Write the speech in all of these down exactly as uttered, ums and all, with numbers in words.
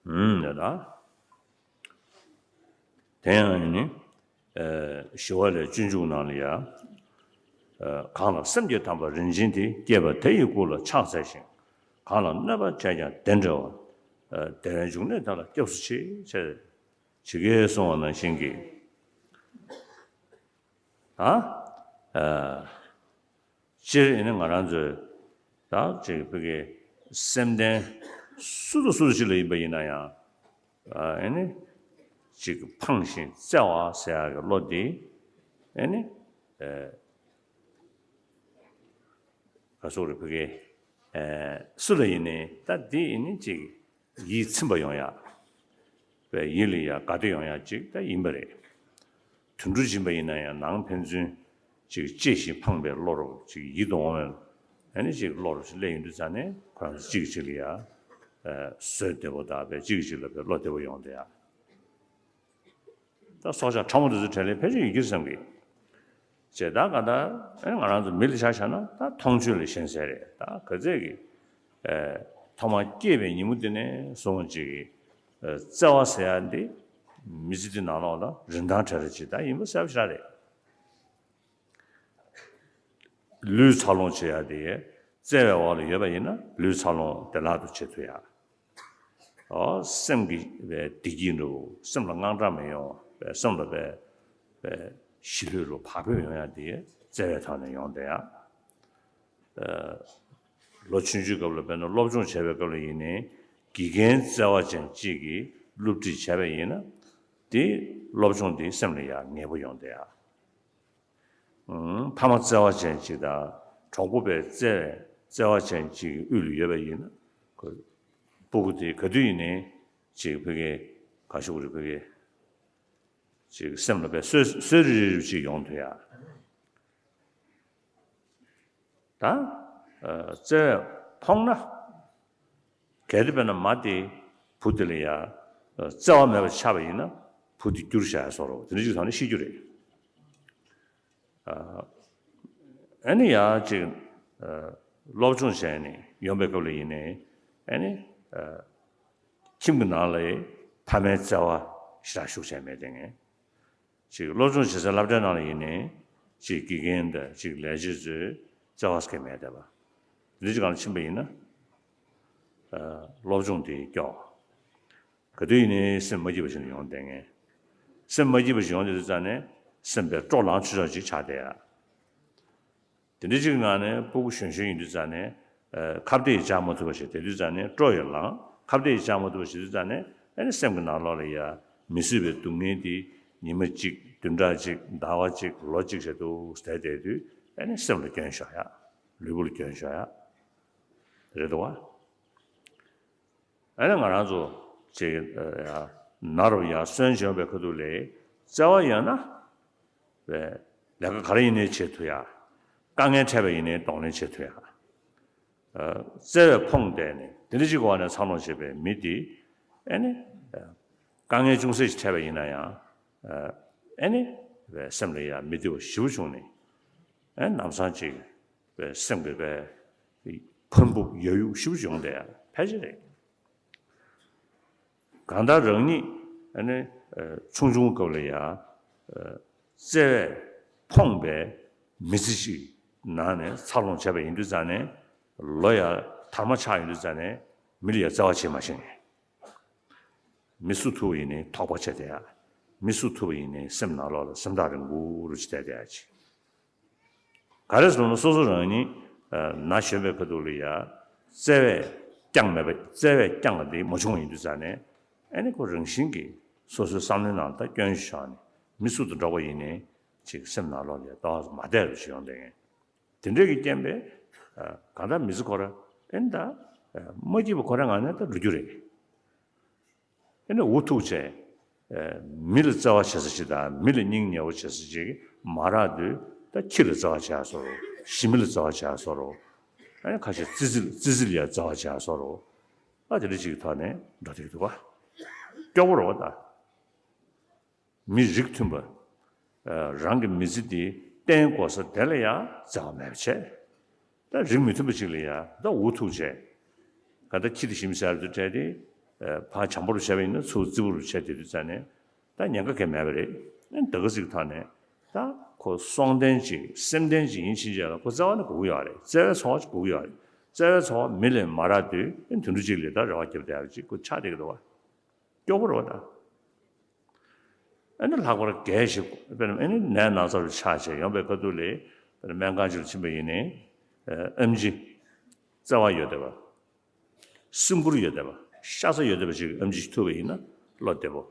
ཨུམ་ཡ་ད། དེ་ཡང་ནི། ཨ་ཞི་བ་ལྷའི་སྤྱོད་འཇུག་ནང་ལ་ཡ། ཨ་གང་ལ་སེམས་ཀྱི་དམ་པ་རིན་ཆེན་དེ། བསྐྱེད་པ་དེ་ཡི་སྐུ་ལ་ཕྱག་འཚལ་ཞིང་། གང་ལ་གནོད་པ་བྱས་ཀྱང་དེ་འདྲ་བ། ཨ་བདེ་བའི་འབྱུང་གནས་དེ་ལ་སྐྱབས་སུ་མཆི། ཅེས་ཇི་སྐད་གསུངས་པ་ནང་བཞིན་གྱི། ཨ། ཨ། སྤྱིར་ཨེ་ནི་ང་རང་ཚོའི་ད་ཅིག་བོད་ཀྱི་སེམས་ལྡན་སུ་དང་སུ་ཞིག་ལ་ཡིན་པ་ཡིན་ན་ཡང་། ཨ་ཨེ་ནི་ཅིག་ཕངས་ཤིང་བརྩེ་བ་ཟེར་ཡག་གི་བློ་འདི་ཨེ་ནི་ཨེ་ག་སོག་རེད། བོད་ཀྱི་ཨེ་སུ་ལ་ཡིན་ནའི་ད་འདི་ཨེ་ནི་ཅིག་ཡིད་ཚིམ་པ་ཡོང་ཡག་བས་ཡིད་ལ་ཡ་དགའ་བདེ་ཡོང་ཡག་ཅིག་ད་ཡིན་པ་རེད། དུད་འགྲོ་ཡིན་པ་ཡིན་ན་ཡང་ནང་ཕན་ཚུན་ཅིག་གཅེས་ཤིང་ཕངས་པའི་བློ་རུ་ཅིག་ཡིད་དུ་འོང་བའི་ཨ་ནི་ཅིག་བློ་རུ་ཅིག་སླེབས་ཡོང་དུས་ཙ་ནས་ཁོ་རང་ཚོ་གཅིག་གིས་གཅིག་ལ་ཡ་ཨ་བཟོད་བདེ་པོ་དང་བས་གཅིག་གིས་གཅིག་ལ་བས་བློ་བདེ་པོ་ཡོང་བསྡད་ཡ། ད་སྲོག་ཆགས་ཕྲ་མོ་དེ་ཚོའི་གྲས་ལས་ཕལ་ཆེར་ཡོད་ཀྱི་བསམ་གི། བྱས་ད་ག་ད་ཨ་ནི་ང་རང་ཚོ་མི་ལ་ཆ་བཞག་ན་ད་མཐོང་ཆོས་ལ་ཞེན་ས་རེད། ད་ག་ཚད་ཀྱི་ཨ་ཐོག་མར་སྐྱེས་པའི་ཉིན་མོ་དེ་ནས་བཟུང་ཅིག་གི་ཨ་བརྩེ་བ་ཟེར་ཡ་འདི་མི་ཚེ་འདི་ནང་ལོགས་ལ་རིན་ཐང་བྲལ་ར་ཅིག་ད་ཡིན་པ་གསལ་པོ་ཞེ་དྲག་རེད། ལུས་འཚར་ལོངས་བྱེད་ཡ་དེ་བརྩེ་བའི་འོག་ལ་ཡོད་པ་ཡིན་ན་ལུས་འཚར་ལོངས་བདེ་བླག་ཏུ་བྱེད་ཐུབ་ཡ། ཨོ་སེམས་ཀྱི་བའི་བདེ་སྐྱིད་འགྲོ། སེམས་ལ་དངངས་སྐྲག་མི་ཡོང་བའི་སེམས་ལ་བའི་བའི་ཞི་ལྷོད་རུ་བག་ཕེབས་ཡོང་ཡ་དེ་བརྩེ་བའི་ཐོག་ནས་ཡོང་བསྡད་ཡ། ཨ་ལོ་ཆུང་ཆུང་སྐབས་ལ་དཔེར་ན་སློབ་སྦྱོང་བྱས་པའི་སྐབས་ལ་ཡིན་ནའི་དགེ་རྒན་བརྩེ་བ་ཅན་གཅིག་གིས་སློབ་ཁྲིད་བྱས་པ་ཡིན་ན་དེ་སློབ་སྦྱོང་དེ་སེམས་ལ་ཡ་ངེས་པོ་ཡོང་བསྡད་ཡ། ཨང་། ཕ་མ་བརྩེ་བ་ཅན་གཅིག་དང་གྲོགས་པོ་པའི་བརྩེ་བའི་བརྩེ་བ་ཅན་གཅིག་གི་དབུས་ལ་ཡོད་པ་ཡིན་ན། ཁོ་སྤུ་གུ་དེ་ག་དུས་ཡིན་ནའི་ཅིག་ཕ་གི་ག་ཞུ་གི་རེད། ཕ་གི་ཅིག་སེམས་ལ་དཔེ་གསོད་གསོད་རིག་རིག་ཅིག་ཡོང་ཐུབ་ཡ། ད་ཨ་བརྩེ་བས་ཕོངས་ན། གལ་ཏེ་དཔེར་ན་མ་དེ་བུ་དེ་ལ་ཡ་བརྩེ་བ་མེད་པ་ཆགས་པ་ཡིན་ན་བུ་དེ་བསྐྱུར་བཞག་ཡ་བཟོ་འདྲ་བོ་དེ་འདྲ་ཅིག་ཐོག་ནས་ཤི་རྒྱུ་རེད། ཨ་ཨ་ནི་ཡ་ཅིག་ཨ་སློབ་སྦྱོང་བྱས་ནས་ཡོང་པའི་སྐབས་ལ་ཡིན་ནའི་ཨ་ནི་ཨ་ཁྱིམ་གྱི་ནང་ལ་ཕ་མའི་བརྩེ་བ་ཞེ་དྲག་ཤུགས་ཆེ་མེད་དེ་ངས། ཅིག་སློབ་སྦྱོང་བྱེད་སའི་སློབ་གྲྭའི་ནང་ལ་ཡིན་ནའི་ཅིག་དགེ་རྒན་དང་ཅིག་ལས་བྱེད་ཚོས་བརྩེ་བ་སྐྱེ་མེད་བསྡད་པ། འདི་འདྲ་ཅིག་སྒང་ལ་ཕྱིན་པ་ཡིན་ན་ཨ་སློབ་སྦྱོང་དེ་སྐྱོ། ག་དུས་ཡིན་ནའི་སེམས་མ་སྐྱིད་པ་ཞིག་ཡོང་བསྡད་ངེས། སེམས་མ་སྐྱིད་པ་ཞིག་ཡོང་བསྡད་དུས་ཙ་ནས་སེམས་པའི་སྤྲོ་ལངས་ཆེ་ཤོས་ཅིག་ཆགས་བསྡད་ཡ། དེ་འདྲ་ཅིག་གི་ངང་ནས་སྤུ་གུ་གཞོན་གཞོན་ཡིན་དུས་ཙ་ནས་ཨ་ཁ་གཏད་བཅག་མ་ཐུབ་པ་ཞིག་དེ་དུས་ཙ་ནས་སྤྲོ་ཡི་ལངས། ཁ་གཏད་བཅག་མ་ཐུབ་པ་ཞིག་དུས་ཙ་ནས་ཨ་ནི་སེམས་ཀྱི་ནང་ལོགས་ལ་ཡ་མི་བཟོད་པའི་སྡུག་བསྔལ་དེ་ཉི་མ་གཅིག་བདུན་ཕྲག་གཅིག་ཟླ་བ་གཅིག་ལོ་གཅིག་ཞིག་ཏུ་བསྡད་བསྡད་དུས་ཨ་ནི་སེམས་ལ་སྐྱོན་ཤོར་ཡ། ལུས་པོ་ལ་སྐྱོན་ཤོར་ཡ། རེད་འདུག་བ། ཨ་ནི་ང་རང་ཚོ་ཅིག་ཨ་ན་རུ་ཡར་སོན་བྱུང་བའི་ཁ་ཐུག་ལ་བརྩེ་བ་ཡོད་ན་བས་ལས་ཀ་ག་རེ་ཡིན་ནའི་བྱེད་ཐུབ་ཡ། དཀའ་ངལ་འཕྲད་པ་ཡིན་ནའི་གདོང་ལེན་བྱེད་ཐུབ་ཡ། ཨ་བརྩེ་བས་ཕོངས་བསྡད་ནས་དེ་འདྲ་ཅིག་གི་འོག་ནས་འཚར་ལོངས་བྱས་པའི་མི་དེ་ཨ་ནི་ཨ་དཀའ་ངལ་ཅུང་ཟད་ཅིག་འཕྲད་པ་ཡིན་ན་ཡང་ཨ་ཨ་ནི་བས་སེམས་ལ་ཡ་མི་བདེ་བ་ཞེ་པོ་བྱུང་ནས་ཨ་ནི་ལམ་སང་ཅིག་བས་སེམས་ཀྱི་བས་ཕམ་ཕུབ་ཡ་ཡུག་ཞེ་པོ་བྱུང་བསྡད་ཡ་ཕལ་ཆེར་རེད། གང་ལྟར་རང་ཉིད་ཨ་ནི་ཨ་ཆུང་ཆུང་སྐབས་ལ་ཡ་ཨ་བརྩེ་བས་ཕོངས་པའི་མི་ཚེ་ཞིག་ནང་ནས་འཚར་ལོངས་བྱས་པ་ཡིན་དུས་ཙང་ནས་ལོ་ཡ་དར་མ་ཆགས་ཡོང་དུས་ཙང་ནས་མི་ལ་ཡ་བརྩེ་བ་བྱེད་མ་ཤེས་ནས། མི་སུ་ཐུག་པ་ཡིན་ནའི་དོགས་པ་བྱས་བསྡད་ཡ། མི་སུ་ཐུག་པ་ཡིན་ནའི་སེམས་ནང་ལོགས་ལ་སེམས་ཐག་རིང་པོ་རུ་ཅིག་བསྡད་བསྡད་ཡ་ཅིག་ག་རེ་ཟེར་ན་སོ་སོ་རང་ཉིད་ཨ་ན་གཞོན་པའི་ཁ་ཐུག་ལ་ཡ་བརྩེ་བས་བསྐྱངས་མེད་པ། བརྩེ་བས་བསྐྱངས་པ་དེ་མ་བྱུང་བ་ཡིན་དུས་ཙང་ནས་ཨ་ནི་ཁོ་རང་བཞིན་གྱིས་སོ་སོའི་བསམ་བློའི་ནང་ལ་ད་སྐྱོན་ཞིག་བཞག་ནས་མི་སུ་དང་འགྲོགས་པ་ཡིན་ནའི་ཅིག་སེམས་ནང་ལོགས་ལ་ཡ་ལྟ་བ་མ་བདེ་རུ་ཅིག་ཡོང་བསྡད་མཁན། དེ་འདྲས་ཀྱི་རྐྱེན་པས་ཨ་གང་ལྟར་མི་ཚེ་ཁོ་ར་ཨེ་ནི་ད་ཨ་མ་སྐྱིད་པ་ཁོ་ར་ངང་ནས་ད་འགྲོ་རྒྱུ་རེད། ཨེ་ནི་འུ་ཐུག་བྱས་ཨ་མི་ལ་བརྩེ་བ་བྱེད་ས་ཞིག་དང་མི་ལ་སྙིང་ཉེ་བོ་བྱེད་ས་ཞིག་མ་རག་དུས་ད་ཁྱི་ལ་བརྩེ་བ་བྱེད་ཡ་བཟོ་འདྲ། ཞི་མི་ལ་བརྩེ་བ་བྱེད་ཡ་བཟོ་འདྲ། ཨེ་ནི་ཁ་ཤས་ཙི་ཙི་ལ་ཙི་ཙི་ལ་ཡ་བརྩེ་བ་བྱེད་ཡ་བཟོ་འདྲ། ཨ་དེ་འདྲ་ཅིག་གི་ཐོག་ནས་འགྲོ་བསྡད་ཀྱི་འདུག་ག་སྐྱོ་པོ་རེད་བ་ད། མི་རིགས་མཐུན་པ། ཨ་རང་གི་མི་ཚེ་འདི་བརྟན་དགོས་ས་དེ་ལ་ཡང་བརྩེ་བ་མེད་པ་བྱས། ད་རིགས་མི་མཐུན་པ་ཅིག་ལ་ཡང་ད་འུ་ཐུག་བྱས། ག་ད་ཁྱི་དེ་ཞིམ་ཟ་རུ་དུ་བྲལ་ཏེ། ཕར་བྱམས་པོ་རུ་བྱས་པ་ཡིན་ན་ཚུར་བརྩི་བ་རུ་བྱས་བསྡད་དུས་ཙང་ནས་ད་ཉེན་ཁ་གང་ཡང་མེད་པ་རེད། ཨ་ནི་ད་ག་ཟིག་ཐོག་ནས་ད་ཁོ་སྲོང་ལྡན་ཅིག་སེམས་ལྡན་ཅིག་ཡིན་ཕྱིན་ཆད་ལ་ཁོ་བརྩེ་བ་ནི་དགོས་ཀྱི་ཡོད་རེད། བརྩེ་བའི་ཚོར་བ་ཅིག་དགོས་ཀྱི་ཡོད་རེད། བརྩེ་བའི་ཚོར་བ་མི་ལས་མ་རག་དུས་ཨ་ནི་དུད་འགྲོ་གཅིག་ལས་ད་རེ་བ་བརྒྱབ་བསྡད་ཡག་ཅིག་ཁོ་ཆགས་བསྡད་ཀྱི་འདུག་བ། སྐྱོ་པོ་རེད་བ་ད། ཨ་ནི་ལྷག་པར་རྒས་ཤིང་དཔེར་ན་ཨ་ནི་ནད་ན་ཚ་རུ་ཆགས་བྱས་ཡོང་པའི་ཁ་ཐུག་ལ་དཔེར་ན་སྨན་ཁང་ཅིག་ལ་ཕྱིན་པ་ཡིན་ནའི་ཨེམ་ཆི་བརྩེ་བ་ཡོད་བསྡད་པ། སེམས་ཁུར་ཡོད་བསྡད་པ། ཤ་ཚ་ཡོད་བསྡད་པ་ཅིག་གིས་ཨེམ་ཆི་ཞིག་ཐུག་པ་ཡིན་ན་བློ་བདེ་པོ།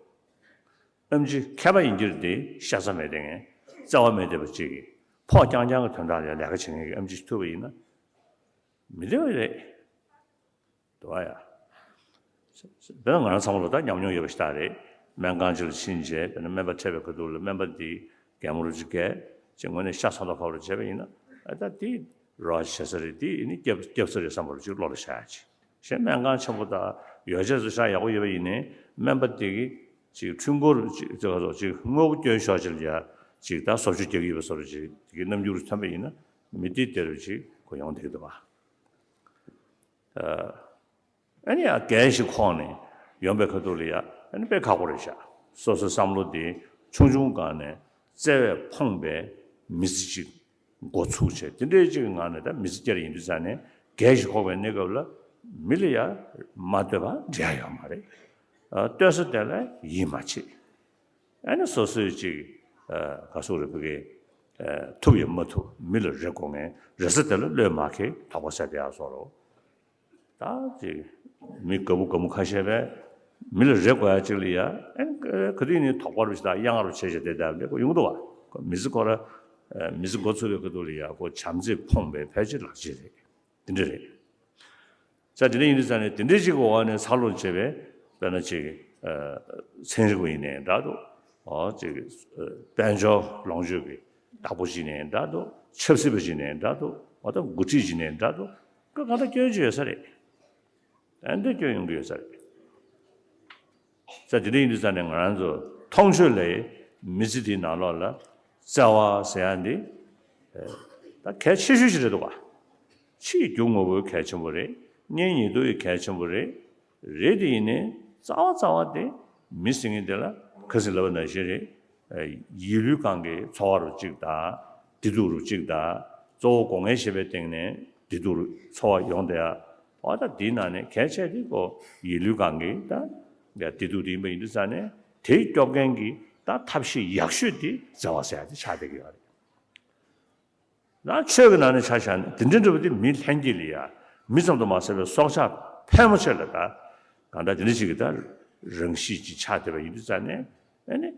ཨེམ་ཆི་མཁས་པ་ཡིན་གྱི་རེད་དེ་ཤ་ཚ་མེད་བསྡད་མཁན། བརྩེ་བ་མེད་བསྡད་པ་ཅིག་གིས་ཕོགས་རྐྱང་རྐྱང་གི་དོན་དག་ལ་ལས་ཀ་བྱེད་མཁན་གྱི་ཨེམ་ཆི་ཞིག་ཐུག་པ་ཡིན་ན་མི་བདེ་བ་རེད། འདུག་བ་ཡ། དཔེར་ན་ང་རང་ཚང་མ་ལ་ད་ཉམས་མྱོང་ཡོད་པ་ཞིག་ད་རེད། སྨན་ཁང་ཅིག་ལ་ཕྱིན་རྗེས་དཔེར་ན་སྨན་པ་འཕྲད་པའི་ཁ་ཐུག་ལ་སྨན་པ་འདིས་གད་མོ་རུ་ཅིག་བགད་ཅིག་ངོས་ནས་ཤ་ཚ་མདོག་ཁ་པོ་རུ་བྱས་པ་ཡིན་ན་ཨ་ད་འདི་རོགས་བྱེད་ས་རེད། འདི་ནི་སྐྱབས་སྐྱབས་ས་རེད་བསམ་པ་རུ་ཅིག་བློ་ལ་ཤར་ཡ་ཅིག་གཞན་སྨན་ཁང་ཆེན་པོ་དང་ཡོ་བྱད་ཚོ་ཤ་ཡག་པོ་ཡོད་པ་ཡིན་ནའི་སྨན་པ་འདི་གིས་ཅིག་འཕྲུལ་འཁོར་ཅིག་ཅིག་ཅིག་དངོས་པོ་སྐྱོན་ཤོར་ཅིག་ལ་ཡ་ཅིག་ད་བཟོ་བཅོས་རྒྱག་གི་ཡོད་པ་བཟོ་འདྲ་ཅིག་གི་རྣམ་འགྱུར་ཐོན་པ་ཡིན་ན་མི་འདི་དེ་རུ་ཅིག་གོ་ཡོང་བསྡད་ཀྱི་འདུག་བ། ཨ་ནི་ཡང་རྒས་ཤིང་འཁོགས་ནས་ཡོང་པའི་ཁ་ཐུག་ལ་ཡ་ཨ་ནི་དཔེ་ཁག་པོ་རེད་ཤག་སོ་སོའི་བསམ་བློ་དེ་ཆུང་ཆུང་སྒང་ནས་བརྩེ་བས་ཕོངས་པའི་མི་ཚེ་གཅིག་འགོ་ཚུགས་བྱས་དེ་འདྲའི་གཅིག་གི་ངང་ནས་ད་མི་ཚེ་བསྐྱལ་ཡིན་དུས་ཙང་ནས་རྒས་ཤིང་འཁོགས་པའི་གནས་སྐབས་ལ་མི་ལ་ཡ་མ་བསྟོད་པ་འགྲིག་ཡ་ཡོད་མ་རེད། ཨ་བསྟོད་ས་དེ་ལ་ཡིད་མ་ཆེས། ཨ་ནི་སོ་སོའི་ཅིག་ཨ་ག་སོག་རེ་ཕ་གི་ཨ་ཐུབ་ཡང་མ་ཐུབ་མི་ལ་རེ་དགོས་མཁན་རེ་ས་དེ་ལ་བློས་མ་འཁེལ་དོགས་པ་ཟ་བསྡད་ཡག་བཟོ་འདྲ། ད་ཅིག་མི་དགའ་པོ་དགའ་མོ་ཁ་ཤས་པས་མི་ལ་རེ་དགོས་ཡག་ཅིག་ལ་ཡ་ཨ་ནི་ག་དུས་ནི་དོགས་པ་རུ་ཞིག་དང་གཡང་རུ་བྱས་བྱས་བསྡད་བསྡད་པ་འདྲ་ཁོ་ཡོང་གི་འདུག་བ། ཁོ་མི་ཚེ་ཁོ་ར་ཨ་མི་ཚེ་འགོ་ཚུགས་པའི་ཁ་ཐུག་ལ་ཡ་ཁོ་བྱམས་བརྩེས་ཕོངས་པའི་ཕལ་ཆེར་ལག་རྗེས་རེད། དེ་འདྲ་རེད། ས་དེ་འདྲ་ཡིན་དུས་ཙང་ནས་དེ་འདྲའི་ཅིག་གི་འོག་ནས་འཚར་ལོངས་བྱས་པའི་དཔེར་ན་ཅིག་ཚན་རིག་པ་ཡིན་ནའི་འདྲ་འདུག་འོ་ཅིག་དཔལ་འབྱོར་ལོངས་སྤྱོད་ཀྱི་བདག་པོ་ཅིག་ཡིན་ནའི་འདྲ་འདུག་ཆབ་སྲིད་པ་ཅིག་ཡིན་ནའི་འདྲ་འདུག་འོ་ད་འགོ་ཁྲིད་ཅིག་ཡིན་ནའི་འདྲ་འདུག་ག་གང་ལྟར་སྐྱོན་ཅིག་ཡོད་ས་རེད། ཨ་འདི་སྐྱོན་ཡོང་གི་ཡོད་ས་རེད། ས་དེ་འདྲ་ཡིན་དུས་ཙང་ནས་ང་རང་ཚོ་མཐོང་ཆོས་ལས་མི་ཚེ་འདིའི་ནང་ལོགས་ལ་བརྩེ་བ་ཟེར་ཡ་འདི་ད་གལ་ཆེ་ཤོས་ཤིག་རེད་འདུག་ག་ཕྱིའི་རྒྱུ་དངོས་པོའི་གལ་ཆེན་པོ་རེད། གཉེན་ཉེ་དུ་ཡི་གལ་ཆེན་པོ་རེད། རེད་དེ་ཡིན་ནའི་རྩ་བ་རྩ་བ་དེ་མི་ཟེར་མཁན་དེ་ལ་ཁ་སང་ལབ་པ་ནང་བཞིན་རེད། ཡིད་ལུས་གང་གའི་འཚོ་བ་རུ་གཅིག་དང་བདེ་སྡུག་རུ་གཅིག་དང་གཙོ་བོ་སྒོ་ངའི་ཞེས་པའི་སྟེང་ནས་བདེ་སྡུག་རུ་འཚོ་བ་ཡོང་བསྡད་ཡ། འོ་ད་འདིའི་ནང་ནས་གལ་ཆེ་དེ་ཀོ་ཡིད་ལུས་གང་གི་ད་བདེ་སྡུག་དེ་ཡིན་པ་ཡིན་དུས་ཙང་ནས་དེ་སྐྱོབ་མཁན་གྱི་ད་ཐབས་ཤེས་ཡག་ཤོས་དེ་བརྩེ་བ་ཟེར་ཡ་དེ་ཆགས་བསྡད་ཀྱི་ཡོད་རེད། ད་ཆོས་ཀྱི་ནང་ནས་ཆ་བཞག་ན་དེ་འདྲའི་འདྲ་བོ་དེ་མི་ལྷན་སྐྱེས་ལ་ཡ་མི་ཙམ་དུ་མ་ཟད་པའི་སྲོག་ཆགས་ཕལ་མོ་ཆེ་ལ་ད་གང་ལྟར་དེ་འདྲ་ཞིག་གི་ད་རང་གཤིས་ཅིག་ཆགས་བསྡད་པ་ཡིན་དུས་ཙང་ནས་ཨ་ནི།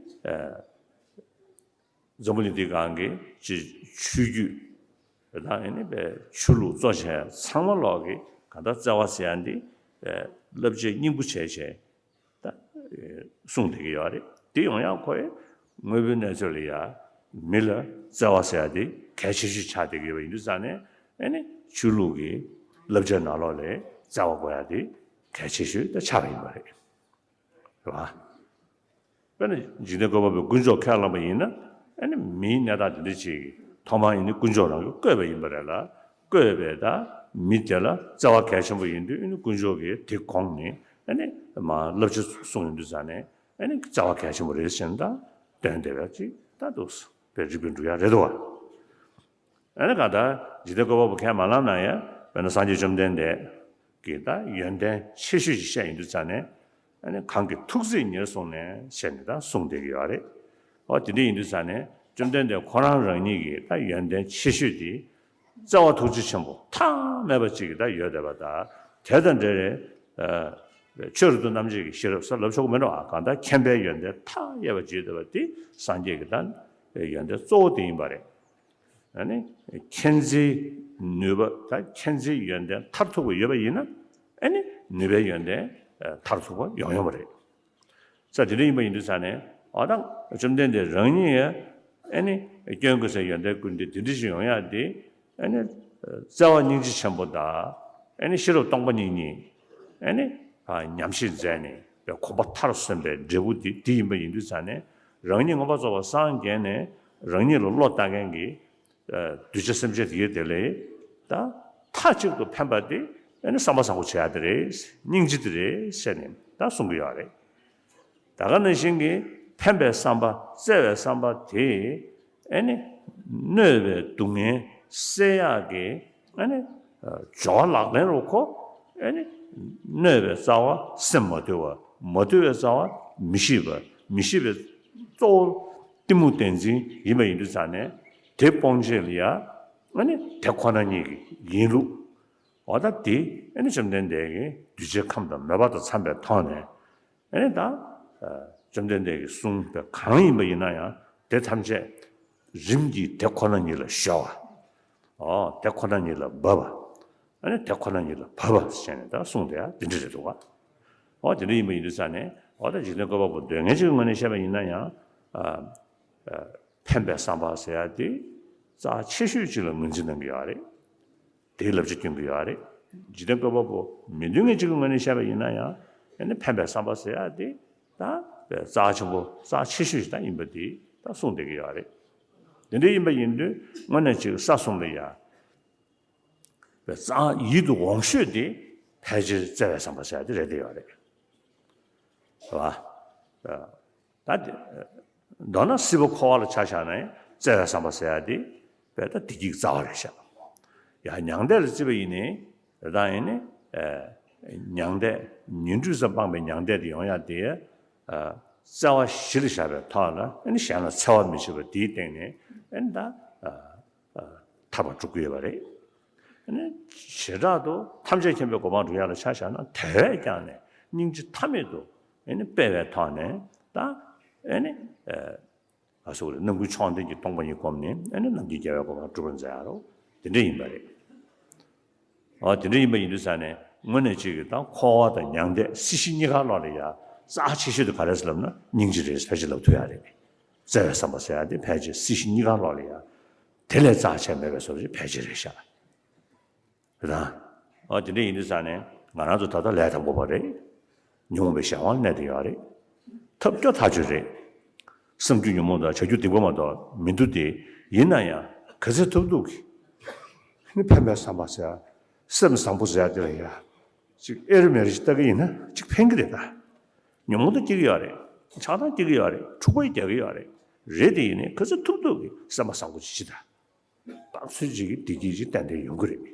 འཛམ་བུ་གླིང་འདིའི་སྒང་གི་ཅིག་ཆོས་བརྒྱུད་དང་ཨ་ནི་པའི་ཆོས་ལུགས་གཙོ་ཆེ་ཚང་མ་ལོག་གི་གང་ལྟར་བརྩེ་བ་ཟེར་ཡ་འདི་བསླབ་བྱའི་སྙིང་པོ་བྱས་བྱས་ད་གསུངས་བསྡད་ཀྱི་ཡོད་རེད། དེ་ཡོང་ཡག་ཁོ་ཡི་དངོས་པོའི་གནས་ཚུལ་ལ་ཡ་མི་ལ་བརྩེ་བ་ཟེར་ཡ་འདི་གལ་ཆེ་ཤོས་ཆགས་བསྡད་ཀྱི་ཡོད་པ་ཡིན་དུས་ཙང་ནས་ཨ་ནི་ཆོས་ལུགས་ཀྱི་བསླབ་བྱའི་ནང་ལོགས་ལ་བརྩེ་བ་དགོས་ཡ་འདི་གལ་ཆེ་ཤོས་ད་ཆགས་པ་ཡིན་པ་རེད། རེད་བ། དཔེར་ན་འཇིག་རྟེན་བཀོད་པ་པོའི་དཀོན་མཆོག་ཁས་བླངས་པ་ཡིན་ན་ཨ་ནི་མིའི་གནས་སྟངས་དེ་འདྲ་ཅིག་ཐོག་མར་ཡིན་ནི་དཀོན་མཆོག་རང་གིས་བཀོད་པ་ཡིན་པ་རེད་ལ། བཀོད་པའི་ད་མི་དེ་ལ་བརྩེ་བ་གལ་ཆེན་པོ་ཡིན་དུས་ཨ་ནི་དཀོན་མཆོག་གིས་དེ་དགོངས་ནས་ཨ་ནི་མ་བསླབ་བྱ་གསུངས་ཡོང་དུས་ཙང་ནས་ཨ་ནི་བརྩེ་བ་གལ་ཆེན་པོ་རེད་ཟེར་ནས་ད་སྟོན་བསྡད་པ་ཅིག་ད་འདུག་པའི་རིགས་པས་འགྲུབ་ཡ་རེད་དོ། ཨ་ནི་གང་ལྟར་འཇིག་རྟེན་བཀོད་པ་པོ་ཁས་མ་བླངས་ན་ཡང་དཔེར་ན་སངས་རྒྱས་བཅོམ་ལྡན་འདས་ཀྱིས་ད་ཡོན་ཏན་ཆེ་ཤོས་ཤིག་བཤད་ཡོང་དུས་ཙང་ནས་ཨ་ནི་གང་གི་ཐུགས་བརྩེ་ཉེར་བཟུང་ནས་བཤད་ནས་ད་གསུངས་བསྡད་ཀྱི་ཡོད་རེད། འོ་དེ་འདྲ་ཡིན་དུས་ཙང་ནས་བཅོམ་ལྡན་འདས་ཁོ་རང་རང་ཉིད་ཀྱི་ད་ཡོན་ཏན་ཆེ་ཤོས་དེ་བརྩེ་བ་ཐུགས་རྗེ་ཆེན་པོ་མཐའ་མེད་པ་ཅིག་གི་ད་ཡོད་བསྡད་པ་དང་དེ་དང་འབྲེལ་བའི་ཆོས་རབ་ཏུ་རྣམ་འབྱེད་ཀྱི་ཤེས་རབ་ཟེར་ལབ་ཆོག་གི་མེད་འགྲོ། ཨ་གང་ལྟར་མཁྱེན་པའི་ཡོན་ཏན་མཐའ་ཡས་པ་ཅིག་ཡོད་བསྡད་པ་དེ་སངས་རྒྱས་ཀྱི་ད་ཡོན་ཏན་གཙོ་བོ་དེ་ཡིན་པ་རེད། ཨ་ནི་མཁྱེན་བརྩེའི་ནུས་པ་དང་མཁྱེན་བརྩེའི་ཡོན་ཏན་མཐར་ཐུག་པ་ཡོད་པ་ཡིན་ན་ཨ་ནི་ནུས་པའི་ཡོན་ཏན་མཐར་ཐུག་པ་ཡོང་ཡོང་བ་རེད། ས་དེ་འདྲ་ཡིན་པ་ཡིན་དུས་ཙང་ནས་འོ་ད་བཅོམ་ལྡན་འདས་རང་ཉིད་ཡང་ཨ་ནི་སྐྱོན་དགོས་སའི་ཡོན་ཏན་ཀུན་འདི་དེ་འདྲ་ཞིག་ཡོང་ཡག་དེ་ཨ་ནི་བརྩེ་བ་སྙིང་རྗེ་ཆེན་པོ་དང་ཨ་ནི་ཤེས་རབ་སྟོང་པ་ཉིད་གཉིས་ཨ་ནི་ཉམས་ཞིབ་མཛད་ནས་གོམ་པ་མཐར་སོན་པའི་འབྲས་བུ་དེ་དེ་ཡིན་པ་ཡིན་དུས་ཙང་ནས་རང་ཉིད་མངོན་པར་རྫོགས་པར་སངས་རྒྱས་ནས་རང་ཉིད་ལ་བློ་བཏང་མཁན་གྱི་གདུལ་བྱ་སེམས་ཅན་དེ་གའི་དེ་ལས་ད་མཐའ་གཅིག་ཏུ་ཕན་པ་དེ་ཨ་ནི་བསམ་པ་བཟང་པོ་བྱེད་ཡ་དེ་རེད། སྙིང་རྗེ་དེ་རེད་ཟེར་ནས་ ད་གསུང་གི་ཡོད་རེད། ད་ག་ནང་བཞིན་གྱི་འཕེན་པའི་བསམ་པ་བརྩེ་བའི་བསམ་པ་དེ་ཨེ་ནི་གནོད་པའི་སྡུག་བསྔལ་སེལ་ཡག་གི་ཨེ་ནི་སྦྱོར་བ་ལག་ལེན་རུ་ཁོ་ཨེ་ནི་གནོད་པའི་རྩ་བ་སེམས་མ་དུལ་བ། མ་དུལ་བའི་རྩ་བ་མི་ཤེས་པ། མི་ཤེས་པའི་གཙོ་བོ་གཏི་མུག་བདེན་འཛིན་ཡིན་པ་ཡིན་དུས་ཙང་ནས་དེ་སྤོང་བྱེད་ལ་ཡ་ཨེ་ནི་དེ་ཁོ་ན་ཉིད་ཀྱི་ཡིན་ལུགས། འོ་ད་དེ་ཨེ་ནི་བཅོམ་ལྡན་འདས་ཀྱིས་གདུལ་བྱའི་ཁམས་དང་མོས་པ་དང་འཚམས་པའི་ཐོག་ནས་ཨེ་ནི་ད་བཅོམ་ལྡན་འདས་ཀྱིས་གསུངས་པའི་གང་ཡིན་པ་ཡིན་ན་ཡང་དེ་ཐམས་ཅད་རིམ་གྱིས་དེ་ཁོ་ན་ཉིད་ལ་གཞོལ་བ། འོ་དེ་ཁོ་ན་ཉིད་ལ་འབབ་པ། ཨེ་ནི་དེ་ཁོ་ན་ཉིད་ལ་བབ་པ་ཟེར་ནས་ད་གསུངས་དེ་ཡང་དེ་འདྲ་རེད་འདུག་ག་འོ་དེ་འདྲ་ཡིན་པ་ཡིན་དུས་ཙང་ནས་འོ་ད་འཇིག་རྟེན་བཀོད་པ་པོ་འདོད་མཁན་ཅིག་གི་ངོས་ནས་བཤད་པ་ཡིན་ན་ཡང་། འཕེན་པའི་བསམ་པ་ཟེར་ཡ་དེ་རྩ་ཆེ་ཤོས་ཅིག་ལ་ངོས་འཛིན་གནང་གི་ཡོད་རེད། དེའི་བསླབ་བྱ་སྐྱོན་གྱི་ཡོད་རེད། འཇིག་རྟེན་བཀོད་པ་པོ་མི་འདོད་མཁན་གཅིག་གི་ངོས་ནས་བཤད་པ་ཡིན་ན་ཡང་ཨེ་ནི་འཕེན་པའི་བསམ་པ་ཟེར་ཡ་དེ་ད་རྩ་ཆེན་པོ་རྩ་ཆེ་ཤོས་ཤིག་ད་ཡིན་པ་དེ་ད་གསུངས་བསྡད་ཀྱི་ཡོད་རེད། དེ་འདྲ་ཡིན་པ་ཡིན་དུས་དངོས་གནས་ཅིག་ས་གསུམ་ལ་ཡ་རྩ་ཡིད་དུ་འོང་ཤོས་དེ་ཕལ་ཆེར་བརྩེ་བའི་བསམ་པ་ཟེར་ཡ་དེ་རེད་བསྡད་ཡོད་རེད། རེད་བ། ད་དེ་མདོར་ན་སྲིད་པ་འཁོར་བ་ལ་ཆ་བཞག་ན་ཡང་བརྩེ་བའི་བསམ་པ་ཟེར་ཡ་དེ་དཔེ་ད་བདེ་སྐྱིད་རྩ་བ་རེད་ཤག་ཡང་མྱང་འདས་ལ་བརྩིས་པ་ཡིན་ནའི་རེད་ད་ཡིན་ནི། མྱང་འདས་ཉིང་འཁྲུས་སུ་སྤངས་པའི་མྱང་འདས་དེ་ཡོང་ཡ་དེ་བརྩེ་བ་གཞི་ལ་བཞག་པའི་ཐོག་ལ་གཞན་ལ་འཚེ་བ་མི་བྱེད་པ་དེའི་སྟེང་ནས་ད། ཐར་པ་སྒྲུབ་ཀྱི་ཡོད་པ་རེད། བྱེ་བྲག་ཏུ་ཐམས་ཅད་མཁྱེན་པའི་གོ་འཕང་སྒྲུབ་ཡ་ལ་ཆ་བཞག་ན་དེ་བས་ཀྱང་ནས་སྙིང་རྗེ་མཐའ་མེད་དུ་སྤེལ་བའི་ཐོག་ནས་ད་ང་ཚོ་རྣམ་ཀུན་མཆོག་ལྡན་གྱི་སྟོང་པ་ཉིད་བསྒོམས་ནས་རྣམ་མཁྱེན་རྒྱལ་བའི་གོ་འཕང་སྒྲུབ་པར་མཛད་ཡ་རོ། དེ་འདྲ་ཡིན་པ་རེད། ཨ་དེ་འདྲ་ཡིན་པ་ཡིན་དུས་ཙང་ནས་དངོས་གནས་གཅིག་གིས་ད་འཁོར་བ་དང་མྱང་འདས་སྲིད་ཞི་གཉིས་ཀ་ལོག་ལ་ཡ་རྩ་ཆེ་ཤོས་དེ་ག་རེ་ཟེར་ལབ་ན་སྙིང་རྗེ་རེད་ཕལ་ཆེར་ལབ་ཐུབ་ཡ་རེད། བརྩེ་བའི་བསམ་པ་ཟེར་ཡ་དེ་ཕལ་ཆེར་སྲིད་ཞི་གཉིས་ཀ་ལོག་ལ་ཡ། དེ་ལས་རྩ་ཆེ་མེད་པའི་བཟོ་འདྲ་ཕལ་ཆེར་རེད་ཤག་རེད་དང་། ཨ་དེ་འདྲ་ཡིན་དུས་ཙང་ནས་ང་རང་ཚོ་ད་ལྟ་ལས་དང་པོ་པ་རེད། ཉོན་མོངས་པའི་གཞན་དབང་གནས་དེ་ཡོད་རེད། ཐབས་སྐྱོ་ཐག་ཆོད་རེད། བསམ་རྒྱུ་ཉོན་མོངས་དང་བྱ་རྒྱུ་སྡིག་པ་མ་གཏོགས་མི་འདུག་སྟེ། ཡིན་ན་ཡང་ག་ཚོད་ཐུབ་ཐུབ་ཀྱིས་ནི་འཕེན་པའི་བསམ་པ་ཟེར་ཡ། སེམས་བཟང་པོ་ཟེར་ཡ་དེ་ལ་ཡ། ཅིག་ཨེ་རུ་མེ་རུ་ཞིག་ལྟ་གི་ཡིན་ན་ཅིག་ཕན་གི་རེད་ད། ཉོན་མོངས་དང་སྐྱེ་གི་ཡོད་རེད། ཆགས་སྡང་སྐྱེ་གི་ཡོད་རེད། འཁྲུག་པ་རྒྱག་གི་ཡོད་རེད། རེད་དེ་ཡིན་ནའི་ག་ཚོད་ཐུབ་ཐུབ་ཀྱིས་སེམས་པ་བཟང་པོ་ཅིག་བྱེད་ད། བདག་ཚུལ་གཅིག་གིས་བདེ་སྐྱིད་ཅིག་ཏན་ཏན་ཡོང་གི་རེད།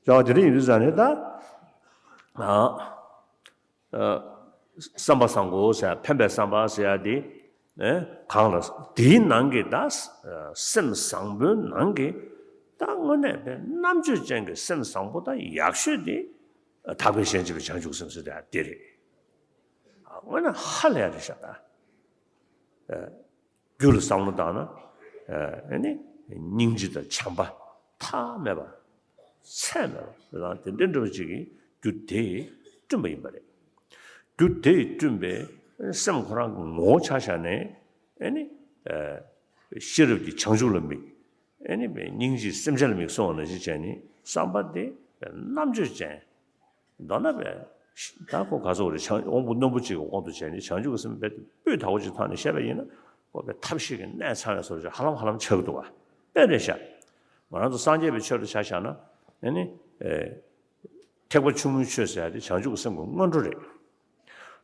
ཡང་དེ་འདྲ་ཡིན་དུས་ཙང་ནས་ད། ཨ། ཨ། བསམ་པ་བཟང་པོ་ཟེར་ཡ་འཕེན་པའི་བསམ་པ་ཟེར་ཡ་དེ། ཨེ། གང་ལ་དེའི་ནང་གི་ད། སེམས་བཟང་པོའི་ནང་གི་ད་དངོས་གནས་པའི་རྣམ་དཔྱོད་ཅན་གྱི་སེམས་བཟང་པོ་ད་ཡག་ཤོས་དེ། ཐར་པའི་གཞན་གཅེས་པའི་བྱང་ཆུབ་སེམས་ཟེར་ཡ་དེ་རེད། དངོས་གནས་ཧ་ལས་ཡ་རེད་ཤག་ད། ཨེ། རྒྱུ་ལ་བསམ་བློ་བཏང་ན། ཨ་ནི་སྙིང་རྗེ་དང་བྱམས་པ་མཐའ་མེད་པ། ཚད་མེད་པ་རང་དེ་འདྲ་འདྲ་བ་ཅིག་གིས་རྒྱུ་དེས་བསྐྲུན་པ་ཡིན་པ་རེད། རྒྱུ་དེས་བསྐྲུན་པའི་སེམས་ཁོ་རང་གི་ངོ་བོ་ཆ་བཞག་ནས་ཨ་ནི་ཤེས་རབ་ཀྱི་བྱང་ཆུབ་ལ་དམིགས། ཨ་ནི་སྙིང་རྗེའི་སེམས་ཅན་ལ་དམིགས་གསུངས་པ་ནང་བཞིན་བྱས་ནས་བསམ་པ་དེ་རྣམ་དཔྱོད་ཅན། མདོར་ན་བས། ད་ཁོ་ག་ཚོད་རེད་བྱང་དབང་པོ་རྣོན་པོ་གཅིག་གི་དབང་དུ་བྱས་ནས་བྱང་ཆུབ་ཀྱི་སེམས་རྦད་དེ་སྤུས་དག་པོ་གཅིག་ཐོག་ནས་བཤད་པ་ཡིན་ན་ཁོ་བས་ཐབས་ཤེས་ཀྱི་གནད་ཚང་བའི་བཟོ་ཅིག་ཧ་ལམ་ཧ་ལམ་ཆགས་ཀྱི་འདུག་བ། དཔེ་རེད་ཤག་ང་རང་ཚོ་སངས་རྒྱས་པའི་ཆོས་ལ་ཆ་བཞག་ན་ཨ་ནི། ཨེ། ཐེག་པ་ཆུང་ངུའི་ཆོས་ཟེར་ཡ་དེ་བྱང་ཆུབ་ཀྱི་སེམས་ཀྱི་སྔོན་འགྲོ་རེད།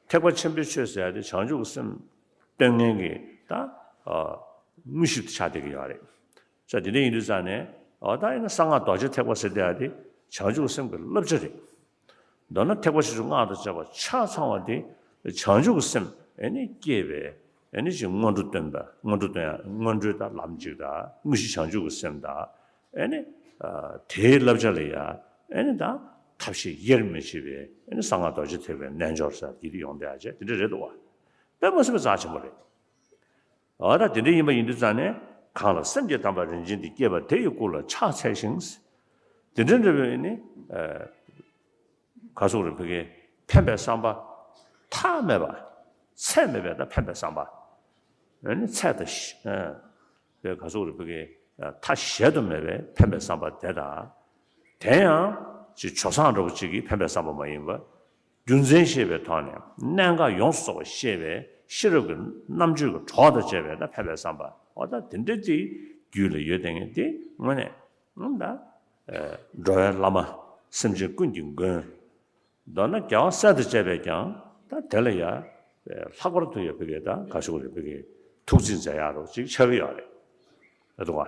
ཐེག་པ་ཆེན་པོའི་ཆོས་ཟེར་ཡ་དེ་བྱང་ཆུབ་ཀྱི་སེམས་སྟོན་མཁན་གྱི་ད། ཨ། དངོས་གཞི་དེ་ཆགས་བསྡད་ཀྱི་ཡོད་རེད། ས་དེ་འདྲ་ཡིན་དུས་ཙང་ནས་ཨོ་ད་ཡིན་ན་གསང་སྔགས་རྡོ་རྗེ་ཐེག་པ་ཟེར་བསྡད་ཡ་དེ་བྱང་ཆུབ་སེམས་ཀྱི་བསླབ་བྱ་རེད། མདོར་ན་ཐེག་པ་ཆེ་ཆུང་སྔགས་དང་བཅས་པ་ཆ་ཚང་བ་དེ་བྱང་ཆུབ་ཀྱི་སེམས་ཨེ་ནི་སྐྱེས་པའི་ཨེ་ནི་ཅིག་སྔོན་འགྲོ་སྟོན་པ་སྔོན་འགྲོ་སྟོན་ཡ་སྔོན་འགྲོའི་ད་ལམ་གཅིག་དང་དངོས་གཞི་བྱང་ཆུབ་ཀྱི་སེམས་དང་ཨེ་ནི་དེའི་བསླབ་བྱ་ལ་ཡ་ཨེ་ནི་ད་ཐབས་ཤེས་དབྱེར་མི་ཕྱེ་བའི་ཨེ་ནི་གསང་སྔགས་རྡོ་རྗེ་ཐེག་པའི་རྣལ་འབྱོར་ཟེར་དེ་དེ་ཡོང་བསྡད་ཡ་བྱས་དེ་འདྲ་རེད་འདུག་བ། དཔེ་མ་སྲིད་པའི་རྩ་ཆེན་པོ་རེད། འོ་ད་དེ་འདྲ་ཡིན་པ་ཡིན་དུས་ཙང་ནས་གང་ལ་སེམས་ཀྱི་དམ་པ་རིན་ཆེན་འདི་སྐྱེས་པ་དེ་ཡི་སྐུ་ལ་ཕྱག་འཚལ་ཞིང་། དེ་འདྲ་འདྲ་བའི་ནི། ག་སོགས་རེད་བོད་སྐད་འཕེན་པའི་བསམ་པ། མཐའ་མེད་པ། ཚད་མེད་པའི་ད་འཕེན་པའི་བསམ་པ། ཨ་ནི་ཚད་དང་། དེ་ག་སོགས་རེད་བོད་སྐད་མཐའ་གཞལ་དུ་མེད་པའི་འཕེན་པའི་བསམ་པ་དེ་དང་། དེ་ཡང་ཅིག་ཇོ་བཟང་འདྲ་བོ་ཅིག་གིས་འཕེན་པའི་བསམ་པ་མ་ཡིན་པ། རྒྱུ་མཚན་ཤེས་པའི་ཐོག་ནས་གནད་འགག་ཡོངས་སུ་རྫོགས་པ་ཤེས་པའི་ཤེས་རབ་ཀྱི་རྣམ་དཔྱོད་ཀྱི་གྲོགས་དང་བཅས་པའི་ད་འཕེན་པའི་བསམ་པ་འོ་ད་དེ་འདྲ་དེ་རྒྱུད་ལ་ཡོད་དེ་ངས་དེ་དངོས་གནས་ཨང་ད་འགྲོ་བའི་བླ་མ་སེམས་ཅན་ཀུན་གྱི་མགོན། མདོར་ན་རྒྱལ་བ་སྲས་དང་བཅས་པས་ཀྱང་ད་དེ་ལ་ཡ་ལྷག་པར་དུ་ཡ་ཕ་གི་ད་ག་ཞུ་རེད། ཕ་གི་ཐུགས་རྗེ་མཛད་ཡག་རོགས་ཅིག་ཆགས་ཀྱི་ཡོད་རེད། ཨེ་འདུག་ག་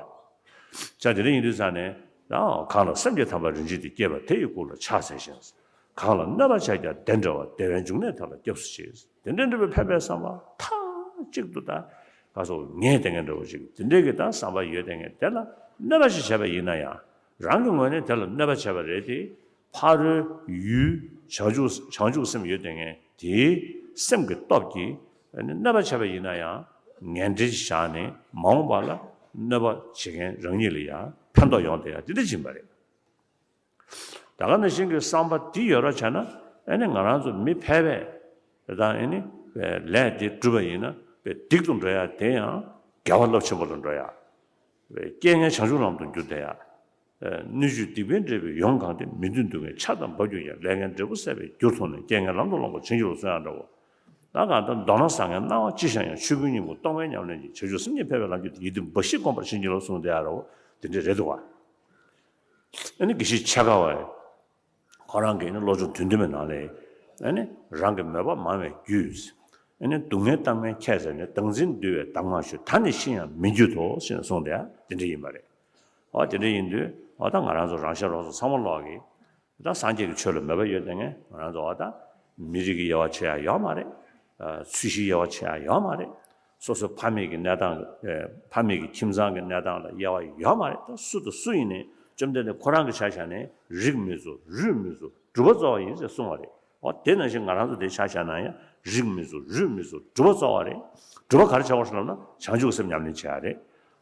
ཅག་དེ་འདྲ་ཡིན་དུས་ཙང་ནས་ཡང་གང་ལ་སེམས་ཀྱི་དམ་པ་རིན་ཆེན་དེ་སྐྱེས་པ་དེ་ཡི་སྐུ་ལ་ཕྱག་འཚལ་ཞིང་། གང་ལ་གནོད་པ་བྱས་ཀྱང་བདེ་འབྲེལ་བ་བདེ་བའི་འབྱུང་གནས་དེ་ལ་སྐྱབས་སུ་མཆི། དེ་འདྲའི་འདྲ་བའི་ཕན་པའི་བསམ་པ་མཐའ་གཅིག་ཏུ་ད་ག་སོགས་ངེས་དེ་ངེས་འདྲ་བོ་ཅིག་དེ་འདྲའི་གི་ད་བསམ་པ་ཡོད་དེ་ངེས་དེ་ལ་གནོད་པ་ཞིག་བྱས་པ་ཡིན་ན་ཡང་རང་གི་ངོས་ནས་དེ་ལ་གནོད་པ་བྱས་པ་རེད་དེ། ཕ་རོལ་ཡུལ་བྱང་ཆུབ་བྱང་ཆུབ་སེམས་ཡོད་དེ་ངེས་དེའི་སེམས་ཀྱི་སྟོབས་ཀྱིས་གནོད་པ་བྱས་པ་ཡིན་ན་ཡང་ངན་འབྲེལ་བཞག་ནས་མ་འོངས་པ་ལ་གནོད་པ་བྱེད་མཁན་རང་ཉིད་ལ་ཡང་ཕན་ཐོགས་ཡོང་དེ་ཡང་དེ་འདྲ་ཡིན་པ་རེད། ད་ག་ནང་བཞིན་གྱི་བསམ་པ་འདི་ཡོད་རོགས་བྱས་ན་ཨེ་ནི་ང་རང་ཚོ་མི་ཕལ་པས་དང་ཨེ་ནི་ལས་འདི་བསྒྲུབས་པ་ཡིན་ན་པའི་སྡིག་ཏུ་འགྲོ་ཡ་དེ་ཡང་དགེ་བ་རླབས་ཆེན་པོ་ལ་འགྲོ་ཡ། པའི་རྐྱེན་ངན་བྱང་ཆུབ་ལམ་དུ་འགྱུར་བསྡད་ཡ། སྣོད་བཅུད་སྡིག་པའི་འབྲས་བུས་ཡོངས་གང་སྟེ། མི་མཐུན་སྡུག་བསྔལ་ཆགས་དང་འབབ་འགྱུར་ཡང་། ལས་ངན་འབྲས་བུ་ཟད་པའི་རྒྱུར་མཐོང་ནས། རྐྱེན་ངན་ལམ་དུ་སློང་བར་བྱིན་གྱིས་རློབས་གསུང་ཡ་འདྲ་བོ། ད་གང་ལྟར་མདོར་ན་བཟང་ངན་སྣང་བ་ཅི་ཤར་ཡང་། ཆོས་ཀུན་སྙིང་པོ་སྟོང་པའི་ཉམས་ལེན་གྱིས། བྱང་ཆུབ་སེམས་ཉིད་ཕལ་པའི་ལམ་གྱི་ཡིད་བདེ་འབའ་ཞིག་བསྒོམ་པར་བྱིན་གྱིས་རློབས་གསུངས་བསྡད་ཡ་འདྲ་བོ་དེ་འདྲ་རེད་འདུག་ག་ཨ་ནི་དགེ་བཤེས་འཆད་ཁ་བ་ཁོ་རང་གིས་ནི་བློ་སྦྱོང་དོན་བདུན་པའི་ནང་ལས་ཨ་ནི་རང་གི་མོས་པ་མང་བའི་རྒྱུས། ཨ་ནི་སྡུག་བསྔལ་གཏམ་ངན་ཁྱད་བསད་ནས། བདག་འཛིན་འདུལ་བའི་གདམས་ངག་ཞུ། ད་ནི་ཤི་ཡང་མི་འགྱུར་ཏོ་ཞེས་གསུངས་ཏེ་དེ་འདྲ་ཡིན་པ་རེད། འོ་དེ་འདྲ་ཡིན་དུས་འོ་ད་ང་རང་ཚོ་རང་གཞན་རོགས་ཚོ་ཚང་མ་ལོག་གིས་ད་སངས་རྒྱས་ཀྱི་ཆོས་ལ་མོས་པ་ཡོད་དེ་ངས་ང་རང་ཚོ་འོ་ད་མི་རིགས་ཀྱི་དབྱེ་བ་ཕྱེ་ཡ་ཡོད་མ་རེད། ཚུལ་གཞིའི་དབྱེ་བ་ཕྱེ་ཡ་ཡོད་མ་རེད། སོ་སོའི་ཕ་མེས་ཀྱི་གནས་སྟངས། ཨེ། ཕ་མེས་ཀྱི་ཁྱིམ་ཚང་གི་གནས་སྟངས་ལ་དབྱེ་བ་ཡོད་མ་རེད། ད་སུ་དང་སུ་ཡིན་ནའི་བཅོམ་ལྡན་འདས་ཁོ་རང་གི་ཆ་བཞག་ནས་རིགས་མི་གཙོ་རུས་མི་གཙོ་སྒྲུབ་པ་གཙོ་བ་ཡིན་ཟེར་གསུངས་པ་རེད། འོ་དེ་ནང་བཞིན་ང་རང་ཚོ་དེ་ཆ་བཞག་ན་ཡང་རིགས་མི་གཙོ་རུས་མི་གཙོ་སྒྲུབ་པ་གཙོ་བ་རེད། སྒྲུབ་པ་ག་རེ་བྱ་དགོས་ཟེར་ལབ་ན་བྱང་ཆུབ་སེམས་ཉམས་ལེན་བྱེད་ཡ་རེད།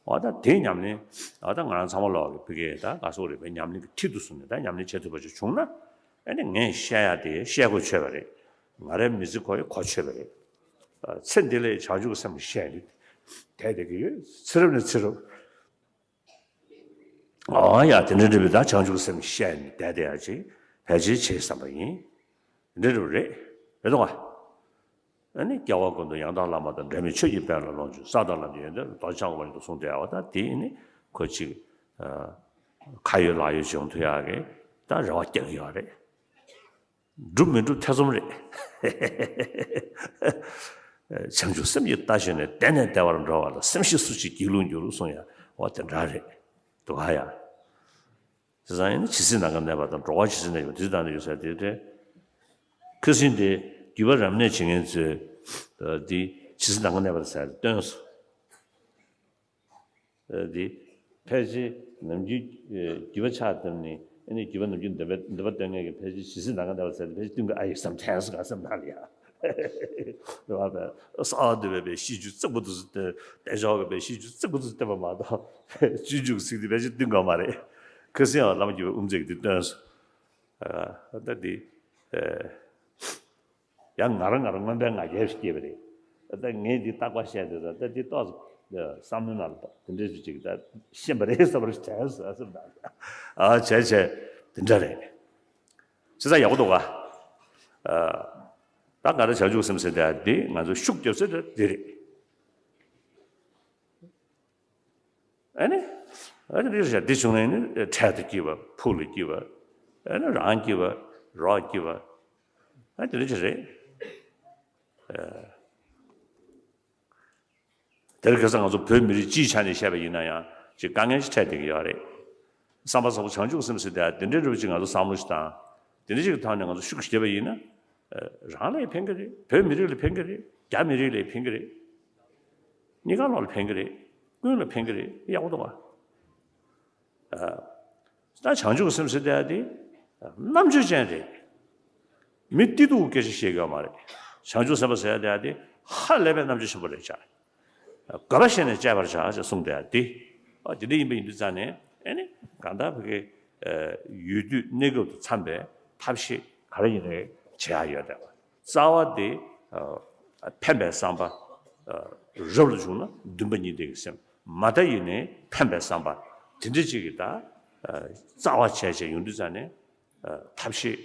འོ་ད་དེའི་ཉམས་ལེན་འོ་ད་ང་རང་ཚང་མ་ལོག་གི་ཕ་གིའི་ད་ག་སོག་རེད་པའི་ཉམས་ལེན་གྱི་མཐིལ་དུ་བཟུང་ནས་ད་ཉམས་ལེན་བྱེད་ཐུབ་པ་ཅིག་བྱུང་ན་ཨ་ནི་ངས་བཤད་ཡ་དེ་བཤད་དགོས་ཆོད་པ་རེད། ང་རའི་མི་ཚེ་ཁོ་ཡི་གོ་ཆོད་པ་རེད། ཨ། ཚེ་འདི་ལ་བྱང་ཆུབ་སེམས་བཤད་ནི་དེ་བསྡད་ཀྱི་ཡོད། ཚེ་རབས་ནས་ཚེ་རབས། ཨ་ཡ་དེ་འདྲ་འདྲ་བའི་ད་བྱང་ཆུབ་སེམས་བཤད་ནི་བསྡད་བསྡད་ཡ་ཅིག་ཕལ་ཆེར་བྱེད་བསམ་པ་ཡིན། དེ་འདྲ་འདྲ་བ་རེད། རེད་དོ། ཨ་ནི་སྐྱེ་བ་ཀུན་ཏུ་ཡང་དག་བླ་མ་དང་འབྲལ་མེད་ཆོས་ཀྱི་དཔལ་ལ་ལོངས་སྤྱོད། ས་དང་ལམ་གྱི་ཡོན་ཏན་རྡོ་རྗེ་འཆང་གི་དབང་ཕྱུག་ཏུ་གསུངས་བསྡད་ཡ་བ་ད་དེ་ནི་ཁོ་ཅིག་ཨ། ཁ་ཡོད་ལག་ཡོད་བྱུང་ཐུབ་ཡ་གི་ད་རེ་བ་རྒྱག་གི་ཡོད་རེད། འགྲུབ་མི་འགྲུབ་ཐེ་ཚོམ་རེད། བྱང་ཆུབ་སེམས་ཀྱི་རྟ་ཞོན་ནས། བདེ་ནས་བདེ་བར་འགྲོ་བ་ལ། སེམས་ཤེས་སུ་ཞིག་སྒྱིད་ལུག་འགྱུར་གསུང་ཡ་འོ་དེ་འདྲ་རེད་འདུག་ག་ཡ། བྱས་ཙང་ཡིན་ན་ཇི་སྲིད་ནམ་མཁའ་གནས་པ་དང་། འགྲོ་བ་ཇི་སྲིད་གནས་ཀྱང་དེ་སྲིད་བདག་ནི་ཡོད་ཟེར་དེ་འདྲ། ཁ་སང་དེ་བརྒྱུད་པ་རབ་གནས་བྱེད་མཁན་ཚོས་འདི་ཇི་སྲིད་ནམ་མཁའ་གནས་པ་ཟེར་བཏོན་སོང་། འདི་ཕལ་ཆེར་ནམ་རྒྱུན་བརྒྱུད་པ་ཕྱག་བཏབ་ནས་ཨ་ནི་བརྒྱུད་པ་ནམ་རྒྱུན་འདོན་པ་འདོན་པ་བཏོན་མཁན་གྱི་ཕལ་ཆེར་ཇི་སྲིད་ནམ་མཁའ་གནས་པ་ཟེར་ཏེ་ཕལ་ཆེར་བསྟུན་གྱི་ཨ་ཡེ་བསམ་ཐལ་སོང་ག་བསམ་ན་ལ་ཡ། རེད་བ། ས་འདུལ་བའི་པའི་ཤིས་བརྗོད་རྩེ་པོ་དུ་སུ་སྟོན། བསྟན་ཆོག་གི་པའི་ཤིས་བརྗོད་རྩེ་པོ་དུ་སུ་སྟོན་པ་མ་གཏོགས་སྤྱོད་འཇུག་ཚིག་འདི་ཕལ་ཆེར་བསྟུན་གྱི་མ་རེད། ཁ་སང་ཡང་བླ་མ་བརྒྱུད་པའི་དབུ་མཛད་ཀྱིས་འདི་བཏོན་སོང་། ཨ། ད་འདི། ཨ། ཡང་ང་རང་ང་རང་རྔོན་པའི་ང་རྒྱལ་ཞིག་སྐྱེས་པ་རེད། ད་ངས་འདི་རྟག་པར་བཤད་དེ་ད་ད་འདི་ཏོག་ཙམ་བསམ་བློའི་ནང་ལ་དེ་འདྲ་ཞིག་ཅིག་ད་ཤེས་པ་རེད་བསམ་པ་ཞིག་དྲན་སོང་། ཨ་སེམས་ནང་ཨ་བྱས་བྱས་དེ་འདྲ་རེད། བྱས་ཙང་ཡག་པོ་འདུག་ག་ཨ། ད་ང་རང་བྱང་ཆུབ་སེམས་ཟེར་དེ་འདི་ང་ཚོ་ཤུགས་རྒྱབ་ས་དེ་འདི་རེད། ཨ་ནི། ཨ་ནི་རེད་ཤག་འདི་བྱུང་ན་ནི་འཕྲལ་དུ་སྐྱིད་པ། ཕུགས་ལ་སྐྱིད་པ། ཨ་ནི་རང་སྐྱིད་པ། རོགས་སྐྱིད་པ། ཨ་དེ་འདྲ་ཅིག་རེད། ཨ། དེར་ཁ་སང་ང་ཚོ་བོད་མི་རིགས་སྤྱིའི་ཆ་ནས་བཤད་པ་ཡིན་ན་ཡང་ཅིག་དཀའ་ངལ་ཞིག་འཕྲད་བསྡད་ཀྱི་ཡོད་རེད། བསམ་པ་བཟང་པོ་བྱང་ཆུབ་སེམས་ཟེར་དེ་དེ་འདྲའི་འདྲ་བོ་ཅིག་ང་ཚོ་བསམ་བློ་ཞིག་བཏང་། དེ་འདྲ་ཅིག་གི་ཐོག་ནས་ང་ཚོ་ཤུགས་ཞིག་རྒྱབ་པ་ཡིན་ན། རང་ལ་ཡང་ཕན་གྱི་རེད། བོད་མི་རིགས་ལ་ཕན་གྱི་རེད། རྒྱ་མི་རིགས་ལ་ཡང་ཕན་གྱི་རེད། གཉིས་ཀ་ལོག་ལ་ཕན་གྱི་རེད། ཀུན་ལ་ཕན་གྱི་རེད། ཡག་པོ་འདུག་ག་ད་བྱང་ཆུབ་སེམས་ཟེར་དེ་དེ་རྣམ་དཔྱོད་ཅན་རེད། མི་བདེ་སྡུག་སྐད་ཆ་བཤད་ཀྱི་ཡོད་མ་རེད། བྱང་ཆུབ་སེམས་དཔའ་ཟེར་དེ་དེ་ཧ་ལས་པའི་རྣམ་དཔྱོད་ཆེན་པོ་རེད་བྱ། དགོས་པ་བཤད་ནས་སྤྱད་པར་བྱ་ཞེས་གསུངས་དེ་དེ། ཨ་དེ་འདྲ་ཡིན་པ་ཡིན་དུས་ཙང་ནས་ཨེ་ནི་གང་ལྟར་བོད་ཀྱི་ཡུལ་དུས་གནས་སྐབས་དང་འཚམས་པའི་ཐབས་ཤེས་ག་རེ་ཡིན་ནའི་བྱེད་ཡག་ཡོད་བསྡད་པ། རྩ་བ་དེ་ཨ་ཕན་པའི་བསམ་པ། ཨ་རབ་ཏུ་བྱུང་ན་འདུན་པ་གཉིས་ལྡན་གྱི་སེམས། མ་མཐའ་ཡིན་ནའི་ཕན་པའི་བསམ་པ། དེ་འདྲ་ཅིག་གི་ད་ཨ་རྩ་བ་བྱས་བྱས་ཡོང་དུས་ཙང་ནས་ཨ་ཐབས་ཤེས་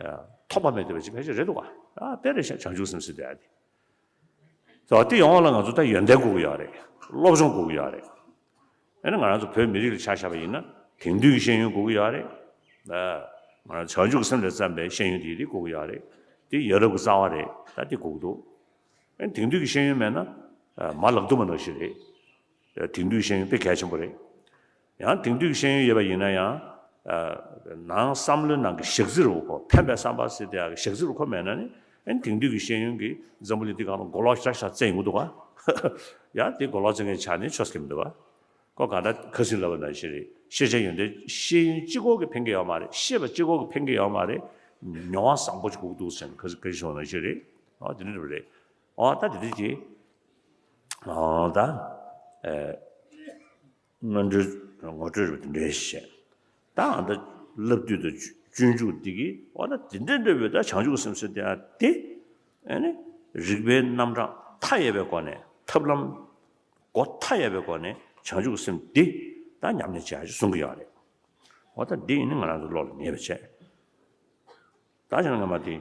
ཨ་ཐོགས་པ་མེད་བསྡད་པ་ཅིག་ཕལ་ཆེར་རེད་འདུག་ག་ཨ་དཔེ་རེད་ཤག་བྱང་ཆུབ་སེམས་ཟེར་དེ་ཨ་དེ། ད་དེ་ཡོང་བ་ལ་ང་ཚོ་ད་ཡོན་ཏན་དགོས་ཀྱི་ཡོད་རེད། སློབ་སྦྱོང་དགོས་ཀྱི་ཡོད་རེད། ཨ་ནི་ང་རང་ཚོ་བོད་མི་རིགས་ལ་ཆ་བཞག་པ་ཡིན་ན་དེང་དུས་ཀྱི་ཤེས་ཡོན་དགོས་ཀྱི་ཡོད་རེད། ཨ། བྱང་ཆུབ་ཀྱི་སེམས་ལས་བརྩམས་པའི་ཤེས་ཡོན་དེ་དེ་དགོས་ཀྱི་ཡོད་རེད། དེ་ཡ་རབས་ཀྱི་རྩ་བ་རེད། ད་དེ་དགོས་ཀྱི་འདུག་ཨ་ནི་དེང་དུས་ཀྱི་ཤེས་ཡོན་མེད་ན་མ་ལག་དུ་མ་ནང་བཞིན་རེད། དེང་དུས་ཀྱི་ཤེས་ཡོན་དཔེ་གལ་ཆེན་པོ་རེད། ཡང་དེང་དུས་ཀྱི་ཤེས་ཡོན་ཡོད་པ་ཡིན་ན་ཡང་། ནང་བསམ་བློའི་ནང་གི་ཞག་རྩི་རུ་ཁོ་ཕན་པའི་བསམ་པ་ཟེར་དེ་ཡང་ཞག་རྩི་རུ་ཁོ་མེད་ན་ནི་ཨ་ནི་དེང་དུས་ཀྱི་ཤེས་ཡོན་གྱིས་འཛམ་བུ་གླིང་འདི་སྒང་ལ་གོ་ལོག་ཤག་ཤག་བཙལ་ཡོང་གི་འདུག་ག་ཡང་དེ་གོ་ལོག་བཙལ་མཁན་ཆགས་ནས་ཆོས་སྐད་མི་འདུག་ག་ཁོ་གང་ལྟར་ཁ་སང་ལབ་པ་ནང་བཞིན་རེད། ཤེས་བྱ་ཡོན་ཏན་ཤེས་ཡོན་གཅིག་པོ་གིས་ཕན་གྱི་ཡོད་མ་རེད། ཤེས་པ་གཅིག་པོ་གིས་ཕན་གྱི་ཡོད་མ་རེད། མྱོང་བ་བཟང་པོ་ཅིག་དགོས་འདུག་ཟེར་ནས་ཁ་སང་ཁ་སང་ཞུས་པ་ནང་བཞིན་རེད། ཨོ་དེ་འདྲ་རེད། ཨོ་ད་དེ་འདྲ་ཅིག་ཨོ་ད་ཨེ། སྔོན་འགྲོའི་ངོ་སྤྲོད་རེད་པ། དེ་འདྲའི་བཤད། ད་ཨ་ད་བསླབ་བཏུས་དང་སྤྱོད་འཇུག་འདི་གིས་ཨོ་ད་དེ་འདྲ་འདྲ་བའི་ད་བྱང་ཆུབ་སེམས་ཟེར་དེ་ཨ་དེ་ཨ་ནི་རིགས་པའི་རྣམ་གྲངས་མཐའ་ཡས་པའི་སྒོ་ནས་ཐབས་ལམ་སྒོ་མཐའ་ཡས་པའི་སྒོ་ནས་བྱང་ཆུབ་སེམས་འདི་ད་ཉམས་ལེན་བྱེད་ཡག་ཅིག་གསུང་གི་ཡོད་རེད། ཨོ་ད་འདི་ཡིན་ན་ང་རང་ཚོ་བློ་ལ་ངེས་པ་བྱས། ད་བྱས་ན་སྔ་མ་དེ་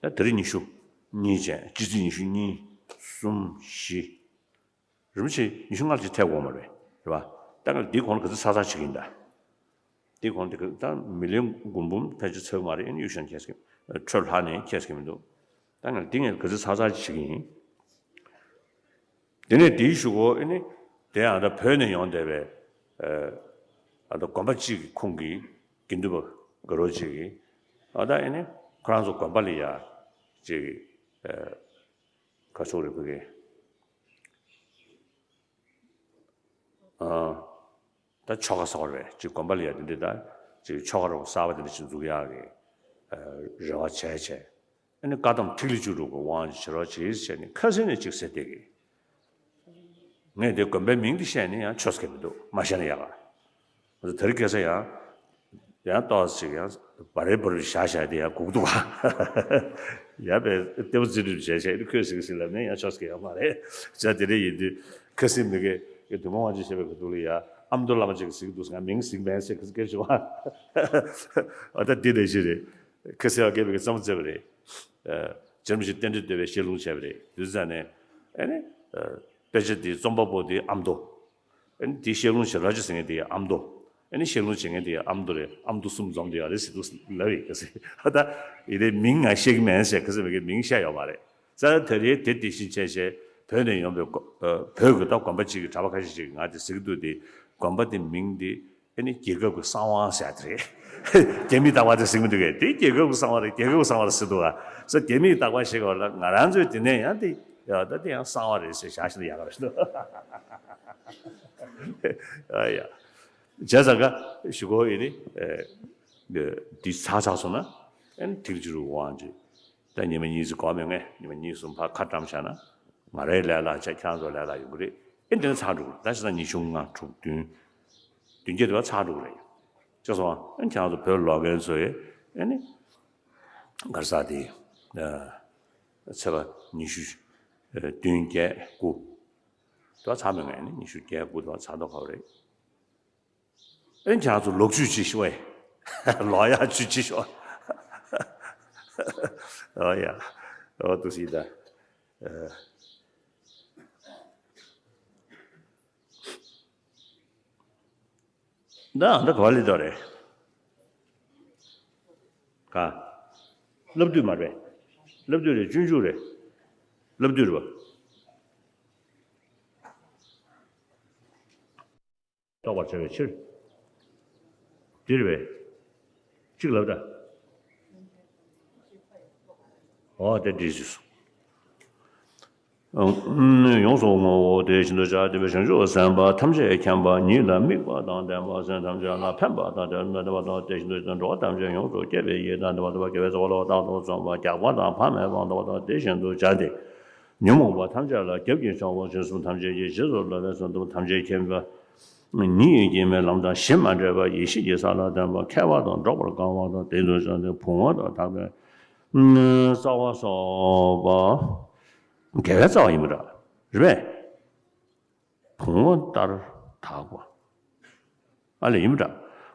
ཨ་ད་དེ་རིང་ཉི་ཤུ་གཉིས་བྱས། སྤྱི་ཚེས་ཉི་ཤུ་གཉིས། གསུམ། བཞི། རིན་པོ་ཆེ་ཉི་ཤུ་ལྔ་ཅིག་ཐེབས་དགོས་མ་རེད། རེད་པ། ད་ག་འདིའི་གོང་ལ་ག་ཚོད་ཚར་ཚར་བྱེད་ཀྱི་ཡིན་ད། འདིའི་གོང་དེ་ག་ད་མི་ལོའི་མགུར་འབུམ་ཕལ་ཆེར་ཚར་མ་རེད། ཨ་ནི་གཡུ་ཞང་ཁྱེར་སོང་། འཕྲོས་ལྷག་ནས་ཁྱེར་སོང་མི་འདུག་ད་ང་འདི་ངས་ག་ཚོད་ཚར་ཚར་བྱེད་ཀྱི་ཡིན། དེ་ནས་དེའི་གཞུག་གུ་ཨ་ནི་དེ་ཡང་ད་བོད་ནས་ཡོང་བསྡད་པའི་ཨ་ད་དགོན་པ་གཅིག་གི་ཁོངས་ཀྱི་དགེ་འདུན་པ་དགའ་རོགས་གཅིག་གིས་ཨ་ད་ཨ་ནི་ཁོ་རང་ཚོ་དགོན་པ་ལ་ཡ་གཅིག་གི་ཨ་ག་ཚོད་རེད་ཁོ་གི། ཨ། ད་ཆོ་ག་སོགས་རེད། ཅིག་དགོན་པ་ལ་ཡ་དེ་འདྲ་ད་ཅིག་ཆོ་ག་རོགས་གསར་པ་དེ་འདྲ་ཅིག་འཛུགས་ཡག་གི་ཨ་རེ་བ་བྱས་བྱས། ཨ་ནི་བཀའ་གདམས་ཐིག་ལེ་བཅུ་དྲུག་གི་དབང་ཅིག་བྱེད་རོགས་བྱེད་ཟེར་ནས་ཁ་སང་ནས་ཅིག་ཟེར་བསྡད་གི། ངས་དེ་དགོན་པའི་མིང་དེ་བཤད་ནས་ཡང་ཆོས་སྐད་མི་འདུག་མ་བཤད་ན་ཡག་ག་དེ་རིང་ཁ་སང་ཡང་ཡང་ཏོག་ཙམ་ཅིག་ཡང་བ་རེ་བ་རེ་བཞག་བཞག་དེ་ཡང་སྒུག་འདུག་ག་ཡང་པའི་ལྟེ་བ་རྩིས་སྤྲོད་བྱས་བྱས་ཁོས་ཟིག་ཟིག་ལབ་ནས་ཡང་ཆོས་སྐད་ཡོད་མ་རེད། ཅག་དེ་འདྲ་ཡིན་དུས་ཁ་སང་མི་དགེ་གི་དུས་མ་དབང་ཅིག་བྱས་པའི་ག་དུས་ལ་ཡ་ཨ་མདོ་བླ་མ་ཅིག་གིས་ཟིག་འདུག་ང་མིང་ཟིག་མེད་ཟེར་ཁ་སང་སྐད་ཞུ་བ། ཨ་ད་འདི་ནང་བཞིན་རེད། ཁ་སང་ཡང་སྐད་པའི་གི་རྩོམ་མཛད་པ་རེད། ཨ་རྗེ་རིན་པོ་ཆེ་རྟེན་འབྲེལ་བསྟོད་པའི་བཤད་ལུང་བྱས་པ་རེད། དུས་ཙང་ནས་ཨ་ནི་ཨ་དཔེ་ཆ་འདི་རྩོམ་པ་པོ་འདི་ཨ་མདོ། ཨ་ནི་དེའི་བཤད་ལུང་བྱེད་རོགས་བྱེད་ཟེར་མཁན་དེ་ཡང་ཨ་མདོ། ཨ་ནི་བཤད་ལུང་བྱེད་མཁན་དེ་ཡང་ཨ་མདོ་རེད། ཨ་མདོ་གསུམ་འཛོམས་བསྡད་ཡོད་རེད་ཟེར་འདུག་ལབ་ཡིན། ད་ད་ཡིན་དེ་མིང་ང་ཤེས་ཀྱི་མེད་ཟེར་ཁ་སང་མི་དགེས་མིང་བཤད་ཡོད་མ་རེད། རྩ་ད་རེས་དེ་དེ་བཞིན་བྱས་བྱས་བོད་ནས་ཡོང་པའི་དགོ་ཨ་བོད་ཀྱི་ད་དགོན་པ་གཅིག་གི་གྲྭ་པ་ཁ་ཤས་ཤིག་གིས་ང་དེ་ཟེར་གྱི་འདུག་དེ་དགོན་པ་དེ་མིང་དེ་ཨ་ནི་རྒྱལ་ཁབ་ཀྱི་གསང་བ་ཟེར་ཡ་དེ་རེད། རྒྱ་མིས་བཏགས་པ་དེ་ཟེར་གྱི་མི་འདུག་གས། དེ་རྒྱལ་ཁབ་ཀྱི་གསང་བ་རེད། རྒྱལ་ཁབ་ཀྱི་གསང་བ་རེད་ཟེར་འདུག་ག་ས་རྒྱ་མིས་བཏགས་པ་ཞིག་ག་ལ་ང་རང་ཚོའི་དེ་ནས་ཡང་དེ་ཡ་ད་དེ་ཡང་གསང་བ་རེད་ཟེར་བཞག་ཤེས་ན་ཡག་ག་རེད་ཟེར་འདུག་ཨ་ཡ། བྱས་ཙང་ཀ་ཞུ་གོ་ཡིན་ནི། ཨེ། འདི་ཚར་ཚར་སོང་ན་ཨེ་ཐིག་ལེ་བཅུ་དྲུག་དབང་ཅིག་ད་ཉི་མ་གཉིས་ཙམ་འགོར་མེད་ངས་ཉི་མ་གཉིས་གསུམ་ཕར་ཁ་བཀྲམ་བཞག་ན་ང་རའི་ལས་ལ་བྱས། ཁྱེད་རང་ཚོ་ལས་ལ་ཡོང་གི་རེད། ཨེ་འདི་ནི་ཚར་འགྲོ་གི་རེད། ད་བྱས་ཙང་ཉི་ཤུ་ལྔ་དྲུག་བདུན་བདུན་བརྒྱད་དེ་བ་ཚར་འགྲོ་གི་རེད། ཅེས་སོང་ཨེ་ཁྱེད་རང་ཚོ་བོད་ལོག་མཁན་ཚོ་ཡིས་ཨེ་ནི་ག་རེ་ཟེར་དེ་ཨ་ཚེས་པ་ཉི་ཤུ་བདུན་བརྒྱད་དགུ་དེ་བ་ཚར་མེད་ངས་ནི་ཉི་ཤུ་བརྒྱད་དགུ་དེ་བ་ཚར་མདོག་ཁ་པོ་རེད། ཨེ་ཁྱེད་རང་ཚོ་ལོག་ཆུས་ཅིག་ཤོག་ཨེ། ལོག་ཡག་ཆུས་ཅིག་ཤོག་ཨོ་ཡ། ཨོ་འདུག་སེ་ད། ཨ། ད་ཨ་ད་ག་པར་སླེབས་འདུག་རེད། ག་བསླབ་བཏུས་མ་རེད། བསླབ་བཏུས་རེད། སྤྱོད་འཇུག་རེད། བསླབ་བཏུས་རེད་པ། རྟོགས་པར་བྱ་བའི་ཕྱིར། འདིར་བས། གཅིག་ལབ་ད། འོ་དེ་འདྲ་ཞིག་སོང་། ཡོངས་སུ་བསྔོའོ། དེ་བཞིན་དུ་བྱ་སྟེ་བྱང་ཆུབ་སེམས་དཔའ་ཐམས་ཅད་མཁྱེན་པ་ཉིད་ལ་དམིགས་པ་དང་ལྡན་པ། སེམས་ཐམས་ཅད་ལ་ཕན་པ་དང་བདེ་བ་དང་། དེ་བཞིན་དུ་འགྲོ་བ་ཐམས་ཅད་ཡོངས་སུ་སྐྱོབ་པའི་ཡིད་དང་ལྡན་པ། དགེ་བའི་རྩ་བ་ལ་རྟག་ཏུ་འཛོམས་པ། རྒྱགས་པ་དང་ཕ་མས་སྤངས་པ་དང་། དེ་བཞིན་དུ་བྱ་སྟེ་ཉོན་མོངས་པ་ཐམས་ཅད་ལ་རྒྱབ་ཀྱིས་བཅག་པ། དུས་གསུམ་ཐམས་ཅད་ཀྱི་རྗེས་སུ་སློབ་པའི་བསོད་ནམས་ཐམས་ཅད་མཁྱེན་པ། ཉིད་ཀྱི་དཀྱིལ་མའི་ལམ་དང་གཞི་མ་འདྲེས་པ། ཡེ་ཤེས་ཀྱི་ས་ལ་ལྡན་པ། མཁས་པ་དང་འགྲོགས་པར་དཀའ་བ་དང་། དེ་དུ་བྱ་སྟེ་བུང་བ་དང་ཐག་པའི་རྩ་བ་སོགས་པ། དགེ་བའི་རྩ་བ་ཡིན་པ་འདྲ་རེད་པས། བུང་བ་ལྟར་དག་པ། ཨ་ལས་ཡིན་པ་འདྲ།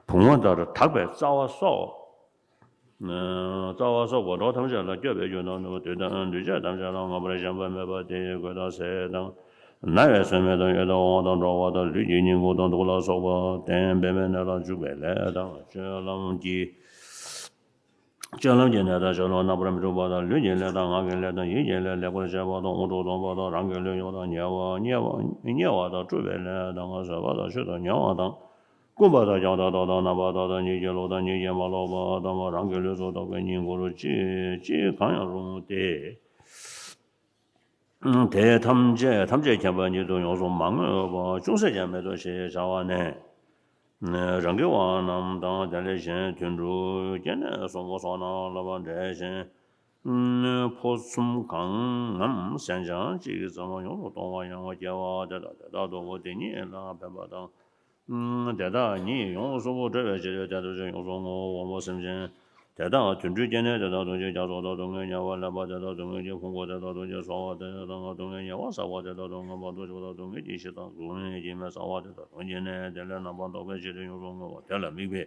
བུང་བ་ལྟར་དག་པའི་རྩ་བ་སོགས། རྩ་བ་སོགས་པ་འགྲོ་བ་ཐམས་ཅད་ལ་སྐྱོབ་པའི་རྒྱུ་དང་ནུས་པ། དུས་དང་འདུས་བྱས་ཐམས་ཅད་ལ་མངོན་པར་ཞེན་པ་མེད་པ་དེ་ཡི་གོས་དང་ཟས་དང་ ན་བའི་ཟོལ་མེད་དང་ཡོད་དོ་འོང་དང་འགྲོ་བ་དང་ལུས་ཀྱི་བསྙེན་བཀུར་དང་དུག་ལ་སོགས་པ་གཏན་འབེབས་མེད་ནས་ལ་འཇུག་པའི་ལས་དང་སྤྱོད་ལམ་གྱི་སྤྱོད་ལམ་གྱི་གནས་དང་སྤྱོད་ལམ་རྣམ་པར་མི་འཁྲུགས་པ་དང་ལུས་ཀྱི་ལས་དང་ངག་གི་ལས་དང་ཡིད་ཀྱི་ལས་ལེགས་པར་བྱས་པ་དང་དབང་དུ་གཏོང་བ་དང་རང་གི་ལུས་ཡོངས་དང་ཉེ་བ་དང་སྤྲུལ་པའི་ལས་དང་བཟོད་པ་དང་ཆོས་དང་མྱང་བ་དང་བསྐུམ་པ་དང་བསྐྱངས་དང་བསྟོད་དང་རྣམ་པར་དག་དང་ཉིད་ཀྱིས་ལོག་དང་ཉིད་ཀྱིས་མ་ལོག་པ་དང་རང་གི་ལུས་སུ་གཏོགས་པའི་བསྙེན་བཀུར་ཅི་ཅི་གང་ཡང་རུང་སྟེ། དེ་ཐམས་ཅད་ཐམས་ཅད་མཁྱེན་པ་ཉིད་དུ་ཡོངས་སུ་མ་བསྔོས་པ་ཅུང་ཟད་ཀྱང་མེད་དོ་ཞེས་བྱ་བ་ནས། རང་གི་དབང་རྣམས་དང་དེ་ལས་གཞན་དུད་འགྲོའི་སྐྱེ་གནས་གསུམ་པོ་སོགས་ནང་ལ་བ་འདྲེས་ཤིང་། ཕོ་ཚུམ་གང་ངམ་སེན་ཆང་གཅིག་ཙམ་ཡོངས་སུ་གཏོང་བ་ཡང་སྐྱེ་བ་དེ་དག་དེ་དག་སྡུག་པོ་དེ་ཉིད་ལ་ཕན་པ་དང་། དེ་དག་ཉིད་ཡོངས་སུ་བསྒྲལ་བའི་ཕྱིར་དེ་ལྟར་ཆོས་ཡོངས་སུ་བསྔོ་བ། འོ་མ་སེམས་ཅན་དེ་དག་དུད་འགྲོའི་སྐྱེ་གནས་དེ་དག་ཏུ་ཅི་རྒྱ་མཚོ་དག་ཏུ་ངའི་དམྱལ་བ་ཀླད་པ་དེ་དག་ཏུ་ངའི་ཕུང་པོ་དེ་དག་ཏུ་ཅི་སོལ་བ་དེ་དག་ཏུ་ངའི་དམྱལ་བ་ཟག་པ་དེ་དག་ཏུ་ངའི་ཕ་དུ་ཆུ་དག་ཏུ་ངའི་སྐྱེ་ཤི་དང་གཟུགས་ནས་སྐྱེ་མེད་ཟག་པ་དེ་དག་ཏུ་སྐྱེ་གནས་དེ་ལས་རྣམ་པར་ལྡོག་པའི་ཕྱིར་དུ་ཡོངས་སུ་བསྔོ་བ། དེ་ལ་དམིགས་པའི་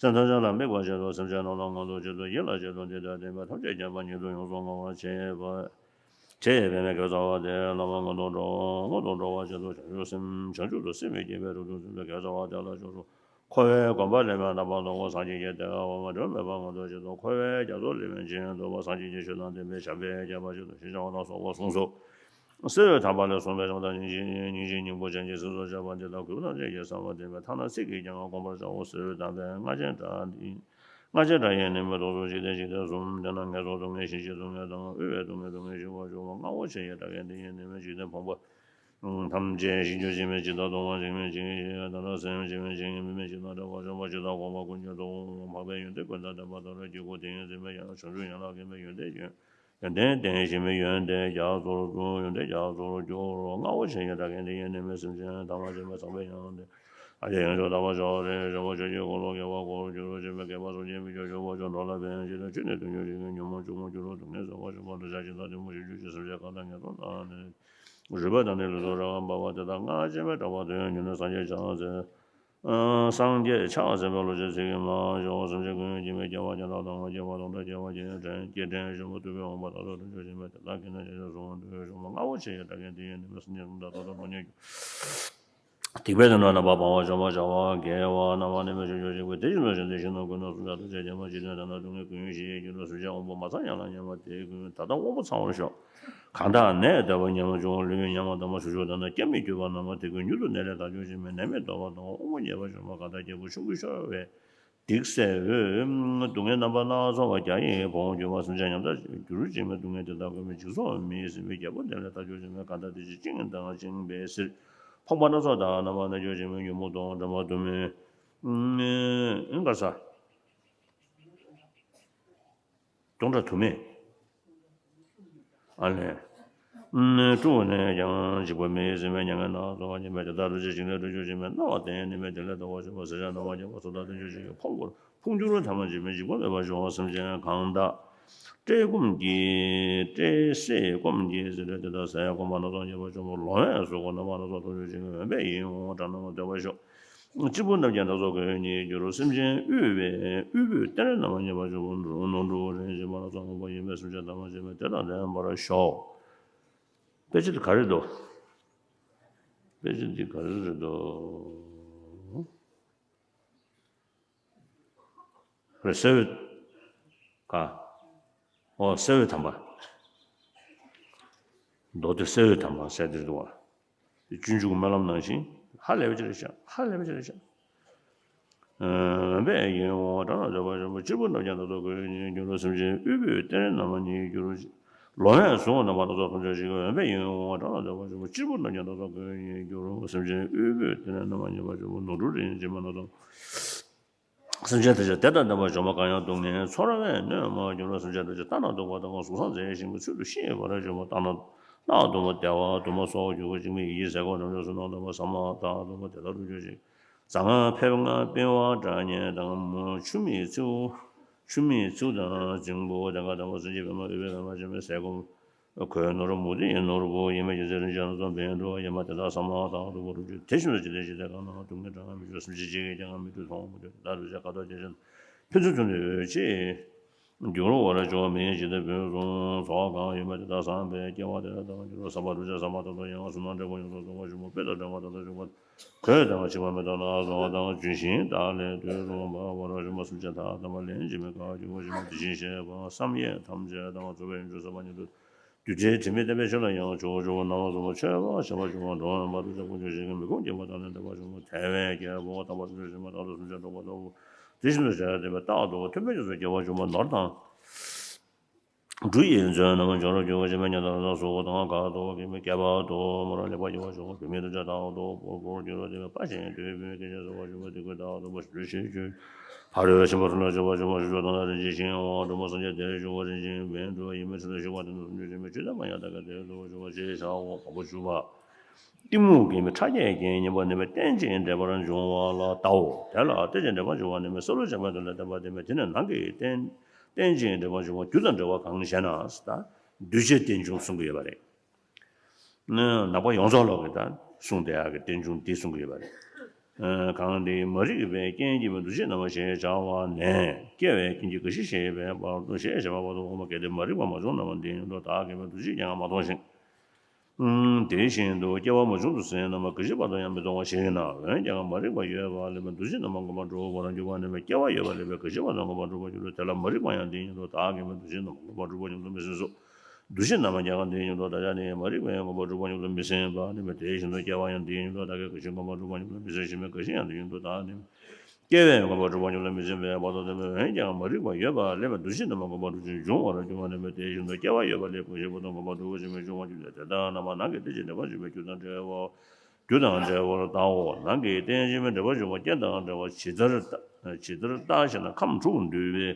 སེམས་ཐམས་ཅད་ལ་དམིགས་པར་བྱེད་དོ། སེམས་ཅན་རྣམས་ལ་མངོན་དུ་བྱེད་དོ། ཡིད་ལ་བྱེད་དོ། འདི་ལྟར་བསྟན་པ་ཐམས་ཅད་མཁྱེན་པ་ཉིད་དུ་ཡོངས་སུ་བསྔོ་བར་བྱེད་པ། ཆེས་པདྨའི་གེ་སར་བ་དེ་བླ་མ་མངོན་དུ་འགྲོ། མངོན་དུ་འགྲོ་བར་བྱེད་དོ། བྱང་ཆུབ་སེམས་བྱང་ཆུབ་ཏུ་སེམས་བསྐྱེད་པའི་རིགས་དྲུག་འཛིན་པའི་གེ་སར་བ་དེ་ལ་ཕྱོགས་སུ་འཁོར་བའི་གོམ་པ་ལེན་པའི་རྣམ་པར་རྟོག་པ་སངས་རྒྱས་ཀྱི་བདེ་བ་འོག་མ་འགྲོ་མེད་པ་མངོན་དུ་བྱེད་དོ། འཁོར་བའི་རྒྱ་མཚོ་ལས་མི་འབྱིང་འདུག་པ་སངས་རྒྱས་ཀྱི་ཆོས་དང་ལྡན་པའི་བྱམས་པས་བསྐྱབ་པར་བྱེད་དོ་ཞེས་བྱ་བ་ལ་སོགས་པ་གསུངས་སོ། གསེར་འོད་དམ་པ་ལས་གསུངས་པའི་བྱམས་དང་སྙིང་རྗེ་སྙིང་རྗེའི་སྙིང་པོ་ཅན་གྱི་སེམས་སུ་བྱ་བ་འདི་དག་གུས་པ་ཐམས་ཅད་ཀྱིས་བསམ་པ་ལྡན་པས་ཐ་ན་ཚིག་གིས་ཀྱང་བསྒོམ་པར་བྱའོ། གསེར་འོད་དམ་པའི་རྔ་ཆེན་སྒྲ་འདི། རྔ་ཆེན་སྒྲ་ཡི་ནང་མི་རྟོག་ཚོགས་ཞིག་སྟེ་ཞིག་སྟེ་གསུམ། དེ་ན་ངན་སོང་སྡུག་བསྔལ་ཞི་བྱེད་སྡུག་བསྔལ་དང་། དབུལ་བའི་སྡུག་བསྔལ་སྡུག་བསྔལ་ཞི་བར་འགྱུར་བ། རྔ་བོ་ཆེ་ཡི་སྒྲ་སྐད་འདི་ཡིས་ནད་མེད་འཇིག་རྟེན་ཕོངས་པ་ཐམས་ཅད་ཞི་གྱུར་ཅིག་མི་ཇི་ལྟར་གདུང་བ་འཇིགས་མེད་འཇིགས་ཡེ་ཡི་ཡང་དག་སེམས་འཇིགས་མེད་འཇིགས་ཡེ་མི་མེད་ཇི་ལྟར་བྲལ་བར་འབྱུང་བ་ཇི་ལྟར་བསྒོམ་པ་ཀུན་གྱི་རྫོགས། འཕགས་པའི་ཡོན་ཏན་ཀུན་དང་ལྡན་པ་དང་རབ་ཀྱི་སྐུ་དེ་ཉིད་འཛིན་པའི་ཡང་བྱང་ཆུབ་ཡན་ལག་བརྒྱད་པའི་ཡོན་ཏན་ཡོན་ཏན་ལྡན་ཞིང་མི་ཡོན་ཏན་རྒྱ་མཚོར་འགྱུར། ཡོན་ཏན་རྒྱ་མཚོར་འགྱུར། རྔ་བོ་ཆེ་ཡི་སྒྲ་སྐད་འདི་ཡིས་ནད་མེད་སེམས་ཅན་ཐམས་ཅད་མི་ཚངས་པའི་ཡང་ནི། ཨ་ཡ་ཡང་ཆོག་དག་པ་ཞོག་རེ་ཞོག་པ་ཆོས་ཀྱི་འཁོར་ལོ་བརྒྱ་པ་འཁོར་གྱུར་ཅིག་མི་དགེ་བ་སོགས་ཀྱིས་མི་ཁྱབ་ཆོག་པ་ཆོག་འགྲོ་ལ་ཕན་ཕྱིར་ཆོས་ནི་དོན་གྱུར་ཅིག་ཉོན་མོངས་གཅུང་མོ་འགྱུར་རོ། སྡུག་བསྔལ་ཟད་པར་ཤོག་པ་འདོད་ཆགས་ཇི་ལྟར་ལྡན་པ་ཞིག་གྱུར་ཅིག་སེམས་ཅན་གང་དག་ངན་སོང་ན་ནི། རུས་པ་དང་ནི་ལུས་སུ་རེག་པ་འབར་བ་དེ་དག་རྔ་ཆེན་མའི་སྒྲ་བར་དོན་ཉུང་ནས་སངས་རྒྱས་ཕྱག་འཚལ། སངས་རྒྱས་ཕྱག་འཚལ་བའི་ལོ་ཆེན་ཚིག་གིས་མ་ཞོག་སེམས་ཅན་ཀུན་སྐྱེ་མེད་སྐྱེ་བ་ཀྱང་དག་དང་མ་སྐྱེས་པ་དང་དག་སྐྱེ་བ་ཀྱང་དྲན་སྐྱེ་དྲན་ཞུ་བ་ཐུབ་པའི་འོང་བ་དག་ལ་དོན་ཆོག་ཅིག་མེད་དེ་དག་གི་ནི་ཞེས་སོགས་འདོད་ཆོག་མ། རྔ་བོ་ཆེ་ཡི་སྒྲ་སྐད་འདི་ཡིས་ནི་མི་སེམས་ཉིད་དུ་བདག་ཐོབ་ལ་མ་ཉེས་རྒྱུ། སྡིག་པའི་དོན་དུ་རྣམ་པར་སྤང་བར་བྱ་བ་བྱ་བ་དགེ་བ་རྣམ་པར་གནས་མི་ཆོག་ཆོག་ཅིག་པས་དེ་བཞིན་དུ་བྱས་ཏེ་ཞིང་རྣམས་ཀུན་ཏུ་སྲུང་བྱ་ཐམས་ཅད་ཀྱང་མ་ཅི་ནས་དེ་ན་སྡུག་བསྔལ་ཀུན་ཞི་བའི་རྒྱུ་ལ་སེམས་ཅན་དབང་པོ་མ་ཚང་ཡང་ལ་ཉམས་པ་དེ་ཀུན་ད་ལྟ་དབང་པོ་ཚང་བར་ཤོག་གང་དག་ནད་བདེ་བ་ཉམས་པ་བྱུང་། ལུས་ཉམས་པ་དང་པོ་ཞུགས་ཤོག་ད་ནི་སྐྱེ་མེད་གྱུར་པ་རྣམས་དེ་ཀུན་མྱུར་དུ་ནད་ལས་ཐར་གྱུར་ཅིག་མི་ནད་མེད་འདོད་པ་དང་དབང་པོ་ཉེས་པར་གྱུར་པ་གང་དག་སྐྱེ་བོ་ཆུང་ཀུན་ཤོར་བའི་སྡིག་བསལ་འོས། སྡུག་བསྔལ་རྣམ་པ་སྣ་ཚོགས་པ་བརྒྱ་ཡི་བོང་གྱུར་པ་སེམས་ཅན་ཉམས་དག་གྱུར་ཅིག་མི་སྡུག་བསྔལ་དེ་དག་ཀུན་མི་འཇིགས་སོགས་མི་ཡི་སྲིད་པའི་རྒྱལ་པོ་དེ་ལས་ཐར་གྱུར་ཅིག་མི་གང་དག་དེ་ཕྱིར་བཅིངས་དང་བཅིངས་པའི་ཟེར། ཕོངས་པ་སྣ་ཚོགས་དག་རྣམ་པ་སྣ་གྱུར་ཅིག་མི་ཉོན་མོངས་དང་འདྲེན་པ་དུ་མེད། ཨིན་ག་ས། སྟོང་ཕྲག་དུ་མེད། ཨ་ལས། སྤྲུལ་ནས་ཀྱང་འཇིགས་པ་མེད་ཟེར་བའི་མྱ་ངན་ན་སོགས་པ་ཉེས་པའི་དེ་དག་རུ་ཆེ་ཞིང་ལས་སྤྲུལ་གྱུར་ཅིག་མི་སྣང་བ་དེ་ནི་མེད་དེ་ལས་ལྟ་བ་ཞིག་པ་ཟེར་བྱ་རྣམ་པ་ཉེས་པ་སུ་དག་དོན་གྱུར་ཅིག་ཕོངས་པར་ཕུང་འགྱུར་ཐ་མ་ཅིག་མི་འཇིགས་པ་མེད་པར་ཤོག་སེམས་ཅན་གང་དག་བཀྲེས་སྐོམ་གྱིས་བཀྲེས་སེ་སྐོམ་གྱིས་ཟེར་བའི་དེ་དག་ཟས་སྐོམ་པ་སྣ་ཚོགས་ཉེས་པར་ཤོག་པ་ལོང་བས་གཟུགས་སྐོམ་རྣམ་པ་སྣ་ཚོགས་ཐོབ་གྱུར་ཅིག་འོན་པས་ཡིད་འོང་བ་དགྲ་རྣམས་འདོད་པར་ཤོག་གཅེར་བུ་རྣམས་ཀྱང་སྣ་ཚོགས་ཀྱིས་མྱོས་འགྱུར་རོ། སེམས་ཅན་དབུལ་བས་དབུལ་པོས་བརྟན་རྣམ་པར་ཉེས་པར་འགྱུར་རོ། ནོར་འགྲོ་རིན་ཆེན་པ་ལ་སོགས་མང་པོ་ཡིན་པས་སེམས་ཅན་ཐ་མ་ཅན་མེད་དེ་དང་ལྡན་པར་ཤོག་དཔེ་ཆ་འདི་ག་རེ་འདུག་དཔེ་ཆ་འདི་ག་རེ་རེད་འདུག་རེད། གསེར་འོད་ག་ཨོ་གསེར་འོད་དམ་པ། མདོ་སྡེ་གསེར་འོད་དམ་པ་ཟེར་འདི་རེད་འདུག་བ། སྤྱོད་འཇུག་སྨོན་ལམ་ནང་བཞིན་ཧ་ལས་པ་ཅིག་རེད་ཤག་ཧ་ལས་པ་ཅིག་རེད་ཤག་འོན་པས་ཡིད་འོང་བ་དགྲ་རྣམས་འདོད་པར་ཤོག་གཅེར་བུ་རྣམས་ཀྱང་སྣ་ཚོགས་ཀྱིས་མྱོས་འགྱུར་རོ། སེམས་ཅན་དབུལ་པོས་བརྟན་རྣམ་པར་ཉེས་འགྱུར་རོ། ལོང་བས་གཟུགས་སྐོམ་རྣམ་པ་སྣ་ཚོགས་ཐོབ་གྱུར་ཅིག་འོན་པས་ཡིད་འོང་བ་དགྲ་རྣམས་འདོད་པར་ཤོག་གཅེར་བུ་རྣམས་ཀྱང་སྣ་ཚོགས་ཀྱིས་མྱོས་འགྱུར་རོ། སེམས་ཅན་དབུལ་པོས་བརྟན་རྣམ་པར་ཉེས་པར་ཤོག་ནོར་འགྲོ་རིན་ཆེན་པ་སྣ་ཚོགས། སེམས་ཅན་ཐམས་ཅད་དེ་དང་ལྡན་པར་འཇོམས་པ་གང་ཡང་སྡུག་བསྔལ་ཚོར་བས་གནོད་མ་གྱུར་རོ། སེམས་ཅན་ཐམས་ཅད་ལྟ་ན་སྡུག་པ་དང་གཟུགས་བཟང་མཛེས་ཤིང་ཚུལ་དུ་ཤེས་པར་འཇོམས་པ་ལྟ་ན་ལྟ་ན་སྡུག་པ་བདེ་བ་དུ་མ་སོགས་གྱུར་ཅིག་མི་ཡིད་ཀྱི་ཟས་སྐོམ་རང་བཞིན་བསོད་ནམས་ལྡན་པ་ཟ་མ་ཐག་ཏུ་མ་དེ་དག་ཏུ་གྱུར་ཅིག་ཟངས་ཕེབས་ལྔ་པི་ཝང་སྒྲ་སྙན་དང་མོ་ཆུ་མིག་ཚིག་ཆུ་མིག་ཚིག་དང་རྫིང་བུ་དེ་ག་དང་པོ་སེམས་ཅན་པདྨ་འོད་དཔལ་པདྨ་ཅན་མའི་ཟས་སྐོམ། གོས་ནོར་མུ་ཏིག་ནོར་བུ་ཡིན་པ་ཇི་སྲིད་རིན་ཆེན་རྣམ་གསུམ་པའི་འགྲོ་བ་ཡིན་པ་དེ་དག་ཟ་མ་ཐག་ཏུ་བོར་གྱུར། དེ་བཞིན་དུ་ཇི་སྲིད་ཇི་སྲིད་གང་ན་སྡུག་བསྔལ་གྲང་ངར་མི་འབྱུང་། སེམས་ཅན་གཅིག་གིས་ཀྱང་མི་འཁྲུགས་ཐོག་མ་འགྱུར། དེ་དག་རུ་ཆེ་ཁ་དོག་ཅན་ཕན་ཚུན་མཐུན་ཏེ་འོད་ཆེས། འགྱུར་བར་འགྱུར་བ་མེད་ཅིག་སྟེ་ཕུན་སུམ་ཚོགས་གང་ཡོད་པ་དེ་དག་བསམ་པས་སྐྱེ་བ་དེ་དག་ཏུ་འགྱུར་བ་བསམ་པ་བསྒྲུབ་བྱ་བསམ་པ་ཐོབ་ཏུ་ཡང་བསོད་ནམས་འབྲས་བུ་ཡོངས་སུ་རྫོགས་པར་འབྱུང་བ་དཔེ་དང་ལྡན་པ་དང་དུ་བྱུང་བ་གོས་དང་ཕྱིས་པ་མེ་ཏོག་ནགས་ཚལ་དང་ལྗོན་ཤིང་དག་ལས་དུས་གསུམ་པ་བར་འབྱུང་བ་སེམས་ཅན་དག་དམ་པ་ལན་གཅིག་མའི་གར་གྱུར་པ་ཞིག་མ་དེ་བཞིན་གཤེགས་པ་བསམ་ཡས་ཐམས་ཅད་དང་རྫོགས་པའི་སངས་རྒྱས་ཀྱི་རྡུལ་ཕྲན་དྲི་མེད་བརྟན་པའི་ཆོས་ལ་ཡང་ཕྱོགས་བཅུ་པ་རྣམ་གསུམ་མཆོད་པ་བྱེད་པར་འགྱུར་བ་འགྲོ་བ་མ་ཐུབ་ཅིང་ཀུན་འབྱུང་ཞིང་མི་ཁོམ་སྐྱེ་བ་དག་ལས་འདས་པར་འགྱུར་བ་ཐལ་བའི་རྒྱལ་པོ་དམ་པ་ཐམས་ཅད་མཁྱེན་པ་དང་ཐུགས་སུ་ཆུད་པ་རྟག་ཏུ་སེམས་ཅན་སྡུག་བསྔལ་དང་དེ་བཞིན་དུ་བྱ་བ་བསྟན་པ་རྟག་ཏུ་ཐོས་པའི་རྗེས་སུ་སྐྱེ་བར་འགྱུར་བ་ནོར་དང་འབྲུ་ཡི་མཚོན་རྣམས་འབྱོར་རུ་འགྱུར་བ་ཞེས་པའི་ཉན་ཐོས་ལ་གཟུགས་དང་ཁ་དོག་གི་མི་སྐྱེ་བ་དུ་མར་ལེགས་པར་སྐྱེ་བར་འགྱུར་བ་བུད་མེད་དུ་བྱ་རྟག་ཏུ་ཕུར་བུར་འགྱུར་རོ་དེ་བས་དཔའ་ཞིང་དུད་འགྲོའི་སྐད་ཅན་གསོད་པར་འགྱུར་བ་དེ་ཀུན་རྟག་ཏུ་འབུ་སྲིན་འགྲོས་ཤིག་ཕ་རོལ་ཕྱིན་པ་གསུམ་ལ་སྤྱོད་པར་འགྱུར་བ་ཞེས་བྱ་བ་དང་རིན་ཆེན་ཤིང་དབང་དྲུང་པ་སངས་རྒྱས་དེར་ཞུགས་པ་རིན་ཆེན་བཻ་ཌཱུརྱ་ཡིད་མི་ཚིམ་དུ་ཞུགས་པ་དེ་ནི་སུམ་ཅུ་རྩ་གཉིས་ཆོས་དང་མ་ཡིན་པ་དག་གི་དེར་འདུ་བར་འགྱུར་བ་ཞེས་བྱའོ། དང་པོ་འཇུག་པ། གཏི་མུག་གི་མི་ཕྲ་རྒྱས་ཀྱི་ཉེས་པ་ནི་མི་རྟེན་ཅིང་འབྲེལ་པར་འབྱུང་བ་ལ་བལྟའོ། དེ་ལ་རྟེན་ཅིང་འབྲེལ་པར་འབྱུང་བ་ནི་མི་བསམ་བློ་བྱེད་པ་དེ་ལ་བརྟེན་པ་དེ་མི་དེ་ནི་ནང་གི་རྟེན་རྟེན་ཅིང་འབྲེལ་པར་འབྱུང་བ་རྒྱུ་དང་འབྲེལ་བ་གང་ཞེ་ན། ད་འདུས་བྱས་རྟེན་འབྱུང་གསུང་གི་ཡོད་པ་རེད། ནང་པ་ཡོངས་རྫོགས་ལོག་གི་ད་གསུང་དེ་ཡག་གི་རྟེན་འབྱུང་འདི་གསུང་གི་ཡོད་པ་རེད། ཨ་གང་དེ་མ་རིག་པའི་རྐྱེན་གྱིས་མི་འདུ་བྱེད་རྣམ་པར་ཞེས་བྱ་བ་ནས་སྐྱེ་བའི་རྐྱེན་གྱིས་འགའ་ཞིག་ཞེས་པའི་བར་དུ་ཞེས་བྱ་བ་བར་དུ་འོག་མ་གལ་ཏེ་མ་རིག་པ་མ་བྱུང་རྣམ་པ་འདི་ཉིད་དུ་བདག་གིས་མི་འདུ་བྱེད་ཀྱང་མ་མཐོང་ཞིང་། དེ་བཞིན་དུ་སྐྱེ་བ་མ་བྱུང་དུ་ཟིན་རྣམ་པ་འགའ་ཞིག་བར་དུ་ཡང་མི་མཐོང་བ་ཞིག་ཡིན་ན། འོན་ཀྱང་མ་རིག་པ་ཡོད་པ་ལས་མི་འདུ་བྱེད་རྣམ་པ་འགོད་པར་འགྲོ་བར་འགྱུར་བ་ནི་མི་སྐྱེ་བ་ཡོད་པ་ལས་མི་འགའ་ཞིག་བར་དུ་འགོད་པར་འགྲོ་བར་འགྱུར་རོ། དེ་ལ་མ་རིག་པ་ཡང་འདི་ཉིད་དུ་བདག་གིས་མི་འདུ་བྱེད་རྣམ་པ་འགོད་པར་འགྲོ་བ་ཉིད་དུ་མི་ཟིན་སོ། འདུ་བྱེད་རྣམ་པ་ཀྱང་འདི་ཉིད་དུ་བདག་ཅག་ནི་མ་རིག་པའི་འགོད་པར་འགྲོ་བ་ཉིད་དུ་མི་ཟིན་པ་ནི་མི་དེ་བཞིན་དུ་སྐྱེ་བ་ཡང་འདི་ཉིད་དུ་བདག་གིས་འགའ་ཞིག་འགོད་པར་འགྲོ་བ་ཉིད་དུ་མི་ཟིན་ཞིང་མི་འགའ་ཞིག་ཡང་འདི་ཉིད་དུ་བདག་ནི། སྐྱེ་བའི་འགོད་པར་འགྲོ་བ་ཉིད་དུ་མི་ཟིན་པའི་བར་དུ་དེ་མོ། འོན་ཀྱང་མ་རིག་པ་ཡོད་པ་ལས་མི་འདུ་བྱེད་རྣམ་པ་འགོད་པར་འགྲོ་ཞིང་འབྱུང་བར་འགྱུར་བ་ནི་མི་དེ་བཞིན་དུ་སྐྱེ་བ་ཡོད་པ་ལས་འགའ་ཞིག་བར་དུ་འགོད་པར་འགྲོ་བ་ཞིག་མི་འབྱུང་བར་འགྱུར་ཏེ། དེ་ལྟར་རྣམ་པ་ནང་གི་རྟེན་ཅིང་འབྲེལ་པར་འབྱུང་བའི་རྒྱུ་དང་འབྲེལ་བ། རྒྱུ་དང་འབྲེལ་བར་བལྟའོ། ནང་གི་རྟེན་ཅིང་འབྲེལ་པར་འབྱུང་བ་རྐྱེན་དང་འབྲེལ་བ་ཇི་ལྟར་ཇི་ལྟར་བརྟག་ཞེ་ན། ཁམས་དྲུག་འདུལ་བའི་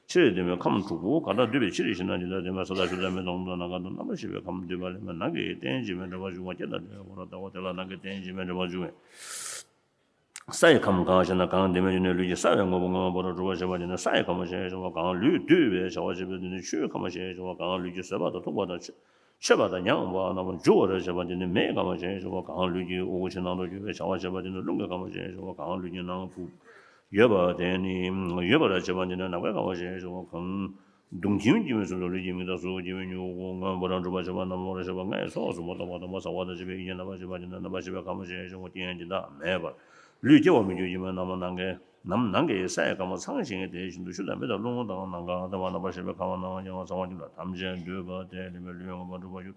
ཕྱིར་དེ་མོ། ཁམས་དྲུག་པོ་གང་དག་འདུལ་བའི་ཕྱིར་ཞེ་ན། ཇི་ལྟར་དེ་མོ་ས་དང་ཆུ་དང་མེ་དང་རླུང་དང་ནམ་མཁའ་དང་རྣམ་པར་ཤེས་པའི་ཁམས་འདུལ་བ་ལས་མི་ནང་གི་རྟེན་ཅིང་འབྲེལ་པར་འབྱུང་བ་རྐྱེན་དང་འབྲེལ་བར་བལྟའོ། དེ་ལ་ནང་གི་རྟེན་ཅིང་འབྲེལ་པར་འབྱུང་བའི་ས་ཡི་ཁམས་གང་ཞེ་ན། གང་དེ་མོ་ཡིན་ན་ལུས་ཀྱི་སྲ་བའི་དངོས་པོ་མངོན་པར་གྲུབ་པར་བྱེད་པ་དེ་ནི་སྲ་བའི་ཁམས་ཞེས་བྱ་བ་གང་། ལུས་འདུལ་བའི་བྱ་བ་བྱེད་པ་དེ་ནི་ཆུའི་ཁམས་ཞེས་བྱ་བ་གང་། ལུས་ཀྱི་བཟོད་པ་དང་མཐུག་པ་དང་མཆེད་པ་དང་མྱང་བ་རྣམས་འཇུ་བར་བྱེད་པ་དེ་ནི་མེའི་ཁམས་ཞེས་བྱ་བ་གང་། ལུས་ཀྱི་དབུགས་ཕྱི་ནང་དུ་རྒྱུ་བའི་བྱ་བ་བྱེད་པ་དེ་ནི་རླུང་གི་ཁམས་ཞེས་བྱ་བ་གང་། ལུས་ཀྱི་ནང་ཕུབ་ཡོད་པ་དེ་ནི་ཡོད་པར་བྱེད་པ་དེ་ནི་ནམ་མཁའི་ཁམས་ཞེས་བྱ་བ་གང་། གདུང་ཁྱིམ་སྐྱེ་མེད་གསུམ་དུ་ལུས་ཀྱི་མིག་དང་གཟུགས་སྐྱེ་མེད་མྱུ་གུ་མངོན་པར་འགྲུབ་པར་བྱེད་པ་རྣམ་པར་ཤེས་པ་ལྔའི་ཚོགས་གསུམ་པོ་རྟོག་པ་དང་པོ་ཟ་བ་དང་བཅས་པའི་ཡིད་ཀྱིས་རྣམ་པར་ཤེས་པ་དེ་ནི་རྣམ་པར་ཤེས་པའི་ཁམས་ཞེས་བྱ་བ་རྐྱེན་འདི་དག་མེད་པར་ལུས་སྐྱེ་བ་མི་འགྱུར་གྱི་མོད། ནམ་ནང་གི་ནམ་ནང་གི་སའི་ཁམས་ཚང་ཞིང་དེ་བཞིན་དུ་ཆུ་དང་མེ་དང་རླུང་དང་ནམ་མཁའ་དང་རྣམ་པར་ཤེས་པའི་ཁམས་རྣམས་ཀྱང་ཚང་བར་འགྱུར་ལ། ཐམས་ཅད་འདུས་པ་དེ་ལས་མི་ལུས་མངོན་པར་འགྲུབ་པར་འགྱུར།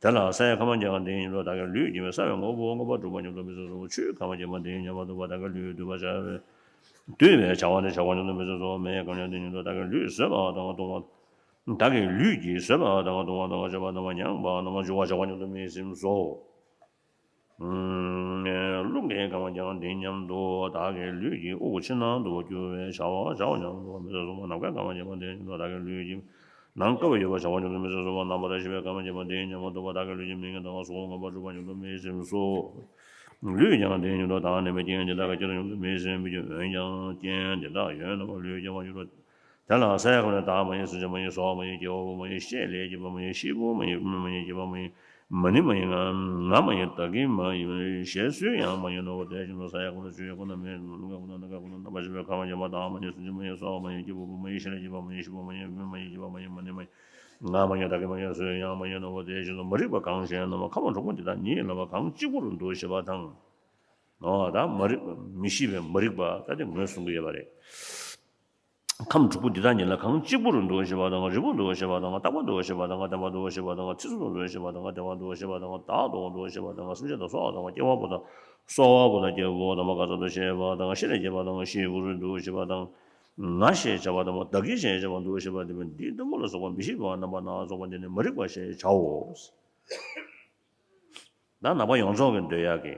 དེ་ལ་སའི་ཁམས་ཀྱང་འདི་ཉིད་དུ་བདག་གི་ལུས་ཀྱི་སྲ་བའི་དངོས་པོ་མངོན་པར་འགྲུབ་པ་ཉིད་དུ་མི་ཚོར་རོ། ཆུའི་ཁམས་ཀྱང་འདི་ཉིད་མངོན་པར་འགྲུབ་པ་བདག་གི་ལུས་འདུལ་བར་བྱ་བའི་འདུལ་བའི་བྱ་བ་ནི་བྱ་བ་ཉིད་དུ་མི་ཚོར་རོ། མེའི་ཁམས་ཀྱང་འདི་ཉིད་དུ་བདག་གི་ལུས་བཟོད་པ་དང་གདུང་བ། བདག་གི་ལུས་ཀྱི་བཟོད་པ་དང་གདུང་བ་དང་སྤྱོད་པ་དང་མྱང་བ་རྣམས་འཇུ་བར་བྱ་བ་ཉིད་དུ་མི་སེམས་སོ། རླུང་གི་ཁམས་ཀྱང་འདི་སྙམ་དུ་བདག་གི་ལུས་ཀྱི་དབུགས་ཕྱི་ནང་དུ་རྒྱུ་བའི་བྱ་བ་བྱ་བ་ཉིད་དུ་མི་སེམས་སོ། ནམ་མཁའི་ཁམས་ཀྱང་འདི་ཉིད་དུ་བདག་གི་ལུས་ཀྱི་ནམ་མཁའ་ཡོད་པར་བྱ་བ་ཉིད་དུ་མི་སེམས་སོ། རྣམ་པར་ཤེས་པའི་ཁམས་ཀྱང་འདི་སྙམ་དུ་བདག་གི་ལུས་ཀྱི་མིག་གི་མདངས་གཟུགས་མངོན་པར་འགྲུབ་པ་ཉིད་དུ་མི་སེམས་སོ། ལུས་ཀྱང་འདི་ཉིད་དུ་བདག་ནི་མེད། རྐྱེན་འདི་དག་གི་ཕྱིར་ཉིད་དུ་མི་སེམས་པའི་ཕྱིར། འོན་ཀྱང་རྐྱེན་འདི་དག་ཡོད་རྣམ་པ་ལུས་སྐྱེ་བར་འགྱུར་རོ། དེ་ལ་སའི་ཁམས་ནི་བདག་མ་ཡིན། སེམས་ཅན་མ་ཡིན། སྲོག་མ་ཡིན། སྐྱེ་བོ་མ་ཡིན། ཤེད་ལས་སྐྱེས་པ་མ་ཡིན། ཤེད་བུ་མ་ཡིན། སྨན་མ་ཡིན། སྐྱེས་པ་མ་ཡིན། མ་ཎི་མ་ཡིན། ང་མ་ཡིན། བདག་གི་མ་ཡིན། ཞེས་སུའི་ཡང་མ་ཡིན་ནོ། དེ་བཞིན་དུ་སའི་ཁམས་ནི་ཆུའི་ཁམས་དང་མེའི་ཁམས་དང་རླུང་གི་ཁམས་དང་ནམ་མཁའི་ཁམས་དང་རྣམ་པར་ཤེས་པའི་ཁམས་ཀྱང་བདག་མ་ཡིན། སེམས་ཅན་མ་ཡིན། སྲོག་མ་ཡིན། སྐྱེ་བོ་མ་ཡིན། ཤེད་ལས་སྐྱེས་པ་མ་ཡིན། ཤེད་བུ་མ་ཡིན། སྨན་མ་ཡིན། སྐྱེས་པ་མ་ཡིན། མ་ཎི་མ་ཡིན། ང་མ་ཡིན། བདག་གི་མ་ཡིན། སུའི་ཡང་མ་ཡིན་ནོ། དེ་བཞིན་དུ་མ་རིག་པ་གང་ཞེ་ན། ཁམས་དྲུག་པོ་འདི་དག་ཉིད་ལ་བ་གང་གཅིག་པུར་འདུ་ཤེས་པ་དང་། ཨོ་ད་མ་རིག་མི་ཤེས་པའི་མ་རིག་པ་ད་དེ་ངོས་བཟུང་གི་ཡོད་པ་རེད། ཁམས་དྲུག་པོ་འདི་དག་ཉིད་ལ་གང་གཅིག་པུར་འདུ་ཤེས་པ་དང་། རིལ་པོར་འདུ་ཤེས་པ་དང་། རྟག་པར་འདུ་ཤེས་པ་དང་། བརྟན་པར་འདུ་ཤེས་པ་དང་། ཚིགས་སུ་འདུ་ཤེས་པ་དང་། བདེ་བར་འདུ་ཤེས་པ་དང་། བདག་ཏུ་འདུ་ཤེས་པ་དང་། སེམས་ཅན་དང་སྲོག་དང་སྐྱེ་བ་པོ་དང་གསོ་བ་པོ་དང་སྐྱེ་བོ་དང་མ་ག་ས་ཏུ་ཤེས་པ་དང་། ཤེད་ལས་སྐྱེས་པ་དང་། ཤེད་བུར་འདུ་ཤེས་པ་དང་། ང་ཞེས་བྱ་བ་དང་། བདག་གི་ཞེས་བྱ་བ་འདུ་ཤེས་པ་དེ་མིན་འདི་སྡུག་བསྔལ་ལ་སོགས་པ་མི་ཤེས་པ་རྣམ་པ་སྣ་ཚོགས་པ་འདི་ནི་མ་རིག་པ་ཞེས་བྱའོ། ད་ནང་པ་ཡོངས་རྫོགས་ཀྱི་འདོད་ཡག་གི་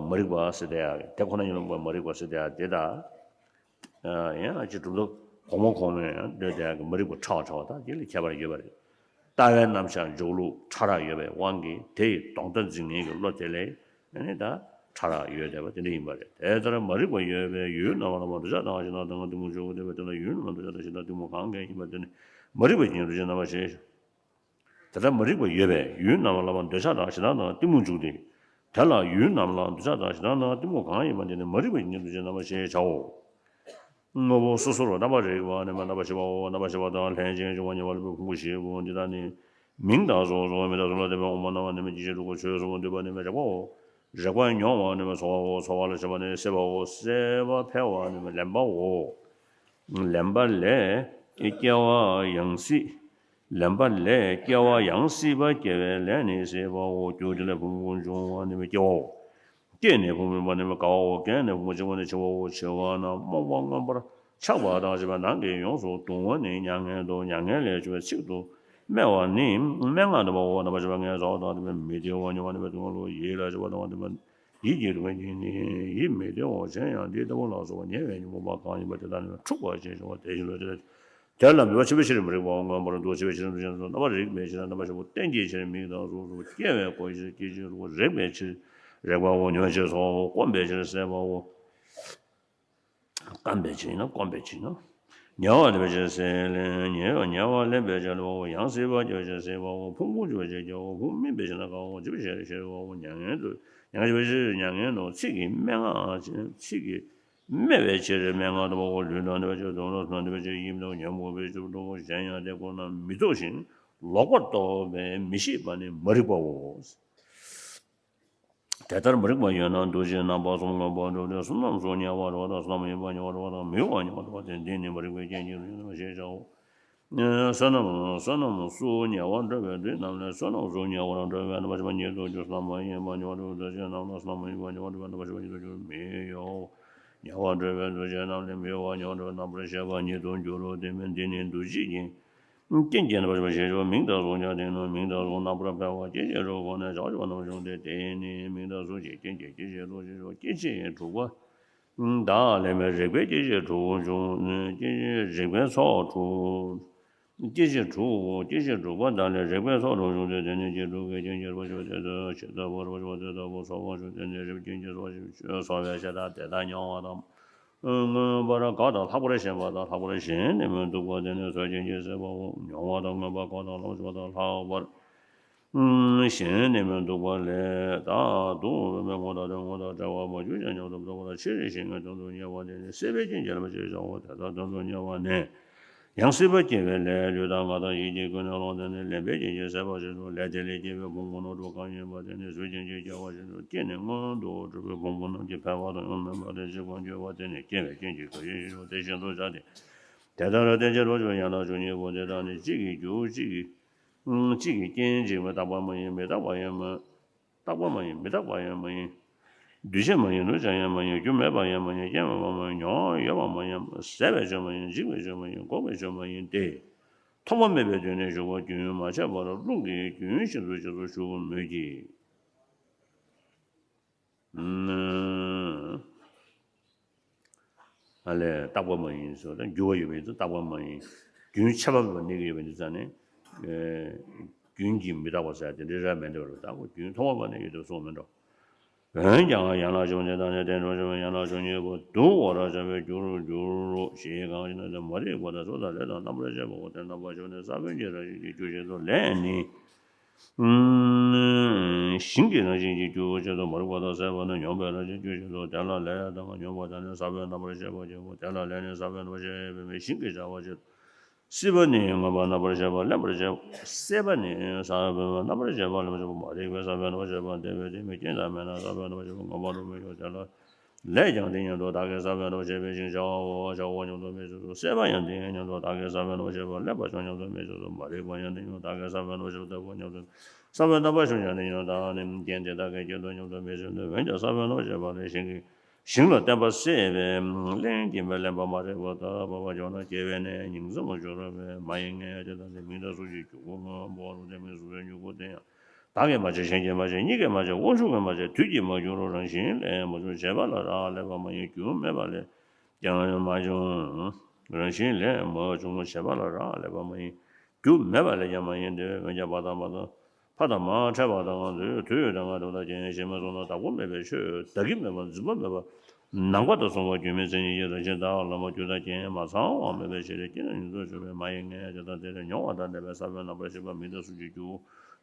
མ་རིག་པ་ཟེར་བསྡད་ཡག་གི་དེ་ཁོ་ན་ཉིད་ལ་མ་རིག་པ་ཟེར་བསྡད་ཡག་དེ་དང་། ཡང་ཅི་གྲུབ་མཐའ་གོང་མ་གོང་མས་འདོད་བསྡད་ཡག་གི་མ་རིག་པ་ཕྲ་བ་ཕྲ་བ་དང་དེ་ལས་ཁྱད་པར་ཡོད་པ་རེད། ལྟ་བའི་རྣམ་གཞག་འཇོག་ལུགས་ཕྲ་རགས་ཡོད་པའི་དབང་གིས་དེ་ཡི་ལྡོག་ལྟ་འཛིན་མཁན་གྱི་བློ་དེ་ལས་ནི་ད་ཕྲ་རགས་ཡོད་བསྡད་པ་དེ་འདྲ་ཡིན་པ་རེད། དེ་ལྟར་མ་རིག་པ་ཡོད་པའི་ཡུལ་རྣམ་པར་ལ་འདོད་ཆགས་དང་ཞེ་སྡང་དང་གཏི་མུག་འཇུག་དེ་བས་དེ་ལ་ཡུལ་རྣམ་པར་འདོད་ཆགས་དང་ཞེ་སྡང་གཏི་མུག་གང་གང་ཡིན་པ་དེ་ནི་མ་རིག་པའི་རྐྱེན་འདུ་བྱེད་རྣམ་པར་ཤེས། དེ་ལྟར་མ་རིག་པ་ཡོད་པས་ཡུལ་རྣམ་པར་ལ་འདོད་ཆགས་དང་ཞེ་སྡང་དང་གཏི་མུག་འཇུག་སྟེ། དེ་ལ་ཡུལ་རྣམ་པར་འདོད་ཆགས་དང་ཞེ་སྡང་དང་གཏི་མུག་གང་ཡིན་པ་དེ་ནི་མ་རིག་པའི་རྐྱེན་འདུ་བྱེད་རྣམ་པར་ཤེས་བྱའོ། དངོས་པོ་སོ་སོར་རྣམ་པར་རིག་པ་ནི་རྣམ་པར་ཤེས་པའོ། རྣམ་པར་ཤེས་པ་དང་ལྷན་ཅིག་འབྱུང་བ་ཉེ་བར་སླེབས་པའི་ཕུང་པོ་བཞི་པོ་འདི་དག་ནི། མིང་དང་གཟུགས་སོགས་མིང་དང་གཟུགས་ལ་ལྟོས་པའི་དབང་པོ་རྣམ་པར་གནས་པའི་སྐྱེ་མཆེད་དྲུག་པོ་ཆོས་གསུམ་པོ་འདུས་པ་ནི་མི་རིག་པའོ། རེག་པ་མྱོང་བ་ནི་མི་ཚོར་བའོ། ཚོར་བ་ལ་སྐྱེས་པ་ནི་སྲེད་པའོ། སྲེད་པ་འཕེལ་བ་ནི་མི་ལེན་པའོ། ལེན་པ་ལས་སྐྱེ་བ་ཡང་སྲིད། ལེན་པ་ལས་སྐྱེ་བ་ཡང་སྲིད་པ་སྐྱེ་བའི་ལས་ནི་སྲིད་པའོ། རྒྱུ་དེ་ལས་ཕུང་པོ་འབྱུང་བ་ནི་མི་སྐྱེའོ། སྐྱེས་ནས་ཕུང་པོ་འབྱུང་བ་ནི་མི་རྒ་བའོ། རྒས་ནས་ཕུང་པོ་འཆི་བ་ནི་འཆི་བའོ། འཆི་བ་ན་རྨོངས་པ་མངོན་པར་ཆགས་པ་དང་བཅས་པ་ནང་གི་ཡོངས་སུ་གདུང་བ་ནི་མྱ་ངན་དོ། མྱ་ངན་ལས་སྐྱོབ་པའི་ཚིག་ཏུ་སྨྲ་བ་ནི་སྨྲེ་སྔགས་འདོན་པའོ། རྣམ་པར་ཤེས་པ་ལྔའི་ཚོགས་དང་ལྡན་པའི་མི་བདེ་བ་མྱོང་བ་ནི་མི་སྡུག་བསྔལ་ལོ། ཡིད་ལ་སྐྱོ་བ་དང་ལྡན་པ་ཡིད་ཀྱི་སྡུག་བསྔལ་ཉིད་ནི། ཡིད་མི་བདེ་བ་ཅན་ཡང་འདི་ལྟ་བུ་ལ་སོགས་པ་ཉེ་བའི་ཉོན་མོངས་པ་གང་ཡིན་པ་དེ་དག་ནི་འཁྲུགས་པར་བྱེད་བྱུང་བ་དེ་བཞིན་ལ་དེ་ལ། དེ་ལ་མོས་པ་ཆེན་པོའི་ཕྱིར་མི་རིག་པའོ། མངོན་པར་འདུ་ཤེས་པའི་ཕྱིར་འདུ་ཤེས་སོ། རྣམ་པར་རིག་པའི་ཕྱིར་རྣམ་པར་ཤེས་པ་རྟེན་གྱི་ཕྱིར་མིག་དང་གཟུགས་སོ། སྐྱེ་བའི་སྒོ་ཕྱིར་སྐྱེ་མཆེད་དྲུག་པོ། རེག་པའི་ཕྱིར་རེག་པའོ། མྱོང་བྱེད་སོ། སྐོམ་པའི་ཕྱིར་སྲེད་པའོ། སྐམ་པའི་ཕྱིར་ན་སྐོམ་པའི་ཕྱིར་ན། ཉེ་བར་སླེབས་པའི་ཕྱིར་སྲེད་ལེན། ཉེ་ཉེ་བར་སླེབས་པའི་ཕྱིར་སླེབ་པའོ། ཡང་སྲིད་པ་སྐྱེ་བའི་ཕྱིར་སྲེད་པའོ། ཕུང་པོ་འབྱུང་བའི་ཕྱིར་སྐྱེ་བའོ། ཕུང་པོ་སྨིན་པའི་ཕྱིར་ན་རྒ་བའོ། འཇིག་པའི་ཕྱིར་ཞི་བའོ། མྱ་ངན་དུ་མྱ་ངན་འཇིག་པའི་ཕྱིར་མྱ་ངན་ནོ། ཚིག་གི་སྨྲེ་སྔགས་ཚིག་གི་སྨྲ་བའི་ཕྱིར་སྨྲེ་སྔགས་འདོན་པའོ། ལུས་དང་ལྡན་པའི་ཕྱིར་དོན་དུ་ལྡན་པའི་ཕྱིར་ཡིད་དང་ཉོན་མོངས་པའི་ཕྱིར་འདོན་པའོ། གཞན་ཡང་དེ་ཁོ་ན་མི་རྟོགས་ཤིང་ལོག་པར་རྟོག་པའི་མི་ཤེས་པ་ནི་མ་རིག་པའོ། དེ་ལྟར་མ་རིག་པ་ཡོད་ན་འདུ་བྱེད་རྣམ་པ་གསུམ་མངོན་པར་འགྲུབ་སྟེ། བསོད་ནམས་སུ་ཉེ་བར་འགྲོ་བ་དང་། བསོད་ནམས་ཡིན་པར་ཉེ་བར་འགྲོ་བ་དང་། མི་གཡོ་བར་ཉེ་བར་འགྲོ་བ་སྟེ། འདི་ནི་མ་རིག་པའི་རྐྱེན་གྱིས་རུང་ཞེས་བྱའོ། བསོད་ནམས་བསོད་ནམས་སུ་ཉེ་བར་འགྲོ་བའི་འདུས་རྣམས་ལས། བསོད་ནམས་སུ་ཉེ་བར་འགྲོ་བའི་རྣམ་པར་ཤེས་པ་ཉིད་དུ་འགྱུར། བསོད་ནམས་མ་ཡིན་པར་ཉེ་བར་འགྲོ་བའི་འདུ་བྱེད་རྣམས་ལས། བསོད་ནམས་མ་ཡིན་པར་ཉེ་བར་འགྲོ་བའི་རྣམ་པར་ཤེས་པ་ཉིད་དུ་འགྱུར། མི་གཡོ་བར་ཉེ་བར་འགྲོ་བའི་འདུ་བྱེད་རྣམས་ལས། མི་གཡོ་བར་ཉེ་བར་འགྲོ་བའི་རྣམ་པར་ཤེས་པ་ཉིད་དུ་འགྱུར་རོ། དེ་མིན་འདི་ནི་འདུ་བྱེད་ཀྱི་རྐྱེན་གྱིས་རྣམ་པར་ཤེས་པ་ཞེས་བྱའོ། མིང་དང་གཟུགས་ཀྱང་དེ་ནི་མིང་དང་གཟུགས་རྣམ་པར་འཕེལ་བ་སྐྱེ་མཆེད་དྲུག་གི་སྒོ་ནས་བྱ་བ་བྱེད་པ་རྣམས་བྱུང་སྟེ། དེ་ནི་མིང་དང་གཟུགས་ཀྱི་རྐྱེན་གྱིས་སྐྱེ་མཆེད་དྲུག་སྐྱེ་མཆེད་དྲུག་པ་དག་ལས་མི་རིག་པའི་སྐྱེ་མཆེད་དྲུག་བྱུང་། སྐྱེ་མཆེད་རིག་པའི་ཚོགས་དྲུག་སྐྱེ་མཆེད་དྲུག་སྐྱེ་མཆེད་དྲུག་པ་དག་ལས་རིག་པའི་ཚོགས་དྲུག་བྱུང་སྟེ། དེ་ནི་སྐྱེ་དྲུག་གི་རྐྱེན་གྱིས་རབ་ཏུ་ཞིག་པ་དེ་ལྟ་བུ། རབ་ཏུ་ཞིག་པ་དེ་ལྟ་བུ་ཚོར་བ་བྱུང་སྟེ། དེ་ནི་རིག་པའི་རྐྱེན་གྱིས་ཚོར་བ་ཞིག་པ་ཚོར་བའི་ཤ་སྟག་དེ་དག་མྱོང་བ་དང་། མངོན་པར་དགའ་དང་ལྷག་པར་ཞེན་པ་དང་། ལྷག་པར་ཞེན་ནས་མི་སྡུག་པ་དེ་ནི་ཚོར་བའི་རྐྱེན་གྱིས་སྲེད་པའོ། མྱོང་བ་དང་མངོན་པར་དགའ་དང་ལྷག་པར་ཞེན་པ་དང་། ལྷག་པར་ཞེན་ནས་མི་སྡུག་པ་ལས་བདག་སྡུག་བསྔལ་མེད་ངོ་ཐག་ཏུ་ངོ་དང་བྲལ་བ་མ་གྱུར་ཅིག་སྙམ་དུ་སྡུག་པ་ལ་ཆེར་ཞེན་པའི་དོན་དུ་གཉེར་བ་དེ་ནི་སྲེད་པའི་རྐྱེན་གྱིས་རབ་ཏུ་ཞིག་པའོ། དེ་ལྟར་དོན་དུ་གཉེར་བ་ནི། ཡང་སྲིད་པ་སྐྱེ་བའི་ལས། ལུས་དང་ངག་དང་ཡིད་ཀྱིས་ཀུན་ནས་བསླངས་ཏེ་ནི། ལེན་པའི་རྐྱེན་གྱིས་སྲེད་པར་བྱེད་དོ། ལས་དེ་ལས་སྐྱེས་པའི་ཕུང་པོ་རྣམས་དྲུག་གང་ཡིན་པ་དེ་ནི་ཚོར་བའི་རྐྱེན་གྱིས་སྐྱེ་བར་བྱེད་དོ། སྐྱེས་ནས་སྔོན་དུ་གྲུབ་པའི་ཕུང་པོ་རྣམས་ཀྱི་འཕེལ་བ་དང་ཡང་མིན་པ་ལས་འཇིག་པར་འགྱུར་བ་དེ་ནི་སྐྱེ་བའི་རྐྱེན་གྱིས་ཚོར་བའི་རྐྱེན་གྱིས་དེ་བཞིན་དུ་བྱ་སྟེ། དེ་ལྟར་རྟེན་ཅན་རབ་འབྱམས་པའི་ཡན་ལག་བཅུ་གཉིས་པོ་དེ་དག་ནི་གཅིག་གི་རྒྱུ་གཅིག་གི་གཅིག་གི་རྐྱེན་གཅིག་མི་རྟག་པ་མ་ཡིན། མི་རྟག་པ་ཡང་མིན། རྟག་པ་མ་ཡིན། མི་རྟག་པ་ཡང་མ་ཡིན། འདུས་བྱས་མ་ཡིན། ལུས་ཀྱང་ཡང་མ་ཡིན། རྒྱུ་མེད་པ་ཡང་མ་ཡིན། རྐྱེན་མེད་པ་མ་ཡིན། མྱོང་བ་ཡོད་པ་མ་ཡིན། ཟད་པའི་ཆོས་མ་ཡིན། འཇིག་པའི་ཆོས་མ་ཡིན། འགོག་པའི་ཆོས་མ་ཡིན་ཏེ། ཐོག་མ་མེད་པའི་དུས་ནས་ཞུགས་པ་རྒྱུན་མ་ཆད་པར་རླུང་གི་རྒྱུན་བཞིན་དུ་བཞིན་དུ་ཞུགས་མོད་ཀྱི། ཨ་ལས་རྟག་པ་མ་ཡིན་ཟེར་བ་དང་། འགྱུར་བ་ཡོད་པ་ཡིན་ཙང་རྟག་པ་མ་ཡིན། རྒྱུན་ཆད་པ་མེད་པར་གནས་ཀྱི་ཡོད་པ་ཡིན་ཙང་ནི། རྒྱུན་གྱིས་མི་རྟག་པ་ཟེར་དེ་འདྲའི་རབ་མི་འདུག་རོ། རྟག་པ་རྒྱུན་ཐོག་མ་མེད་ནས་ཡོད་དུ་སོང་མི་འགྲོ། འོན་ཀྱང་ཡན་ལག་བཅུ་པོ་དེ་དག་ནི་རྟེན་གྲོགས་བྱེད་པའི་ཡན་ལག་བཅུ་གཉིས་པོ་བསྡུ་བར་བྱ་བའི་རྒྱུར་འགྱུར་རོ་ཞེས་གང་ཞེ་ན། དེ་མ་རིག་པ་དང་གཟུགས་དང་ལས་དང་རྣམ་པར་ཤེས་པའོ། དེ་རྣམ་པར་ཤེས་པ་ནི་ས་བོན་གྱི་རང་བཞིན་གྱི་རྒྱུ་ཆེད་དུ། ལས་ནི་ཞིང་གི་རང་བཞིན་གྱི་རྒྱུ་ཆེད་དུ། མ་རིག་པ་དང་སྲེད་པ་ནི་མྱོང་བའི་རང་བཞིན་རྒྱུ་ཆེད་དུ། དེ་ལ་ལས་དང་མྱོང་བ་དག་ནི་ས་བོན་རྣམ་པར་ཤེས་པ་ཆེད་དུ། དེ་ལ་ལས་ནི་ས་བོན་རྣམ་པར་ཤེས་པའི་ཞིང་གི་བྱ་བ་ཆེད་དུ། སྲེད་པ་ནི་མངོན་པར་རྣམ་པར་ཤེས་པ། ལེན་པར་བྱེད། སྲེད་པ་ནི་ས་བོན་རྣམ་པར་ཤེས་པ། ལེན་པར་བྱེད་པ། མ་རིག་པས་ས་བོན་རྣམ་པར་ཤེས་པ་འདེབས་པས། དེ་མིན་རྐྱེན་དག་མེད་ན་ས་བོན་རྣམ་པར་ཤེས་པ་མངོན་པར་འགྲུབ་མི་འགྱུར། དེ་ལ་ལས་ཀྱང་དེ་སྙམ་དུ་བདག་གིས་ས་བོན་རྣམ་པར་ཤེས་པའི་ཞིང་བྱའོ། བྱའོ་སྙམ་དུ་མི་སེམས་སོ། སྲེད་པ་ཡང་དེ་སྙམ་དུ་བདག་གིས་ས་བོན་རྣམ་པར་ཤེས་པ་ལེན་པར་བྱའོ་སྙམ་དུ་མི་སེམས་སོ། མ་རིག་པ་ཡང་དེ་སྙམ་དུ་བདག་གིས་ས་བོན་རྣམ་པར་ཤེས་པ་འདེབས་དགོས་སྙམ་དུ། ས་བོན་རྣམ་པར་ཤེས་པ་ཡང་དེ་སྙམ་དུ་བདག་ནི་རྐྱེན་དེ་དག་གིས་སྐྱེད་དོ་སྙམ་དུ་མི་སེམས་ཏེ། འོན་ཀྱང་ས་བོན་རྣམ་པར་ཤེས་པ་ལས་ཞིང་གི་ཞིང་ལ་བརྟེན་པ་སྲེད་པས་ལེན་གྱིན་པའི་ལེན་པ་མ་རིག་པ་དག་བབ་པར་འགྱུར་ན། སྐྱེ་བས་ནི་ཉིང་མཚམས་སུ་སྦྱོར་བས། མ་ཡིན་ངེས་དེ་དག་ནི་མིང་དང་གཟུགས་ཀྱི་འགྱུར་ཁུག་སྔོན་པོ་རུ། དེ་མིན་གཟུགས་སུ་འགྱུར་ཁུག་དེ་ཡང་བདག་གིས་མ་བྱས། གཞན་གྱིས་མ་བྱས། གཉིས་ཀས་མ་བྱས། དབང་ཕྱུག་གིས་མ་བྱས། དུས་ཀྱིས་མ་བསྒྱུར་རོ། རང་བཞིན་ལས་མ་བྱུང་བྱས་པ་ལ་རག་ལས་པ་མ་ཡིན། རྒྱུ་མེད་པ་ལས་ཀྱང་མ་བྱུང་། རང་བཞིན་ལས་མ་བྱུང་བྱས་པ་ལ་རག་ལས་པ་མ་ཡིན། རྒྱུ་མེད་པ་ལས་ཀྱང་མ་ཡིན་ཏེ། འོན་ཀྱང་བ་དང་མ་དང་། ཕ་དང་མ་ཕྲད་པ་དང་དུས་དང་ངེས་པ་དང་། ཞེས་མི་གསུངས་ན། བདག་པོ་མེད་པའི་ཆོས། བདག་གི་མེད་པ། འཛིན་པ་མེད་པ། ནམ་མཁའ་དང་མཚུངས་པ། རྒྱུ་མེད་མཚན་ཉིད་ཀྱི་རང་བཞིན་བདག་ལ་མ་རྒྱུ་དང་རྐྱེན་མ་ཚང་བ་མེད་པའི་ཕྱིར། སྐྱེ་ནས་ཉིང་མཚམས་སུ་སྦྱོར་བས། མ་ཡིན་ངེས་དེ་དག་དེ་ལས་མྱོང་བ་དང་ལྡན་པའི་ས་བོན་རྣམ་པར་ཤེས་པ་མིང་དང་གཟུགས་ཀྱི་རྒྱུ་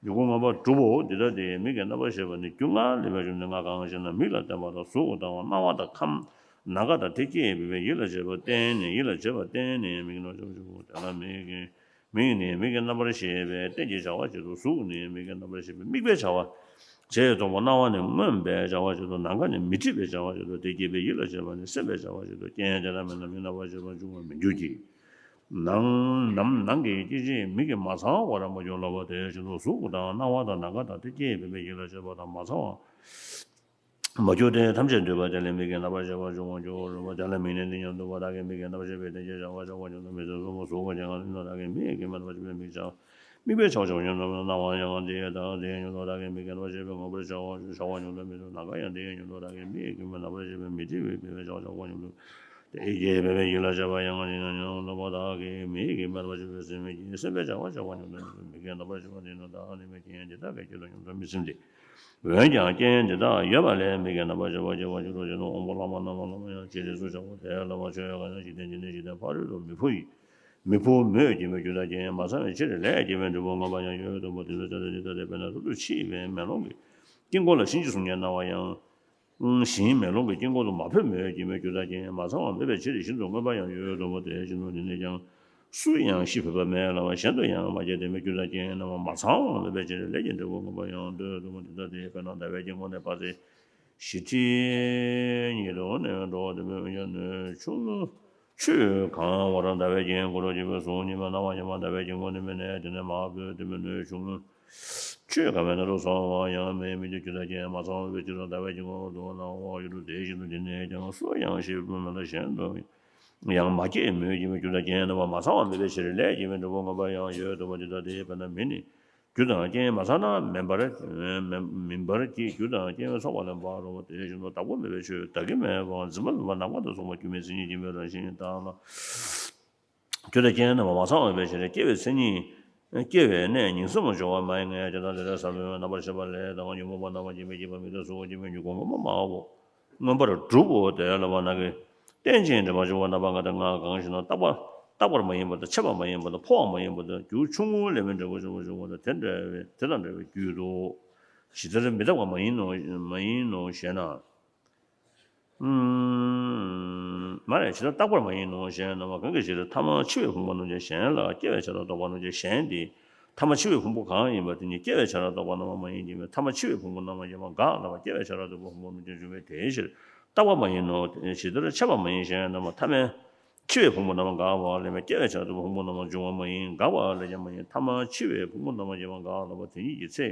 འགྱུར་ཁུག་ངོ་མ་གྲུབ་བོ། འདི་ལྟ་སྟེ། མིག་གི་རྣམ་པར་ཤེས་པ་ནི་རྒྱུ་ལྔ་ལས་མ་བྱུང་ནས་ལྔ་གང་ཞེ་ན། མིག་ལ་བརྟེན་པ་དང་གཟུགས་དང་རྣ་བ་དང་ཁམས་ ནམ་མཁའ་དང་དེ་སྐྱེས་པའི་ཡིད་ལ་བྱེད་པ་བརྟེན་ནས། ཡིད་ལ་བྱེད་པ་བརྟེན་ནས་མིག་ནི་བྱ་བ་བྱེད་པ་དེ་ལ་མིག་གི་མིག་ནི་མིག་གི་རྣམ་པར་ཤེས་པའི་རྟེན་གྱི་བྱ་བ་བྱེད་དོ། གཟུགས་ནི་མིག་གི་རྣམ་པར་ཤེས་པའི་དམིགས་པའི་བྱ་བ། ཞེས་དང་པོ་རྣ་བ་ནི་མངོན་པའི་བྱ་བ་བྱེད་དོ། ནམ་མཁའ་ནི་མི་སྲིད་པའི་བྱ་བ་བྱེད་དོ། དེ་སྐྱེས་པའི་ཡིད་ལ་བྱེད་པ་ནི་སེམས་པའི་བྱ་བ་བྱེད་དོ། རྐྱེན་དེ་དག་མེད་ན་མིག་རྣམ་པར་ཤེས་པ་འབྱུང་བར་མི་འགྱུར་གྱི། ནང་ནམ་ནང་གི་སྐྱེ་མཆེད་མིག་གིས་མ་ཚང་བར་མ་གྱུར་ལབ་པ་དེ་བཞིན་དུ་གཟུགས་དང་རྣ་བ་དང་ནམ་མཁའ་དང་དེ་སྐྱེས་པའི་ཡིད་ལ་བྱེད་པ་དང་མ་ཚང་བ་མ་གྱུར་ཏེ་ཐམས་ཅད་འདུས་པ་དེ་ལས་མིག་གི་རྣམ་པར་ཤེས་པ་འབྱུང་བར་འགྱུར་རོ། དེ་ལས་མིག་ནི་འདི་སྙམ་དུ་བ་དག་གིས་མིག་གི་རྣམ་པར་ཤེས་པའི་རྟེན་གྱི་བྱ་བ་བྱ་བ་ཉིད་དུ་མི་སྲིད་གསུམ་པོ་གཟུགས་ཀྱི་ངང་ཉིད་དུ་བདག་གིས་མིག་གིས་མེད་པར་བྱས་པའི་མིག་བྱ། མིག་པའི་བྱ་བ་བྱ་བ་ཉིད་དུ་མི་སྲིད་རྣ་བ་ཡང་དེ་ཡང་དག་དེ་ཡང་ཉིད་དུ་བདག་གིས་མིག་གི་རྣམ་པར་ཤེས་པའི་ངོ་བོར་བྱ་བ་བྱ་བ་ཉིད་དུ་མི་སྲིད་ནམ་མཁའ་ཡང་དེ་ཡང་ཉིད་དུ་བདག་གིས་མིག་གིས་མེད་རྣམ་པར་ཤེས་པའི་མི་སྲིད་པའི་མེད་པའི་བྱ་བ་བྱ་བ་ཉིད་དུ་དེ་སྐྱེས་པའི་ཡིད་ལ་བྱེད་པ་ཡང་ཉིད་དུ་ཉིད་དུ་བདག་གིས་མིག་གིས་མེད་པར་བྱས་པའི་སེམས་ཀྱིས་སེམས་པའི་བྱ་བ་བྱ་བ་ཉིད་དུ་མིག་གི་རྣམ་པར་ཤེས་པ་དེ་ནི་བདག་ནི་མེད་རྐྱེན་དེ་དག་གི་རྐྱེན་དུ་ཉིད་དུ་མི་སེམས་ཏེ། འོན་ཀྱང་རྐྱེན་དེ་དག་ཡོད་པ་ལས་མིག་གི་རྣམ་པར་ཤེས་པ་སྐྱེ་བར་འགྱུར་རོ། ཞེས་ནི་དབང་པོ་ལྷག་མ་རྣམ་པ་ལྷག་མ་ཡང་ཅི་རིགས་སུ་བྱ་བ་དེ་ལ་བ་ཆོས་ཡོད་ག་ན་འཇིག་རྟེན་འཇིག་རྟེན་འཇིག་རྟེན་ཕ་རོལ་ཏུ་མི་འཕོ་ཡི། མི་འཕོ་མོད་ཀྱི་མོད་རྒྱུ་དང་རྐྱེན་མ་ཚང་བའི་ཕྱིར་ལས་སྐྱེས་པའི་འབྲས་བུ་ངོས་པ་ཡང་ཡོད་དོ་མོད། དེ་ཚོ་ཅི་ལྟར་ཇི་ལྟར་དེ་དཔེར་ན་རབ་ཏུ་ཕྱི་པའི་མེ་ལོང་གི་དཀྱིལ་འཁོར་ལ་གཤིན་རྗེ་གསུམ་གྱིས་སྣང་བ་ཡང་། གཤིན་མེ་ལོང་གི་དཀྱིལ་འཁོར་དུ་མ་འཕོས་མོད་ཀྱི་མོད་རྒྱུ་དང་རྐྱེན་མ་ཚང་བ་མེད་པའི་ཕྱིར་ཤིན་ཏུ་མངོན་པ་ཡང་ཡོད་དོ་མོད། དེ་བཞིན་དུ་འདི་ནས་ཀྱང་སུ་ཡང་ཤི་འཕོས་པ་མེད་ལ་བ་གཞན་དུ་ཡང་མ་སྐྱེས་ཏེ་མོད་རྒྱུ་དང་རྐྱེན་རྣམ་པ་མ་ཚང་བ་མེད་པའི་ཕྱིར་ལས་ཀྱི་འབྲས་བུ་ངོས་པ་ཡང་ཡོད་དོ་མོད། དེ་ལྟ་སྟེ་དཔེར་ན་ཟླ་བའི་དཀྱིལ་འཁོར་ནས་དཔག་ཚད་བཞི་ཁྲི་ཉིས་སྟོང་ནས་འགྲོ་བ་དེ་མོད་ཡང་སྣོད་ཆུང་ངུ། ཆུས་གང་བར་ཟླ་བའི་དཀྱིལ་འཁོར་རོ་གཅིག་པའི་གཟུགས་ཉིད་མ་སྣང་བ་ཉིད་མ་ཟླ་བའི་དཀྱིལ་འཁོར་ནི་མིན་ནས་དེ་ནས་མ་འཕོས་དེ་མོད་སྣོད་ཆུང་ངུ། ཆུས་གང་བའི་སྣོད་དུ་སོང་བ་ཡང་མེད་མིན་ཏེ་རྒྱུ་དང་རྐྱེན་མ་ཚང་བའི་ཕྱིར་ཟླ་བའི་དཀྱིལ་འཁོར་དུ་སྣང་བ་ཡོད་དོ། དེ་བཞིན་དུ་འདི་ནས་ཀྱང་སུ་ཡང་ཤི་འཕོས་མེད་ལ་གཞན་དུ་ཡང་མ་སྐྱེས་མོད་ཀྱི་མོད་རྒྱུ་དང་རྐྱེན་རྣམ་པ་མ་ཚང་བ་མེད་པའི་ཕྱིར་ལས་སྐྱེས་པའི་འབྲས་བུ་ངོས་པ་ཡང་ཡོད་དོ་མོད། དེ་ལྟ་སྟེ་དཔེར་ན་མེ་ནི། རྒྱུ་དང་རྐྱེན་མ་ཚང་ན་མེ་འབར། མེ་མེ་འབར་གྱི་རྒྱུ་དང་རྐྱེན་ཚོགས་པ་ལས་འབར་རོ། དེ་བཞིན་དུ་བདག་པོ་མེད་པའི་ཆོས་བདག་གི་མེད་པའམ་འཛིན་པ་མེད་པ་ནམ་མཁའ་དང་མཚུངས་པ་སྒྱུ་མའི་མཚན་ཉིད་སྐྱེ་མེད་རང་བཞིན་དང་ལ། རྒྱུ་དང་རྐྱེན་རྣམ་པ་མ་ཚང་བའི་ཕྱིར་སྐྱེ་བའི་མཚན་ཉིད། སྐྱེ་བའི་གནས་ཉིང་མཚམས་སྦྱོར་བ་མ་ཡིན་ངེས། དེ་དང་དེ་ལས་ཟབ་པའི་རྣམ་པར་ཤེས་པ་ལས་དང་ཉོན་མོངས་པ་རྣམ་པ་སྐྱེ་མེད་སྐྱེས་པ་མིག་ལྟ་གཟུགས་སྐྱེ་མེད་མྱུ་གུ་མངོན་པ་མ་འོ། མངོན་པར་གྲུབ་བོ། དེ་ལ་བ་ན་གི་རྟེན་ཅིང་འབྲེལ་པར་འབྱུང་བ་རྣམ་པ་ལྔ་སྟེ་ལྔ་གང་ཞེ་ན། རྟག་པ་རྟག་པར་མ་ཡིན་པ་དང་ཆད་པ་མ་ཡིན་པ་དང་འཕོ་བ་མ་ཡིན་པ་དང་རྒྱུ་ཆུང་ངུ་ལས་མིན་འབྲས་བུ་ཆེན་པོ་འབྱུང་བ་དང་དེ་འདྲ་བའི་དེ་དང་འདྲ་བའི་རྒྱུད་དོ། ཇི་ལྟར་མི་རྟག་པ་མ་ཡིན་ནོ་མ་ཡིན་ནོ་ཞེ་ན། མ་རེད། ཇི་ལྟར་རྟག་པར་མ་ཡིན་ནོ་ཞེ་ན། གང་གི་ཕྱིར་ཐ་མ་འཆི་བའི་ཕུང་པོ་རྣམས་ཀྱང་གཞན་ལ་སྐྱེ་བའི་བྱ་ར་དོགས་པ་རྣམས་ཀྱང་གཞན་ཏེ། ཐ་མ་འཆི་བའི་ཕུང་པོ་གང་ཡིན་པ་དེ་ཉིད་སྐྱེ་བའི་བྱ་ར་དོགས་པ་རྣམ་པ་མ་ཡིན་གྱི་མོད། ཐ་མ་འཆི་བའི་ཕུང་པོ་རྣམ་པ་ཡིན་པ་འགག་ལ་བ་སྐྱེ་བའི་བྱ་ར་དོགས་པའི་ཕུང་པོ་རྣམས་ཀྱང་འབྱུང་བས་དེའི་ཕྱིར་རྟག་པ་མ་ཡིན་ནོ། ཇི་ལྟར་ཆད་པ་མ་ཡིན་ཞེ་ན། ཐ་མ་འཆི་བའི་ཕུང་པོ་རྣམ་པ་འགག་པ་ལས་མ་སྐྱེ་བའི་བྱ་ར་དོགས་པའི་ཕུང་པོ་རྣམ་པ་འབྱུང་བ་མ་ཡིན། འགག་པ་ལས་ཀྱང་མ་ཡིན། ཐ་མ་འཆི་བའི་ཕུང་པོ་རྣམ་པ་ཡིན་པ་འགག་ལ་བ་དེ་ཉིད་ཀྱི་ཚེ།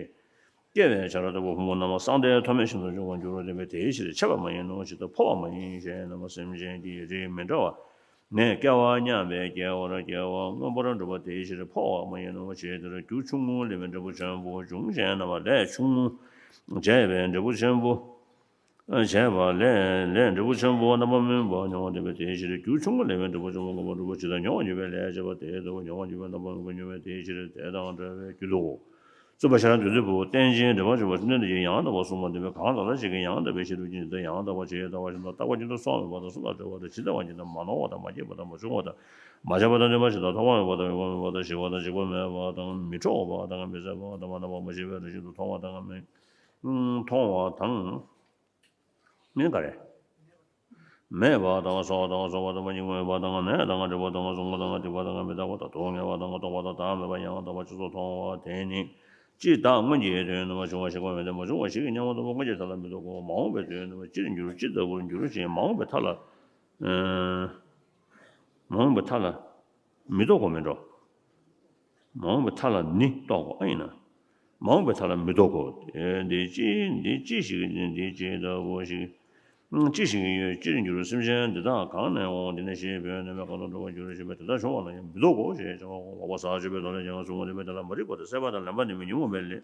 སྐྱེ་བའི་བྱ་ར་དོགས་པའི་ཕུང་པོ་རྣམ་པ་སྲང་མདའི་མཐོ་དམན་བཞིན་དུ་འབྱུང་བར་འགྱུར་རོ། དེ་འབད་དེའི་ཕྱིར་ཆད་པ་མ་ཡིན་ནོ། ཇི་ལྟར་འཕོ་བ་མ་ཡིན་ཞེ་ན། སེམས་ཅན་གྱི་རིགས་མི་འདྲ་བ་ནས་སྐྱེ་བ་མཉམ་པའི་སྐྱེ་བོར་སྐྱེ་བ་མངོན་པར་འགྲུབ་པ་དེའི་ཕྱིར་འཕོ་བ་མ་ཡིན་ནོ། ཇི་ལྟར་རྒྱུ་ཆུང་ངུ་ལས་མིན་འབྲས་བུ་ཆེན་པོ་འབྱུང་ཞེ་ན། ལས་ཆུང་ངུ་བྱས་པས་འབྲས་བུ་ཆེན་པོ། བྱས་པ་ལས་ལས་འབྲས་བུ་ཆེན་པོ་རྣམ་པར་སྨིན་པ་མྱོང་བ་དེ་འབད་དེའི་ཕྱིར་རྒྱུ་ཆུང་ངུ་ལས་མིན་འབྲས་བུ་ཆེན་པོ་མངོན་པར་འགྲུབ་པ་ཇི་ལྟར་མྱོང་བ་མྱོང་བའི་ལས་བྱས་པ་དེ་ལྟ་བུ་མྱོང་བ་མྱོང་བའི་རྣམ་པ་མངོན་པར་མྱོང་བས་དེའི་ཕྱིར་དེ་དང་འདྲ་བའི་རྒྱུ་དོ། རྩོད་པ་ཤེས་རབ་འདུལ་འཛིན་པོ། རྟེན་ཅིང་འབྲེལ་པར་འབྱུང་བ་སེམས་ལྡན་དེ་ཡང་དག་པར་གསུངས་པ་འདི་མོད། གང་ལ་ལ་ཞིག་གིས་ཡང་དག་པའི་ཕྱིར་དུ་ཅི་ཞིག་ཡང་དག་པར་བྱེད་ཡོད་ལྟ་བ་བཞིན་དུ་རྟག་པ་ཉིད་དུ་སོང་བའི་བར་དུ་སུ་ལ་འབྲེལ་བ་དང་ཇི་ལྟ་བ་ཉིད་དུ་མ་ནོར་བ་དང་མ་སྐྱེས་པ་དང་མ་བྱུང་བ་དང་མ་ཆགས་པ་དང་ནུས་པ་ཞིག་དང་ཐོགས་པ་མེད་པ་དང་ཡོད་པ་མེད་པ་དང་ཞི་བ་དང་ཞིག་པ་མེད་པ་དང་མི་འཕྲོག་པ་དང་མི་ཟད་པ་དང་མ་ནམ་པ་མ་ཤི་བའི་རང་བཞིན་དུ་མཐོང་བ་དང་མི་མཐོང་བ་དང་། མིན་ག་རེ། མེད་པ་དང་སོགས་དང་སོགས་པ་དང་མ་སྙིང་མེད་པ་དང་ནད་དང་སྒྲིབ་པ་དང་གཟུགས་དང་སྡིག་པ་དང་མི་རྟག་པ་དང་སྡུག་བསྔལ་བ་དང་རྟོག་པ་དང་བདག་མེད་པ་ཡང་དག་པ་ཅི་སོགས་མཐོང་བ་དེ་ནི་ཇི་ལྟར་སྔོན་གྱི་དུས་ནམ་བྱུང་བ་ཞིག་པ་མེད་དེ་མ་བྱུང་བ་ཞིག་གི་མཉམ་པ་དང་པོ་སྔོན་གྱི་མཐའ་ལ་མི་ལྡོག་གོ། མ་འོངས་པའི་དུས་ནམ་ཅིར་འགྱུར་ཅི་ལྟ་བུར་འགྱུར་ཞེས་མ་འོངས་པའི་མཐའ་ལ། མ་འོངས་པའི་མཐའ་ལ་མི་ལྡོག་གོ་མིན་འགྲོ། མ་འོངས་པའི་མཐའ་ལ་ནི་ལྡོག་གོ་ཨ་ཡིན་ན། མ་འོངས་པའི་མཐའ་ལ་མི་ལྡོག་གོ། འདི་ཅི་འདི་ཅི་ཞིག་འདི་ཅི་ལྟ་བུ་ཞིག་ཅི་ཞིག་ཡོད་ཅིར་འགྱུར་སེམས་ཅན་འདི་དག་གང་ནས་འོང་། འདི་ནས་ཞེས་པས་ནམ་མཁའ་ལྟར་འགྲོ་བར་འགྱུར་ཞེས་པས་དེ་ལྟར་བྱུང་བ་ལ་ཡང་མི་ལྡོག་གོ་ཞེས་བྱ་བ་འོ། ལོག་པར་ཟག་བཅས་པའི་ལོག་ལས་ཀྱང་གཟུང་བ་ནི་མེད་དེ་ལ་མ་རིག་པ་དང་སྲེད་པ་དང་ལེན་པ་ནི་མེད་ཉོན་མོངས་པའི་ལས་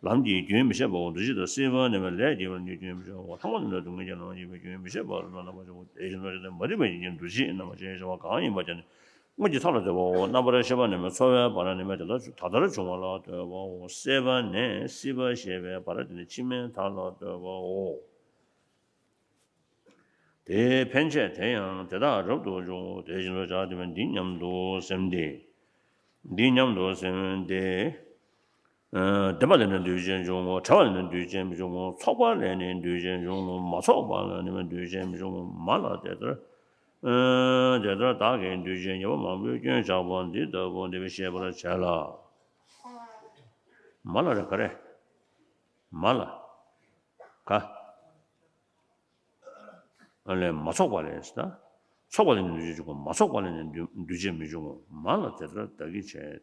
ལམ་གྱི་རྒྱུན་མི་ཆད་པའོ། འདུ་བྱེད་དང་སྲེད་པ་ནི་མེད་ལས་སྐྱེས་པ་ནི་རྒྱུན་མི་ཆད་པའོ། ལྷག་མ་ནི་མེད་སྡུག་བསྔལ་གྱི་ལམ་སྐྱེས་པའི་རྒྱུན་མི་ཆད་པ་རུ་ལ་ལྷག་པ་ཆེན་པོ། དེ་བཞིན་དུ་མ་རིག་པའི་རྒྱུན་མི་ཆད་པ་རུ་ལ་ལྷག་པ་ཆེན་པོ། འདུ་བྱེད་རྣམ་པར་ཤེས་པ་ནི་མེད་ཚོར་བའི་བར་ནི་མེད་ད་ལྟ་བྱུང་བ་ལ་ལྟོས་པའོ། སྲེད་པ་ནི་སྲིད་པ་ཞེས་པའི་བར་དེ་ནི་ཕྱི་མའི་མཐའ་ལ་ལྟོས་པའོ། དེའི་ཕན་ཆད་དེ་ཡང་དེ་དག་རབ་ཏུ་འབྱུང་། དེ་བཞིན་དུ་བྱ་སྟེ་འདི་སྙམ་དུ་སེམས་ཏེ། འདི་སྙམ་དུ་སེམས་ཏེ། བདེན་པ་ལས་ནི་འདུས་བྱས་འབྱུང་ངོ་། བྲལ་བ་ལས་ནི་འདུས་བྱས་མི་འབྱུང་ངོ་། ཚོགས་པ་ལས་ནི་འདུས་བྱས་འབྱུང་ངོ་། མ་ཚོགས་པ་ལས་ནི་འདུས་བྱས་མི་འབྱུང་ངོ་། མ་ལ་དེ་ལྟར། དེ་ལྟར་བདག་གིས་འདུས་བྱས་ཉེས་པ་མང་པོའི་སྐྱོན་བཞག་པ་འདི་ལྟ་བུ་འདི་བས་ཤེས་པར་བྱས་ལ། མ་ལ་རེད་ག་རེ། མ་ལ། ག་ཨ་ལས་མ་ཚོགས་པ་ལས་ད། ཚོགས་པ་ལས་ནི་འདུས་བྱས་འབྱུང་ངོ་། མ་ཚོགས་པ་ལས་ནི་འདུས་འདུས་བྱས་མི་འབྱུང་ངོ་། མ་ལ་དེ་ལྟར་བདག་གིས་བྱས།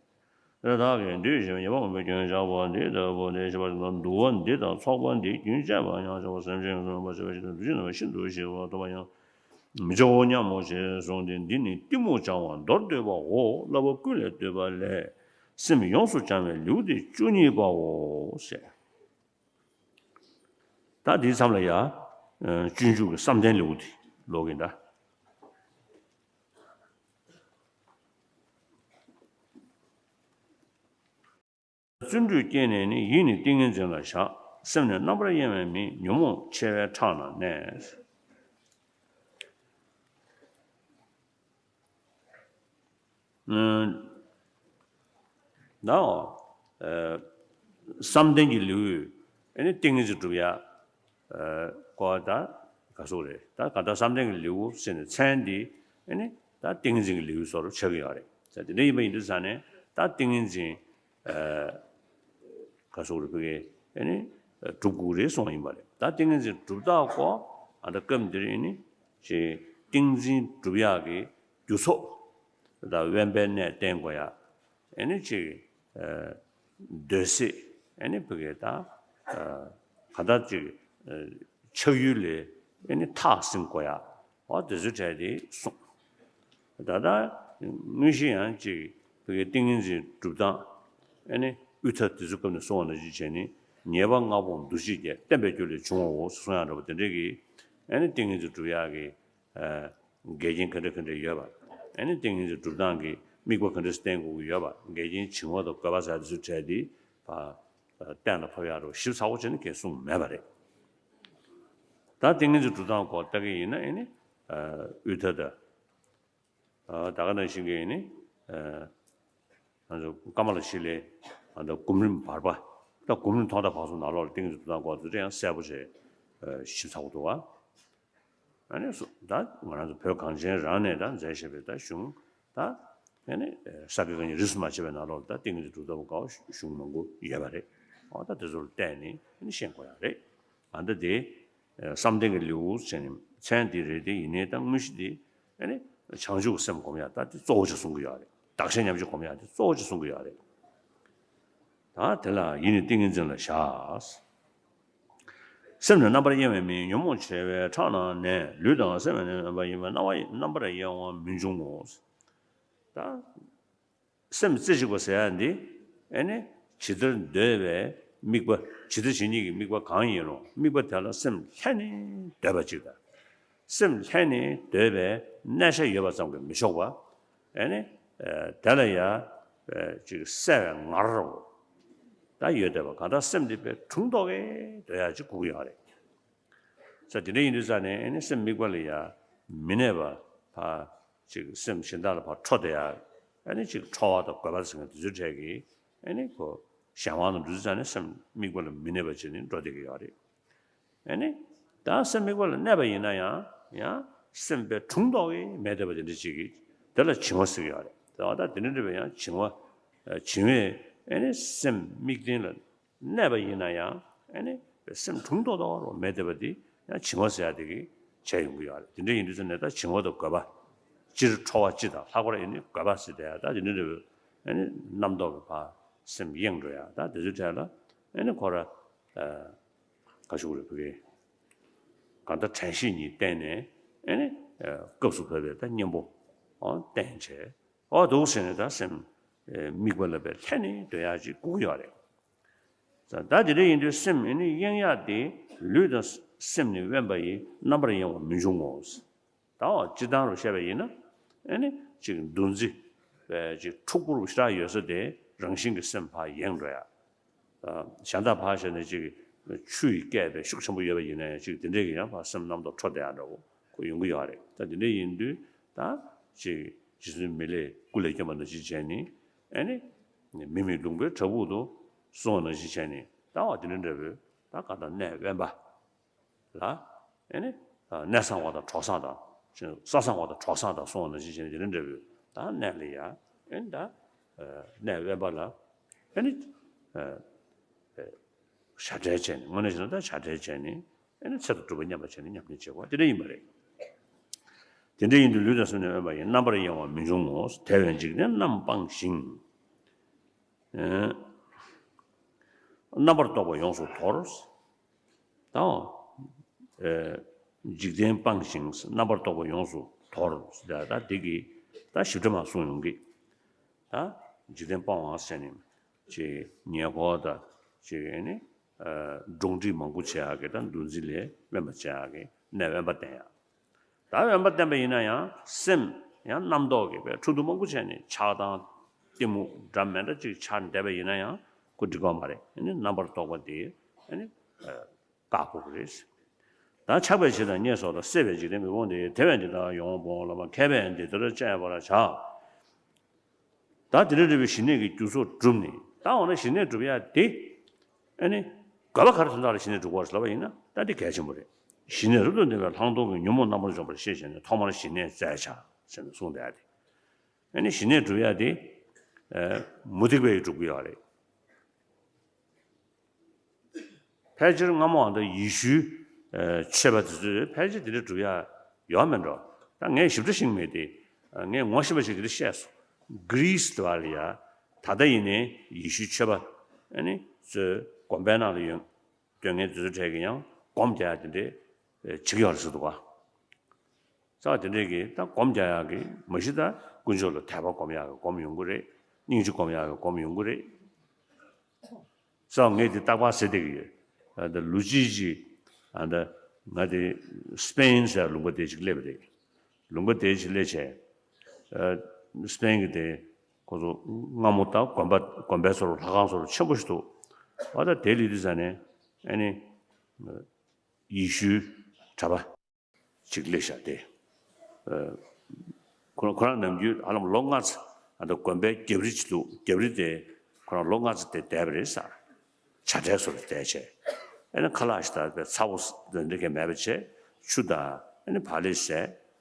དེ་ལྟར་བདག་གིས་འདུས་བྱས་ཉེས་པ་མང་པོའི་སྐྱོན་བཞག་པ་འདི་ལྟ་བུ་འདི་ཤེས་པར་བྱས་ན། འདུ་བ་འདི་དང་ཚོགས་པ་འདི་རྒྱུན་ཆད་པར་ཡང་བྱ་བ་སེམས་ཅན་གྱི་སོ་མ་བྱས་པ་ཞིག་དང་འདུ་བྱེད་རྣམ་པ་ཤིན་ཏུ་ཞི་བ་ཐོབ་པ་ཡང་མི་བྱའོ་སྙམ་མོ་ཞེས་གསུངས་ཏེ། འདི་ནི་གཏི་མུག་བྱང་བ་མདོར་བསྡུས་པའོ། བསླབ་པ་ཀུན་ལས་བཏུས་པ་ལས། སེམས་ཡོངས་སུ་བྱང་བའི་ལེའུ་སྟེ་བཅུ་གཉིས་པའོ་ཞེས། ད་འདིའི་མཚམས་ལ་ཡ། སྤྱོད་འཇུག་གི་བསམ་གཏན་ལེའུ་དེ་ཀློག་གིན་གདའ། བརྩོན་འགྲུས་བསྐྱེད་ནས་ནི། ཡིད་ནི་ཏིང་ངེ་འཛིན་ལ་བཞག། སེམས་ནི་རྣམ་པར་གཡེང་བའི་མི། ཉོན་མོངས་ཆེ་བའི་ཁྲག་རྣམས་གནས། ནའོ། བསམ་གཏན་གྱི་ལེའུ། ཨེ་ནི་ཏིང་ངེ་འཛིན་སྒྲུབ་ཡ། ཀོ་ད་ག་སོགས་རེད། ད་ག་ད་བསམ་གཏན་གྱི་ལེའུ་ཟེར་ནས་མཚན་འདི་ཨེ་ནི་ད་ཏིང་ངེ་འཛིན་གྱི་ལེའུ་སོགས་ཆགས་ཀྱི་ཡོད་རེད། ད་དེ་འདྲ་ཡིན་པ་ཡིན་དུས་ཙང་ནས་ད་ཏིང་ངེ་འཛིན། ག་སོགས་རེད་ཕ་གི་ཨེ་ནི་སྒྲུབ་དགོས་རེད་གསུངས་ཡིན་པ་རེད། ད་ཏིང་ངེ་འཛིན་སྒྲུབ་སྟངས་སྐོར་ཨ་ད་སྐབས་འདིར་ཨེ་ནི་ཅིག་ཏིང་འཛིན་སྒྲུབ་ཡག་གི་རྒྱུ་ཚོགས་ད་དབེན་པའི་གནས་བསྟེན་དགོས་ཡག་ཨེ་ནི་ཅིག་འདོད་སྲེད་ཨེ་ནི་ཕ་གི་ད་ག་ད་ཅིག་ཆགས་ཡུལ་ལས་ཨེ་ནི་ཐག་ཟིན་དགོས་ཡག་འོ་དེ་ཚོའི་གྲས་དེ་གསུངས། ད་ལྟ་དངོས་གཞི་ཡང་ཅིག་བོད་ཀྱི་ཏིང་ངེ་འཛིན་སྒྲུབ་སྟངས་ཨེ་ནི་དབུས་མཐའ་དེ་ཚོའི་སྐབས་ནས་གསུངས་པ་ནང་བཞིན་བྱས་ནས་ཉེས་པ་ལྔ་པོ་འདུ་བྱེད་བརྒྱད་བརྟན་པའི་རྒྱུ་ལས་བྱུང་བའོ་གསུང་ཡག་འདྲ་པོ་དེ་འདྲས་ཀྱི་ཨེ་ནི་ཏིང་ངེ་འཛིན་སྒྲུབ་ཡག་གི་འགལ་རྐྱེན་ག་འདྲ་ག་འདྲ་ཡོད་པ། ཨེ་ནི་ཏིང་ངེ་འཛིན་སྒྲུབ་སྟངས་ཀྱི་དམིགས་པ་ག་འདྲ་བསྟེན་དགོས་ཀྱི་ཡོད་པ། འགལ་རྐྱེན་བྱིང་བ་དང་རྒོད་པ་ཟེར་དེ་ཚོའི་གྲས་དེ་ཕར་གཏན་ལ་ཕབ་ཡག་འདྲ་པོ་ཞིབ་ཚགས་པོ་བྱས་ནས་གང་གསུངས་མེད་པ་རེད། ད་ཏིང་ངེ་འཛིན་སྒྲུབ་སྟངས་སྐོར་ལྟ་གི་ཡིན་ན་ཨེ་ནི་དབུས་མཐའ་དང་། ད་ག་ནང་བཞིན་གྱི་ནི། ང་ཚོ་ཀ་མ་ལ་ཤཱི་ལའི་ང་ཚོ་སྒོམ་རིམ་བར་པ། ད་སྒོམ་རིམ་ཐོག་མཐའ་བར་གསུམ་ནང་ལོགས་ལ་ཏིང་འཛིན་སྒྲུབ་སྟངས་སྐོར་དེ་ཡང་གསལ་པོ་བྱས་ཞིབ་ཚགས་པོ་འདུག་བ། ཨ་ནི་སོ་ད་ང་རང་ཚོ་བོད་གངས་ཅན་རང་ནས་ད་མཛད་བཞིན་པའི་ད་གཞུང་ད་ཨ་ནི་ས་དགེ་བཀའ་རྙིང་རིས་སུ་མ་ཆད་པའི་ནང་ལོགས་ལ་ད་ཏིང་འཛིན་སྒྲུབ་སྟངས་སྐོར་གཞུང་མང་པོ་ཡོད་པ་རེད། འོ་ད་དེ་ཚོ་ལ་བལྟས་ནས་ཨ་ནི་ཤེས་དགོས་ཡ་རེད། ཨ་ད་དེ། བསམ་གཏན་གྱི་ལེའུ་ཟེར་ནས་མཚན་དེ་རེད་དེ། ཡིན་ནའི་ད་དངོས་གཞི་དེ་ཨ་ནི་བྱང་ཆུབ་ཀྱི་སེམས་སྒོམ་ཡག་ད་དེ་གཙོ་བོ་ཅིག་གསུང་གི་ཡོད་རེད། བདག་གཞན་མཉམ་བརྗེ་སྒོམ་ཡག་དེ་གཙོ་བོ་ཅིག་གསུང་གི་ཡོད་རེད། ད་དེ་ལ་ཡིད་ནི་ཏིང་ངེ་འཛིན་ལ་བཞག། སེམས་ནི་རྣམ་པར་གཡེང་བའི་མི། ཉོན་མོངས་ཆེ་བའི་ཁྲག་རྣམས་གནས། ལུས་དང་སེམས་ནི་རྣམ་པར་གཡེང་བའི་རྣམ་པར་རྣམ་པར་གཡེང་བ་མི་འབྱུང་ངོ་། ད། སེམས་རྩེ་གཅིག་པ་ཟེར་ཡ་འདི་ཨེ་ནི་ཇི་ལྟར་འདོད་པའི་དམིགས་པ། ཇི་ལྟར་བྱེད་ཉིད་ཀྱི་དམིགས་པ་གང་ཡིན་རུང་དམིགས་པ་དེ་ལ་སེམས་ལྷན་ནེ་འདོད་པ་ཅིག་དང་། སེམས་ལྷན་ནེ་འདོད་པའི་གནས་ཆ་ཡོད་པ་ཙམ་གྱིས་མི་ཆོག་པ། ཨེ་ནི་དེ་ལ་ཡ་ཅིག་གསལ་བའི་ངར་རོ་ད་ཡོད་བསྡད་པ་གང་ལྟར་སེམས་འདི་དཔེ་དྲུང་ཏོག་གེ་འདོད་ཡ་ཅིག་དགོས་ཀྱི་ཡོད་རེད། ས་དེ་འདྲ་ཡིན་དུས་ཙང་ནས་ཨེ་ནི་སེམས་དམིགས་པ་ལ་ཡ་མི་གནས་པ་ཕར་ཅིག་སེམས་གཞན་དག་ལ་ཕར་འཕྲོ་བསྡད་ཡ། ཨེ་ནི་ཅིག་ཁྲོ་བ་དང་རྒོད་པ་ཟེར་མཁན་དེ་ཚོའི་གྲས་ཀྱིས་ཨེ་ནི་ཁོ་གཞན་དབང་དུ་འགྲོ་དུས་ཙང་ནས་སེམས་དམིགས་པ་ལ་མི་གནས་པ་བྱས་ནས་འགྲོ་བསྡད་ཀྱི་ཡོད་རེད། ཨེ་ནི་ད་སེམས་དམིགས་པ་ལ་གནས་པ་ཡིན་ན་ཡང་ཡང་སེམས་དཔེ་དྲུང་ཏོག་གེ་མེད་བསྡད་པ་དེ་འདྲ་ཅིག་གིས་དེ་ལ་བྱིང་བ་ཟེར་གྱི་ཡོད་རེད། ད་ད་དེ་འདྲ་འདྲ་བའི་ཡང་བྱིང་བ། བྱིང་བའི་ཨེ་ནི་སེམས་དམིགས་རྟེན་ལ་གནས་པ་ཡིན་ན་ཡང་ཨེ་ནི་སེམས་དྲུང་ཏོག་ཏོག་རོ་མེད་བསྡད་པ་འདི་ཡང་བྱིང་བ་ཟེར་ཡ་དེ་གིས་བྱས་ཡོང་གི་ཡོད་རེད། དེ་འདྲ་ཡིན་དུས་ཙང་ནས་ད་བྱིང་བ་དང་རྒོད་པ། སྤྱིར་ཁྲོ་བ་སྤྱི་དང་ལྷག་པར་ཨེ་ནི་རྒོད་པ་ཟེར་བསྡད་ཡ་ད་དེ་འདྲ་འདྲ་བའི་ཨེ་ནི་རྣམ་རྟོག་གི་བར་སེམས་གཡེང་འགྲོ་ཡ་ད་དེ་ཚོའི་གྲས་ལ་ཨེ་ནི་ཁོ་ར་ག་ཞུ་དགོས་རེད་བུ་གེ། གང་ལྟར་དྲན་ཤེས་གཉིས་བསྟེན་ནས་ཨེ་ནི་སྐབས་སུ་བབས་པའི་ད་གཉེན་པོ་བསྟེན་བྱས། ཨོ་འདུག་ཟེར་ནས་ད་སེམས་དམིགས་པ་ལ་དཔེ་ལྷན་ནེ་སྡོད་ཡག་ཅིག་དགོས་ཀྱི་ཡོད་རེད། ད་དེ་འདྲ་ཡིན་དུས་སེམས་ཨེ་ནི་གཡེང་ཡག་དེ་ལུས་དང་སེམས་ནི་དབེན་པ་ཡི་རྣམ་པར་གཡེང་བ་མི་འབྱུང་ངོ་། ད་འོ་སྤྱིར་བཏང་རུ་བཤད་པ་ཡིན་ན་ཨེ་ནི་ཅིག་འདུ་འཛི་བས་ཅིག་འཁྲུག་པོ་རུ་ཞེ་དྲག་ཡོད་ས་དེ་རང་བཞིན་གྱི་སེམས་ཕར་གཡེང་འགྲོ་ཡ། གཞན་དག་ཕར་བཞག་ནས་ཅིག་ཆུ་ཡི་སྐད་དཔེ་ཤུགས་ཆེན་པོ་ཡོད་པ་ཡིན་ན་ཡང་ཅིག་དེ་འདྲས་ཀྱི་ཡང་ཕར་སེམས་རྣམ་རྟོག་འཕྲོ་བསྡད་ཡག་འདྲ་བོ་ཁོ་ཡོང་གི་ཡོད་རེད། ད་དེ་འདྲས་ཡིན་དུས་ད་ཅིག་རྗེ་བཙུན་མི་ལས་སྐུ་ལས་བསྐྱོན་པ་འདྲ་ཅིག་བྱས་ནས་ཨེ་ནི་མི་མེད་ལུང་པའི་བྲག་ཕུག་ཏུ་ གསུངས་པ་ནང་བཞིན་བྱས་ནས་ད་བ་དེ་འདྲ་འདྲ་བོའི་ད་ག་ད་གནས་དབེན་པ་ལ་ཨེ་ནི་གནས་གསང་བ་དང་གྲོགས་གསང་དང་ས་གསང་བ་དང་གྲོགས་གསང་དང་གསུངས་པ་ནང་བཞིན་བྱས་ནས་དེ་འདྲ་འདྲ་བོའི་ད་གནས་ལ་ཡ་ཨེ་ནི་ད་གནས་དབེན་པ་ལ་ཨེ་ནི་བྱ་བྲལ་བྱས་ནས་དངོས་གནས་བྱས་ན་ད་བྱ་བྲལ་བྱས་ནས་ཨེ་ནི་ཚེ་དང་སྒྲུབ་པ་མཉམ་པར་བྱས་ནས་མཉམ་གནས་བྱེད་དགོས་དེ་འདྲ་ཡིན་པ་རེད། དེ་འདྲ་ཡིན་དུས་ལུས་དང་སེམས་ནི་དབེན་པ་ཡིན། རྣམ་པར་གཡེང་བ་མི་འབྱུང་ངོ་། དེ་བས་འཇིག་རྟེན་རྣམ་སྤངས་ཤིང་། ཨེ། རྣམ་པར་རྟོག་པ་ཡོངས་སུ་དོར། དང་། ཨེ། འཇིག་རྟེན་སྤངས་ཤིང་རྣམ་པར་རྟོག་པ་ཡོངས་སུ་དོར། ད་ད་འདི་གིས་ད་ཞིབ་ཕྲ་མ་གསུངས་ཡོང་གི། ད་འཇིག་རྟེན་སྤོང་བ་ཟེར་ནས་ཅིག་ཉེ་འཁོར་དང་ཅིག་ཨེ་ནི་ཨ་འགྲོགས་འདྲིས་མང་པོ་བྱེད་ཡག་གི་ད་འདུ་འཛི་ལས་དབེན་པ་བྱེད་ཡག་གི་གནས་དབེན་པ་བསྟེན་ཡག་ད་དབེན་པ་བསྟེན་པ་ཡིན་ན་ཡང་སེམས་ཡང་རྣམ་རྟོག་གི་བའི་འཁྲུལ་རྟོག་མང་པོ་བྱས་ནས་ཆགས་སྡང་གཏི་མུག་འདྲ་མི་འདྲ་ཅིག་ཆགས་བསྡད་པ་ཡིན་ན་ཡང་ཁོ་འགྲིག་གི་མ་རེད། ཨེ་ནི་རྣམ་པར་རྟོག་པ་དེ་ཨེ་ནི་ཨ་བཀག་དགོས་ཀྱི་རེད། ད་ཆགས་པའི་བྱེད་དང་བརྙས་སོགས་དང་། སྲེད་པའི་འཇིག་རྟེན་མི་སྤོང་སྟེ། དེ་བས་འདི་དག་ཡོངས་སྤོང་བ་ལ། མཁས་པས་འདི་ལྟར་དཔྱད་པར་བྱ། ད་དེ་འདྲ་འདྲ་བའི་ཞི་གནས་ཀྱི་རྒྱུ་ཚོགས་བསྒྲུབས་ནས་ད་འོ་ན་ཞི་གནས་སྒྲུབ་ཡ་དེ་ཨ་ནི་དགོས་པ་ག་རེ་དོན་དག་ལ་ཞི་གནས་སྒྲུབ་དགོས་ཟེར་ལབ་པ་ཡིན་ན་ད་འདི་གལ་ཆེན་པོ་རེད། ཞི་གནས་རབ་ཏུ་གནས་པའི་ལྷག་མཐོང་གི་ཉོན་མོངས་རྣམ་པར་འཇོམས་པར་ཤེས་བྱས་ནས་ཐོག་མར་ཞི་གནས་བཙལ་བྱ་ཟེར་ནས་གསུངས་བསྡད་དེ། ཨ་ནི་ཞི་གནས་སྒྲུབ་ཡ་དེ་ཨ་མུ་སྟེགས་པས་སྒྲུབ་ཀྱི་ཡོད་རེད། ཕལ་ཆེར་སྔ་མོ་འང་ད་ཡེ་ཤུའི་ཨ་ཆོས་པ་དེ་ཚོས་ཕལ་ཆེར་དེ་འདྲ་སྒྲུབ་ཡ་ཡོད་མེད་འགྲོ། ད་ངས་ཞིབ་ཕྲ་ཤེས་ཀྱི་མེད་དེ། ཨ་ངས་ངོ་ཤེས་པ་ཞིག་གིས་དེ་འདྲ་བཤད་སོང་། གྷི་རིས་དེ་བ་ལ་ཡ་ད་ལྟ་ཡིན་ནའི་ཡེ་ཤུའི་ཆོས་པ་ཨ་ནི་ཚོའི་དགོན་པའི་ནང་ལ་ཡོད་དགོན་ངའི་དེ་ཚོའི་གྲས་ཀྱིས་ཡང་སྒོམ་རྒྱག་ཡ་དེ་འདྲའི་བྱེད་ཀྱི་ཡོད་རེད་ཟེར་འདུག་ག་ས་དེ་འདྲས་ཀྱིས་ད་སྒོམ་རྒྱག་ཡག་གི་མ་གཞི་ད་དཀོན་མཆོག་ལ་དད་པ་སྒོམ་ཡག་གི་སྒོམ་ཡོང་གི་རེད། སྙིང་རྗེ་སྒོམ་ཡག་གི་སྒོམ་ཡོང་གི་རེད། ས་ངས་དེ་རྟག་པར་ཟེར་བསྡད་ཀྱི་ཡོད། ཨ་ད་ལོ་གཅིག་ཅིག་ཨ་ད་ང་དེ་སི་པེན་ཟེར་ལུང་པ་དེ་ཅིག་སླེབས་པ་རེད། ལུང་པ་དེ་ཅིག་སླེབས་བྱས། ཨ་སི་པེན་གྱི་དེ་ཁོ་ཚོ་སྔ་མོ་ད་དགོན་པ་དགོན་པའི་ཚོ་ལྷ་ཁང་ཚོ་ཆེན་པོ་ཞིག་འདུག་ཨ་ད་དེ་སླེབས་དུས་ཙ་ནས་ཨ་ནི་ཡེ་ཤུའི་གྲྭ་པ་ཅིག་སླེབས་ཤག་སྟེ། ཨ་ཁོ་རང་ཁོ་རང་ནམ་རྒྱུན་ཧ་ལམ་ལོ་ལྔ་ཙམ་ཨ་ད་དགོན་པའི་རྒྱབ་རི་ཅིག་འདུག་རྒྱབ་རི་དེ་ཁོ་རང་ལོ་ལྔ་ཙམ་དེ་བསྡད་པ་རེད་ཟེར། བྱ་བྲལ་བཟོ་འདྲ་བསྡད་བྱས། ཨ་ནི་ཁ་ལག་ཞིག་དང་ཚ་བོ་འདི་འདྲ་གས་མེད་པ་བྱས། ཆུ་དང་ཨ་ནི་བག་ལེབ་ཟས་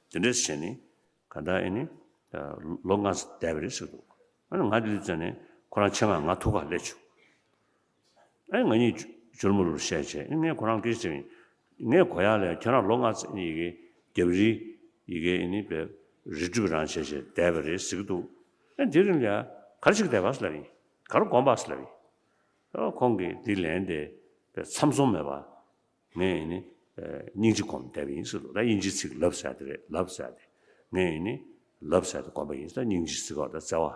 འདི་འདྲ་བྱས་ནས་གང་ལྟར་ཨ་ནི་ལོ་ལྔ་ཙམ་བསྡད་པ་རེད་ཟེར་འདུག་ཨ་ནི་ང་འདི་ལ་བཙལ་ནས་ཁོ་རང་ཆེད་མངགས་ང་ཐུག་ག་སླེབས་བྱུང་། ཨེ་ང་གཉིས་ཇོ་མོ་ལུར་བཤད་བྱས་ངས་ཁོ་རང་སྐད་ཆ་དྲིས། ངས་གོ་ཡག་ལ་ཁྱེད་རང་ལོ་ལྔ་ཙམ་ཡི་གེ་རྒྱབ་རི་ཡི་གེ་ཨེ་ནི་བས་རི་སྒྲུབ་རང་བྱས་བྱས་བསྡད་པ་རེད་ཟེར་གྱི་འདུག་ཨེ་དེ་རིང་ལ་ག་རེ་བྱེད་ཀྱི་བསྡད་པ་ཟེར་ལབ་ཡིན། ག་རེ་སྒོམ་པ་ཟེར་ལབ་ཡིན། ཨོ་ཁོང་གིས་འདི་ལན་དེ་བས་ཚམ་ཚོམ་མེད་པ། ངས་ཨེ་ནི་སྙིང་རྗེ་སྒོམ་བསྡད་པ་ཡིན་ཟེར་འདུག་ད་དབྱིན་ཇིའི་ཚིག་ལབ་ཟེར་དེ་རེད། ལབ་ཟེར་དེ་ངས་ཨེ་ནི་ལབ་ཟེར་དེ་སྒོམ་པ་ཡིན་ཟེར། ད་སྙིང་རྗེ་ཟེར་གོ་ད་བརྩེ་བ།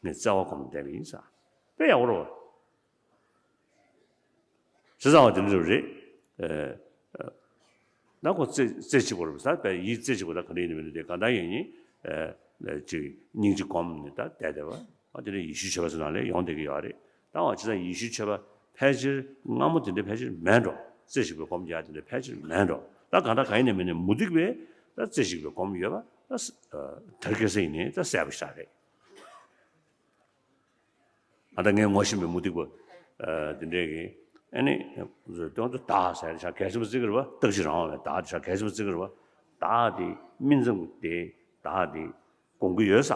ངས་བརྩེ་བ་སྒོམ་བསྡད་པ་ཡིན་ཟེར། དཔེ་ཡག་པོ་རེད་བ། བྱས་ཙང་བ་དེ་འདྲ་རེད། ཨ་ད་ཁོ་རྩེ་རྩེ་གཅིག་པོ་རེད་ཟེར་བས་ཡིད་རྩེ་གཅིག་པོ་ད་ག་འདྲ་ཡིན་མིན་དེ་གང་ལྟར་ཡིན་ཡིན། ཨ་ཅིག་སྙིང་རྗེ་སྒོམ་ནས་ད་བསྡད་བསྡད་པ་ཨ་དེ་འདྲ་ཡེ་ཤུའི་ཆོས་པ་ཚོ་ནང་ལ་ཡོང་བསྡད་ཀྱི་ཡོད་རེད། ད་བ་བྱས་ཙང་ཡེ་ཤུའི་ཆོས་པ་ཕལ་ཆེར་སྔ་མོ་དེ་འདྲ་ཕལ་ཆེར་མེད་འགྲོ། རྩེ་གཅིག་པའི་སྒོམ་རྒྱག་དེ་འདྲ་ཕལ་ཆེར་མེད་འགྲོ། ད་གང་ལྟར་གང་ཡིན་ནས་མིན་ནས་མུ་སྟེགས་པས་ད་རྩེ་གཅིག་པའི་སྒོམ་ཡོད་པ་ད་དར་སྐལ་སྲིད་ཡིན་ནས་ད་གསལ་པོ་ཞིག་རེད། ཨ་ད་ངས་ངོ་ཤེས་པའི་མུ་སྟེགས་པ་ཨ་དེ་འདྲས་ཀྱིས་ཨ་ནི་སྟོན་དུ་བདག་ཟེར་ཡ་ཞག་གལ་ཆེན་པོ་བརྩི་གི་རེད་བ། རྟག་གཅིག་རང་དབང་བའི་བདག་དེ་ཞག་གལ་ཆེན་པོ་བརྩི་གི་རེད་བ། བདག་དེ་སྨིན་མཚམས་དེ་བདག་དེ་དགོངས་ཀྱི་ཡོད་ས།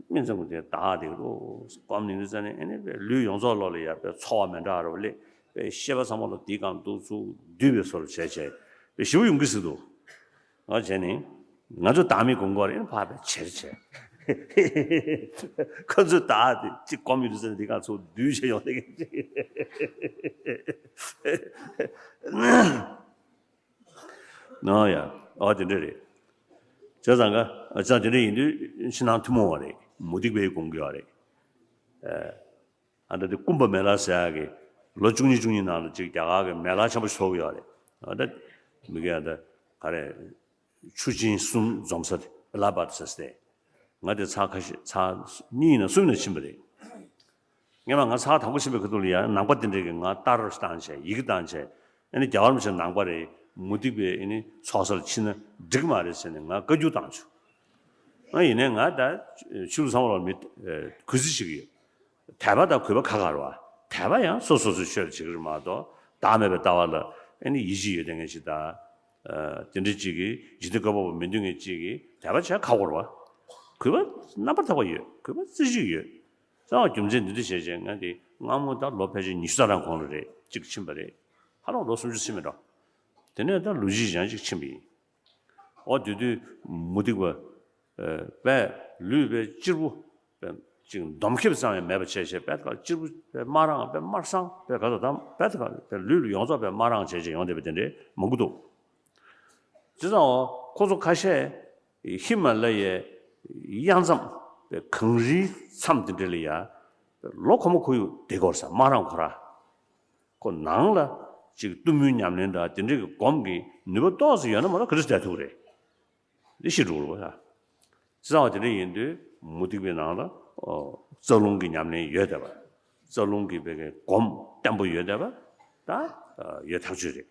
སྨིན་མཚམས་དེ་བདག་དེ་རོ་སྐོམ་ནི་འདི་ཙ་ནས་ཨ་ནི་ལུས་ཡོངས་རྫོགས་ལོག་ལ་ཡ་པའི་ཚོར་བ་མི་འདྲ་བ་རེ་བ་སླེབས་པའི་ཤེས་པ་ཚང་མ་ལོག་དེའི་སྒང་འདུག་ཚུགས་འདུས་པའི་བཟོ་འདྲ་བྱས་བྱས་པའི་ཞེ་པོ་ཡོང་གི་ཟེར་འདུག་ཨ་བྱས་ནས་ང་ཚོ་བདག་མེད་སྒོམ་དགོས་རེད། ཕར་བས་བྱེར་བྱས། ཁོ་ཚོས་བདག་དེ་གཅིག་སྒོམ་ཡོད་དུས་ཙམ་དེ་ག་ཚོ་འདུས་བྱས་ཡོང་དེ་ག་ཅིག་ནོ་ཡ། ཨོ་དེ་འདྲ་རེད། བྱས་ཙང་ག་བྱས་ཙང་དེ་འདྲ་ཡིན་དུས་ཕྱི་ནང་ཐུན་མོང་བ་རེད། མུ་སྟེགས་པའི་སྒོམ་དགོས་རེད། ཨ་ད་དེ་ཀུམ་བ་མེ་ལ་ཟེར་ཡག་གི་ལོ་བཅུ་གཉིས་བཅུ་གཉིས་ནང་ལ་ཅིག་རྒྱ་གར་གི་མེ་ལ་ཆེན་པོ་ཞིག་ཚོགས་ཀྱི་ཡོད་རེད། ཨ་ད་མི་གེ་ཨ་ད་ག་རེ་ཆུ་ཆེན་གསུམ་འཛོམས་ས་དེ་ཨེ་ལ་ཧ་བཱད་ཟེར་ས་དེ། ང་དེ་ཚར་ཁ་ཤས་ཚར་གཉིས་ཡིན་ན་གསུམ་ཡིན་ན་ཕྱིན་པ་རེད། སྔོན་མ་ང་ཚར་དང་པོ་ཕྱིན་པའི་ཁ་ཐུག་ལ་ཡང་ནང་པ་དེ་འདྲས་ཀྱིས་ང་ལྟ་རུ་བཏང་བྱས་ཡི་གེ་བཏང་བྱས་ཨ་ནི་རྒྱལ་བ་རིན་པོ་ཆེ་ནང་པ་རེད། མུ་སྟེགས་པའི་ཨ་ནི་ཚོགས་ས་ལ་ཕྱིན་ན་འགྲིག་མ་རེད་ཟེར་ནས་ང་བཀའ་བཀྱོན་བཏང་བྱུང་། ཨ་ཡིན་ནའི་ང་ད་ཆོས་ལུགས་ཚང་མ་ལ་མི་གུས་བརྩི་བྱེད་ཀྱི་ཡོད། དད་པ་དང་གུས་པ་ཁ་ཁ་རེད་བ། དད་པ་ཡང་སོ་སོ་སོའི་ཆོས་ལ་བྱེད་ཀྱི་རེད་མ་གཏོགས། བདག་མེད་པའི་ལྟ་བ་ལ་ཨེ་ནི་ཡིད་ཆེས་ཡོད་བསྡད་མཁན་ཞིག་དང་། ཨ། དེ་འདྲ་གཅིག་གིས་འཇིག་རྟེན་བཀོད་པ་པོ་མི་འདོད་མཁན་གཅིག་གིས་དད་པ་བྱེད་ཁག་པོ་རེད་པ། གུས་པ་རྣམ་པར་དག་པ་ཡོད། གུས་པ་རྩེ་གཅིག་ཡོད། གསང་བ་རྒྱུ་མཚན་འདི་འདྲ་བྱས་བྱས། ང་འདི་སྔ་མོ་ད་ལོ་ཕལ་ཆེར་ཉི་ཤུ་རྩ་གྲངས་གོང་ལ་རེད། གཅིག་ཕྱིན་པ་རེད། ཧ་ལམ་ལོ་སུམ་ཅུ་ཕྱིན་པ་འདྲ། དེ་ནས་ད་ལོ་གཅིག་ཡང་གཅིག་ཕྱིན་པ་ཡིན། འོ་དེ་དུས་མུ་སྟེགས་པ་ཨ་དཔེ་ལུས་དཔེ་གཅེར་བུ་དཔེ་ཅིག་འདོམ་ཁེབས་ཙམ་ཡང་མེད་པ་བྱས་བྱས། དཔེ་དཀར་གཅེར་བུ་དཔེ་དམར་རང་། དཔེ་དམར་སང་དཔེ་ག་ཚོད་དམ། དཔེ་དཀར་དཔེ་ལུས་ལ་ཡོངས་རྫོགས་དཔེ་དམར་རང་བྱས་བྱས་ཡོང་བསྡད་པ་དེ་འདྲས་མང་པོ་འདུག། བྱས་ཙང་འོ་ཁོ་ཚོ་ཁ་ཤས་ཧི་མ་ལ་ཡའི་གཡང་མཚམས་དཔེ་གངས་རིའི་མཚམས་དེ་འདྲས་ལ་ཡ་ལོ་འཁོར་མ་འཁོར་ཡུག་བསྡད་ཀྱི་ཡོད་རེད་ཟེར། དམར་རང་ཁོ་ར། ཁོ་ནང་ལ་ཅིག་གཏུམ་མོའི་ཉམས་ལེན་དང་དེ་འདྲ་གི་སྒོམ་གྱི་ནུས་པ་ཏོག་ཙམ་ཡོད་ན་མ་གཏོགས་ག་རེ་བསྡད་ཐུབ་རེད། འདི་ཤི་འགྲོ་རུ་བ། བྱས་ཙང་དེ་འདྲ་ཡིན་དུས་མུ་སྟེགས་པའི་ནང་ལ་ཨོ་རྩ་རླུང་གི་ཉམས་ལེན་ཡོད་བསྡད་པ། རྩ་རླུང་གི་བའི་གི་སྒོམ་བརྟན་པོ་ཡོད་བསྡད་པ་ད་ཡོད་ཐག་ཆོད་རེད།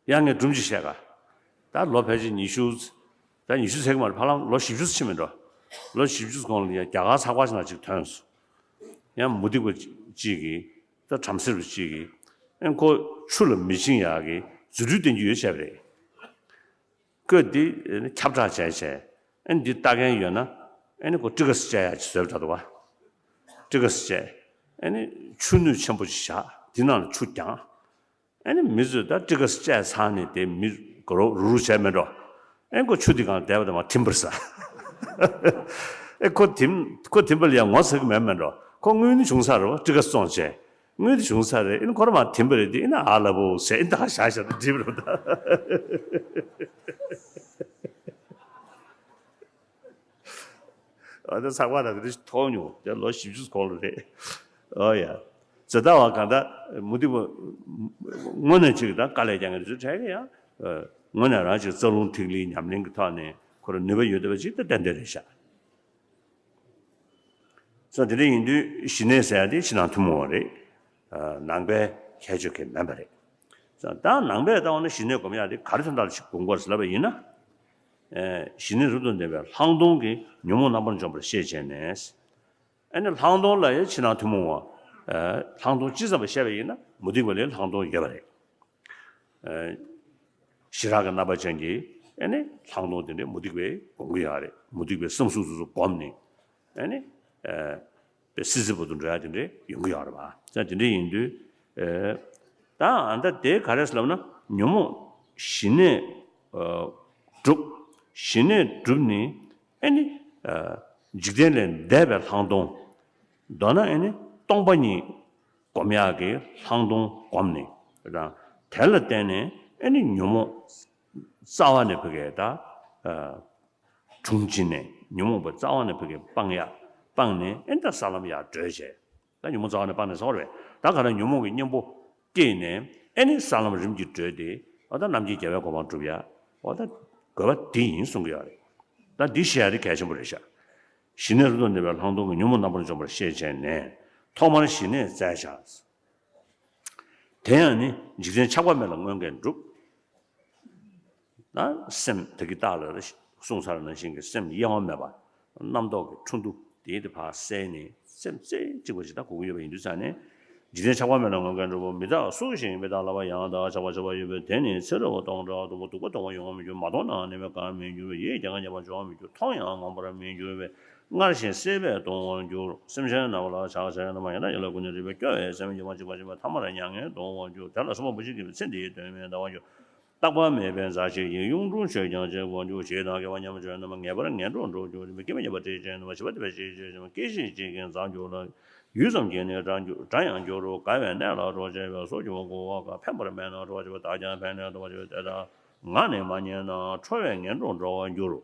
ཡང་ངས་སྒྲུང་ཅིག་བཤད་ག། ད་ལོ་ཕལ་ཆེར་ཉི་ཤུ། ད་ཉི་ཤུ་ཟེར་གི་མ་རེད། ཧ་ལམ་ལོ་བཞི་བཅུ་ཕྱིན་མི་འགྲོ། ལོ་བཞི་བཅུ་གོང་ལ་ཡང་རྒྱ་གར་ཚགས་པར་ཞིག་ནང་ཅིག་ཐོན་སོང་། ཡང་མུ་སྟེགས་པ་གཅིག་གིས། ད་བྲམ་ཟེར་བ་གཅིག་གིས་ཨེ་ཁོ་ཆུ་ལ་མི་ཤིང་ཡག་གི་རྫུ་འཕྲུལ་བསྟན་རྒྱུ་ཡོད་བྱས་པ་རེད། ཁོས་འདི་ཁྱབ་བསྒྲགས་བྱས་བྱས། ཨེ་འདི་ལྟ་མཁན་ཡོད་ན་ཨེ་ནི་ཁོ་ཊི་ཀ་སི་བཅད་ཡག་ཅིག་བཟོས་པ་འདྲ་འདུག་བ། ཊི་ཀ་སི་བཅད། ཨེ་ནི་ཆུ་སྣོད་ཆེན་པོ་ཞིག་བཞག། འདི་ནང་ལ་ཆུ་བརྒྱངས། ཨེ་ནི་མི་ཚོས་ད་ཊི་ཀ་སི་བཅད་ཚར་ནས་དེ་མི་རུ་རུ་བྱས་མེད་འགྲོ། ཨེ་ཁོ་ཆུ་འདི་སྒང་བསྡད་པ་དང་མ་ཐིམ་པར་ཟ། ཨེ་ཁོ་ཐིམ། ཁོ་ཐིམ་པ་ལ་ཡང་ངོ་ཚ་གི་མེད་མེད་འགྲོ། ཁོ་དངུལ་ནི་བྱུང་ཚར་རེད་བ། ཊི་ཀ་སི་བཙོངས་བྱས། དངུལ་དེ་བྱུང་ས་རེད། ཨེ་ནི་ཁོ་རང་མར་ཐིམ་པ་རེད་དེ། ཨེ་ན་ཨ་ལ་བོ་ཟེར་ཨེ་ད་ཤ་ཤ་དེ་འགྲིབ་རེད་ད། ཨ་ད་ཚགས་པར་ད་དེ་འདྲ་ཞིག་མཐོང་མྱོང་། དེ་ལོ་བཞི་བཅུ་གོང་ལ་རེད། ཨོ་ཡ། ཛ་ད་བ་གང་ལྟར་མུ་སྟེགས་པ་དངོས་གནས་ཅིག་ད་དཀའ་ལས་རྒྱག་མཁན་དེ་ཚོ་གྲས་ཀྱི་ཡང་དངོས་གནས་རང་ཅིག་རྩ་རླུང་ཐིག་ལེའི་ཉམས་ལེན་གྱི་ཐོག་ནས་ཁོ་རང་ནུས་པ་ཡོད་བསྡད་པ་ཅིག་ད་ཏན་ཏན་རེད་ཤག། སོ་དེ་འདྲ་ཡིན་དུས་ཞི་གནས་ཟེར་ཡ་དེ་ཕྱི་ནང་ཐུན་མོང་བ་རེད། ཨ་ནང་པའི་ཁྱད་ཆོས་ཀྱི་མིན་པ་རེད། སོ་ད་ནང་པས་ལྟ་བ་ན་ཞི་གནས་སྒོམ་ཡ་དེ་ག་རེ་དོན་དག་ལ་ཞིག་སྒོམ་དགོས་ཟེར་ལབ་པ་ཡིན་ན། ཨེ་ཞི་གནས་རབ་ཏུ་གནས་པའི་ལྷག་མཐོང་གིས་ཉོན་མོངས་རྣམ་པར་འཇོམས་པར་ཤེས་བྱས་ནས། ཨེ་ནི་ལྷག་མཐོང་ལ་ཡང་ཕྱི་ནང་ཐུན་མོང་བ། ཨེ་ལྷག་མཐོང་ཅི་ཙམ་པ་བཤད་པ་ཡིན་ན་མུ་སྟེགས་པ་ལའི་ལྷག་མཐོང་ཡོད་པ་རེད། ཨེ་ཞི་རགས་ཀྱི་རྣམ་པ་ཅན་གྱི་ཨེ་ནི་ལྷག་མཐོང་དེ་འདྲའི་མུ་སྟེགས་པས་སྒོམ་གྱི་ཡོད་རེད། མུ་སྟེགས་པའི་བསམ་གཟུགས་སོ་སོ་བསྒོམས་ནས་ཨེ་ནི་ཨེ་དཔེ་སྲིད་རྩེ་བར་དུ་འགྲོ་ཡ་དེ་འདྲའི་ཡོང་གི་ཡོད་རེད་པ། ད་དེ་འདྲའི་ཡིན་དུས་ཨེ་ད་ཨ་ད་དེ་ག་རེ་ཟེར་ལབ་ན་ཉོན་མོངས་ཞི་གནས་ཨ་སྒྲུབ། ཞི་གནས་སྒྲུབ་ནི་ཨེ་ནི་ཨ་འཇིག་རྟེན་ལས་འདས་པའི་ལྷག་མཐོང་། མདོར་ན་ཨེ་ནི་སྟོང་པ་ཉིད་སྒོམ་ཡག་གི་ལྷག་མཐོང་སྒོམ་ནི་དང་། དེ་ལ་བརྟེན་ནས་ཨེ་ནི་ཉོན་མོངས་རྩ་བ་ནས་ཕ་གི་ད་ཨ་གྲུང་བྱིན་ནས་ཉོན་མོངས་པ་རྩ་བ་ནས་ཕ་གི་སྤང་ཡག་སྤངས་ནས་ཨེ་ནི་ད་ས་ལམ་ཡར་བགྲོད་བྱས། ད་ཉོན་མོངས་རྩ་བ་ནས་སྤངས་ནས་ཟེར་བ་རེད། ད་ག་རེ་ཉོན་མོངས་ཀྱི་གཉེན་པོ་སྐྱེས་ནས་ཨེ་ནི་ས་ལམ་རིམ་གྱིས་བགྲོད་དེ་འོ་ད་རྣམ་མཁྱེན་རྒྱལ་བའི་གོ་འཕང་སྒྲུབ་ཡག་འོ་ད་དགོས་པ་དེ་ཡིན་གསུང་གི་ཡོད་རེད། ད་འདི་ཤེས་ཡག་དེ་གལ་ཆེན་པོ་རེད་ཤག། ཞི་གནས་རབ་ཏུ་གནས་པའི་ལྷག་མཐོང་གིས་ཉོན་མོངས་རྣམ་པར་འཇོམས་པར་ཤེས་བྱས་ནས་ཐོག་མར་ཞི་གནས་བཙལ་བྱ། དེ་ཡང་ནི་འཇིག་རྟེན་ཆགས་པ་མེད་ལ་མངོན་དགའ་སྒྲུབ། ན་སེམས་ད་གི་རྟགས་ལ་གསུངས་ཚར་ནང་བཞིན་གྱི་སེམས་གཡེང་བ་མེད་པ། རྣམ་རྟོག་གི་འཁྲུལ་འདུ་དེའི་དེ་ཕར་བསལ་ནས་སེམས་རྩེ་གཅིག་པ་ཞིག་ད་དགོས་ཀྱི་ཡོད་པ་ཡིན་དུས་ཙང་ནས། འཇིག་རྟེན་ཆགས་པ་མེད་ལ་མངོན་དགའ་སྒྲུབ། མི་རྟག་སུ་ཞིག་ཡིན་པའི་བདག་ལ་བ་ཡང་དག་ཆགས་པ་ཆགས་པ་ཡོད་པས་དེ་ནི་ཚེ་རབས་སྟོང་ཕྲག་དུ་མ་སྡུག་པ་མཐོང་བར་ཡོང་བར་མི་འགྱུར། མ་མཐོང་ན་ནི་མི་དགའ་བར་མི་འགྱུར་བས་ཡིད་ཀྱང་ཉེས་པར་འགྱུར་བར་མི་འགྱུར། མཐོང་ཡང་ངོམས་པར་མི་འགྱུར་བས་སྔར་བཞིན་སྲེད་པས་གཏོང་བར་འགྱུར། སེམས་ཅན་རྣམས་ལ་ཆགས་བྱས་རྣམ་པར་ཡང་དག་ཡིད་ལ་ཀུན་ནས་རེག་པས་སྐྱོ་བའི་སེམས་ཉེས་པར་འཇིགས་པ་སྐྱེས་པས་ཐ་མར་མྱ་ངན་གཏོང་བར་འགྱུར། དེ་ལ་སོགས་པ་མུ་བཞི་བསྐྱེད་པའི་ཚེ་འདིའི་དོན་མི་འདའ་བར་འགྱུར། རྟག་པ་མེད་པའི་མཛའ་བཤེས་ཀྱིས་གཡུང་དྲུང་ཆོས་ཀྱང་གཅེས་པར་འགྱུར། ཞེ་སྡང་སྐྱེ་བ་ཉམས་ཆོད་རྣམས་ངེས་པར་ངན་འགྲོར་འགྲོ་འགྱུར། སྐྱེ་བ་ཉེས་པ་སྤྲད་བྱས་ནུབ་པ་ཞི་བ་སྟེར་བའི་ཞེས་བྱ་ཞིང་། སྐྱེ་ཤི་བྱེད་ཀྱིན་འཛག་འགྱུར་ལ། ཡུད་ཙམ་གྱིས་ནི་དགྲ་འགྱུར་དགྲ་ཡང་འགྱུར་རོ། དགའ་བའི་གནས་ལ་གྲོགས་བྱེད་པའི་སྲོག་གཅོད་པ་རྒོད་པོ་དགའ། ཕན་པར་མེད་ན་གྲོགས་བྱེད་པ་དག་ཀྱང་ཕན་གནོད་འདོར་བར་བྱེད་པ་དེ་དག་ངག་ནི་མ་ཉན་ན་ཁྲོ་བའི་ངན་འགྲོར་འགྲོ་བར་འགྱུར།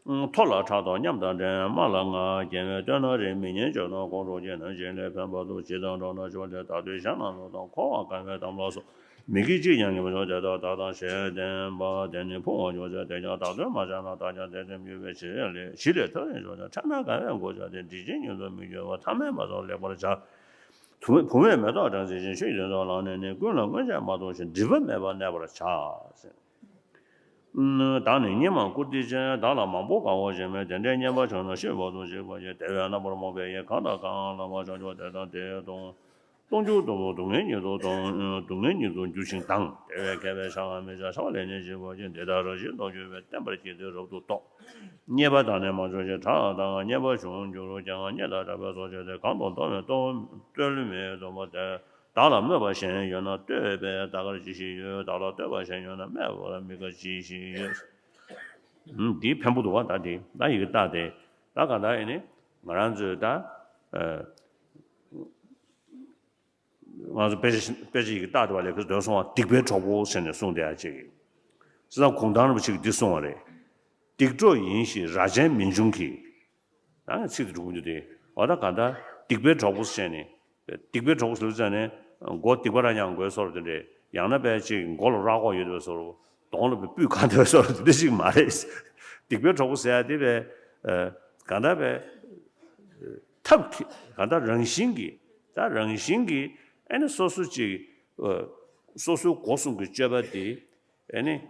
མཐོ་ལ་ཕྲག་དོག་ཉམས་དང་འགྲན། དམའ་ལ་ངག་འགྱེལ་བས་བསྟོད་ན་རིགས་མི་སྙན་བརྗོད་ན་དགོངས་གྲོགས་ཀྱི་ནང་བཞིན་ལས་ཕན་པ་དང་། ཇི་ལྟར་འགྲོ་ན་ཞི་བ་ལས། བདག་བསྟོད་བྱ་ན་ལོག་དང་འཁོར་བར་དཀའ་བའི་གཏམ་ལ་སོགས། མི་དགེ་གཅིག་ཀྱང་ཉེས་པར་འགྱུར། དེ་དག་བདག་དང་ཞེས་བསྟན་པ་དེ་ནི་ཕུང་བར་འགྱུར་ཟེར། དེ་ཀྱང་བདག་བསྟོད་མ་བྱས་ན་བདག་ཀྱང་དེ་ཙམ་འགྱུར་བས་ཞི་ལས་ཞི་ལས་ཐག་རིང་ཤོག་ཅིག། ཕྲད་ན་དགའ་བའི་མགོ་བཅག་སྟེ། འདྲིས་ཆེན་ཉིད་དུ་མི་འགྱུར་བ། ཐ་མལ་པ་སོགས་ལེགས་པར་བྱ། བུ་མོས་མེ་ཏོག་སྦྲང་རྩི་བཞིན། ཆུ་ཡི་དོན་དུ་ལངས་ནས་ནི། ཀུན་ལ་སྔོན་ཆད་མ་མཐོང་ཞིང་། སྒྲིབ་པ་མེད་པར་གནས་པར་བྱ། ཟེར། བདག་ནི་སྙེ་མར་བཀུར་སྟི་ཆེ། བདག་ལ་མང་པོ་དགའ་བོ་བྱེད་མོད། དེ་འདྲའི་སྙེ་མ་བྱུང་ན་ཤི་བར་དུ་འཇིགས་པར་བྱེད། དེ་བས་རྣམ་པར་རྨོངས་པས་ཡིད་གང་དང་གང་ལ་བར་ཆགས་འགྱུར། དེ་དང་དེ་ལྟུང་། ལྟུང་ཕྱིར་ལྟུང་བུ་སྡུག་བསྔལ་ཉིད་དུ་ལྟུང་། སྡུག་བསྔལ་ཉིད་དུ་འགྱུར་ཞིང་ལྡང་། དེ་བས་མཁས་པས་བྱ་བ་མི་བྱ། བྱ་བ་ལས་ནི་འཇིགས་པར་བྱེད། འདི་ལྟར་རང་བཞིན་སྟོབས་ཀྱིས་བསྟན་པར་བགྱིད་དེ་རབ་ཏུ་རྟོགས། རྙེད་པ་དང་ནི་མ་བྱུང་ཞིང་། བྲག་དང་རྙེད་པ་བྱུང་གྱུར་ཀྱང་། རྙེད་དང་བྲལ་བའི་ཚོགས་ཆེན་ཏེ། གང་དུ་འདོམས་ནས་བརྟོལ་མི་འདོམས་པ་སྟེ། བདག་ལ་སྨོད་པ་གཞན་ཡོད་ན་བསྟོད་པས་དག་པར་ཅི་ཞིག་ཡོད། བདག་ལ་བསྟོད་པ་གཞན་ཡོད་ན་སྨད་པར་མི་དགའ་ཅི་ཞིག་ཡོད། འདི་ཕན་པོ་འདུག་བ། ད་འདི་ད་ཡི་གེ་བཏགས་ཏེ། ད་གང་ལྟར་ཡིན་ནི་ང་རང་ཚོས་ད། ང་ཚོ་དཔེ་ཆ་དཔེ་ཆ་ཡི་གེ་བཏགས་ཏེ་བ་ལས་ཁོས་འདོན་སོང་བ། སྡིག་པའི་གྲོགས་པོ་ཟེར་ནས་གསུངས་བསྡད་ཡ་ཅིག་བྱས་ཙང་གུང་ཐང་རིན་པོ་ཆེ་གིས་འདི་གསུངས་པ་རེད། སྡིག་གྲོགས་ཡིན་ཞེས་རྭ་ཅན་མི་འབྱུང་གི། ད་ངས་ཚིག་དེ་འགྲོ་གི་འདུག་སྟེ། འོ་ད་ག་ད་སྡིག་པའི་གྲོགས་པོ་ཟེར་ནས། སྡིག་པའི་གྲོགས་པོ་ཟེར་ཙང་ནས་མགོ་སྡིག་པ་ར་མྱང་དགོས་བཟོ་འདྲ་དེ་འདྲས། ཡང་ན་པའི་ཅིག་མགོ་ལ་རྭ་ཀོག་ཡོད་པའི་བཟོ་འདྲ། གདོང་ལ་པའི་སྤུས་གང་དེ་བཟོ་འདྲ་དེ་འདྲ་ཞིག་མ་རེད། སྡིག་པའི་གྲོགས་པོ་ཟེར་ཡ་དེ་པའི་ག་ད་པའི་ཐབས་ཀྱིས་ག་ད་རང་བཞིན་གྱིས། ད་རང་བཞིན་གྱིས་ཨ་ནི་སོ་སོ་ཅིག་སོ་སོའི་སྒོ་གསུམ་གྱི་སྤྱོད་པ་དེ་ཨ་ནི་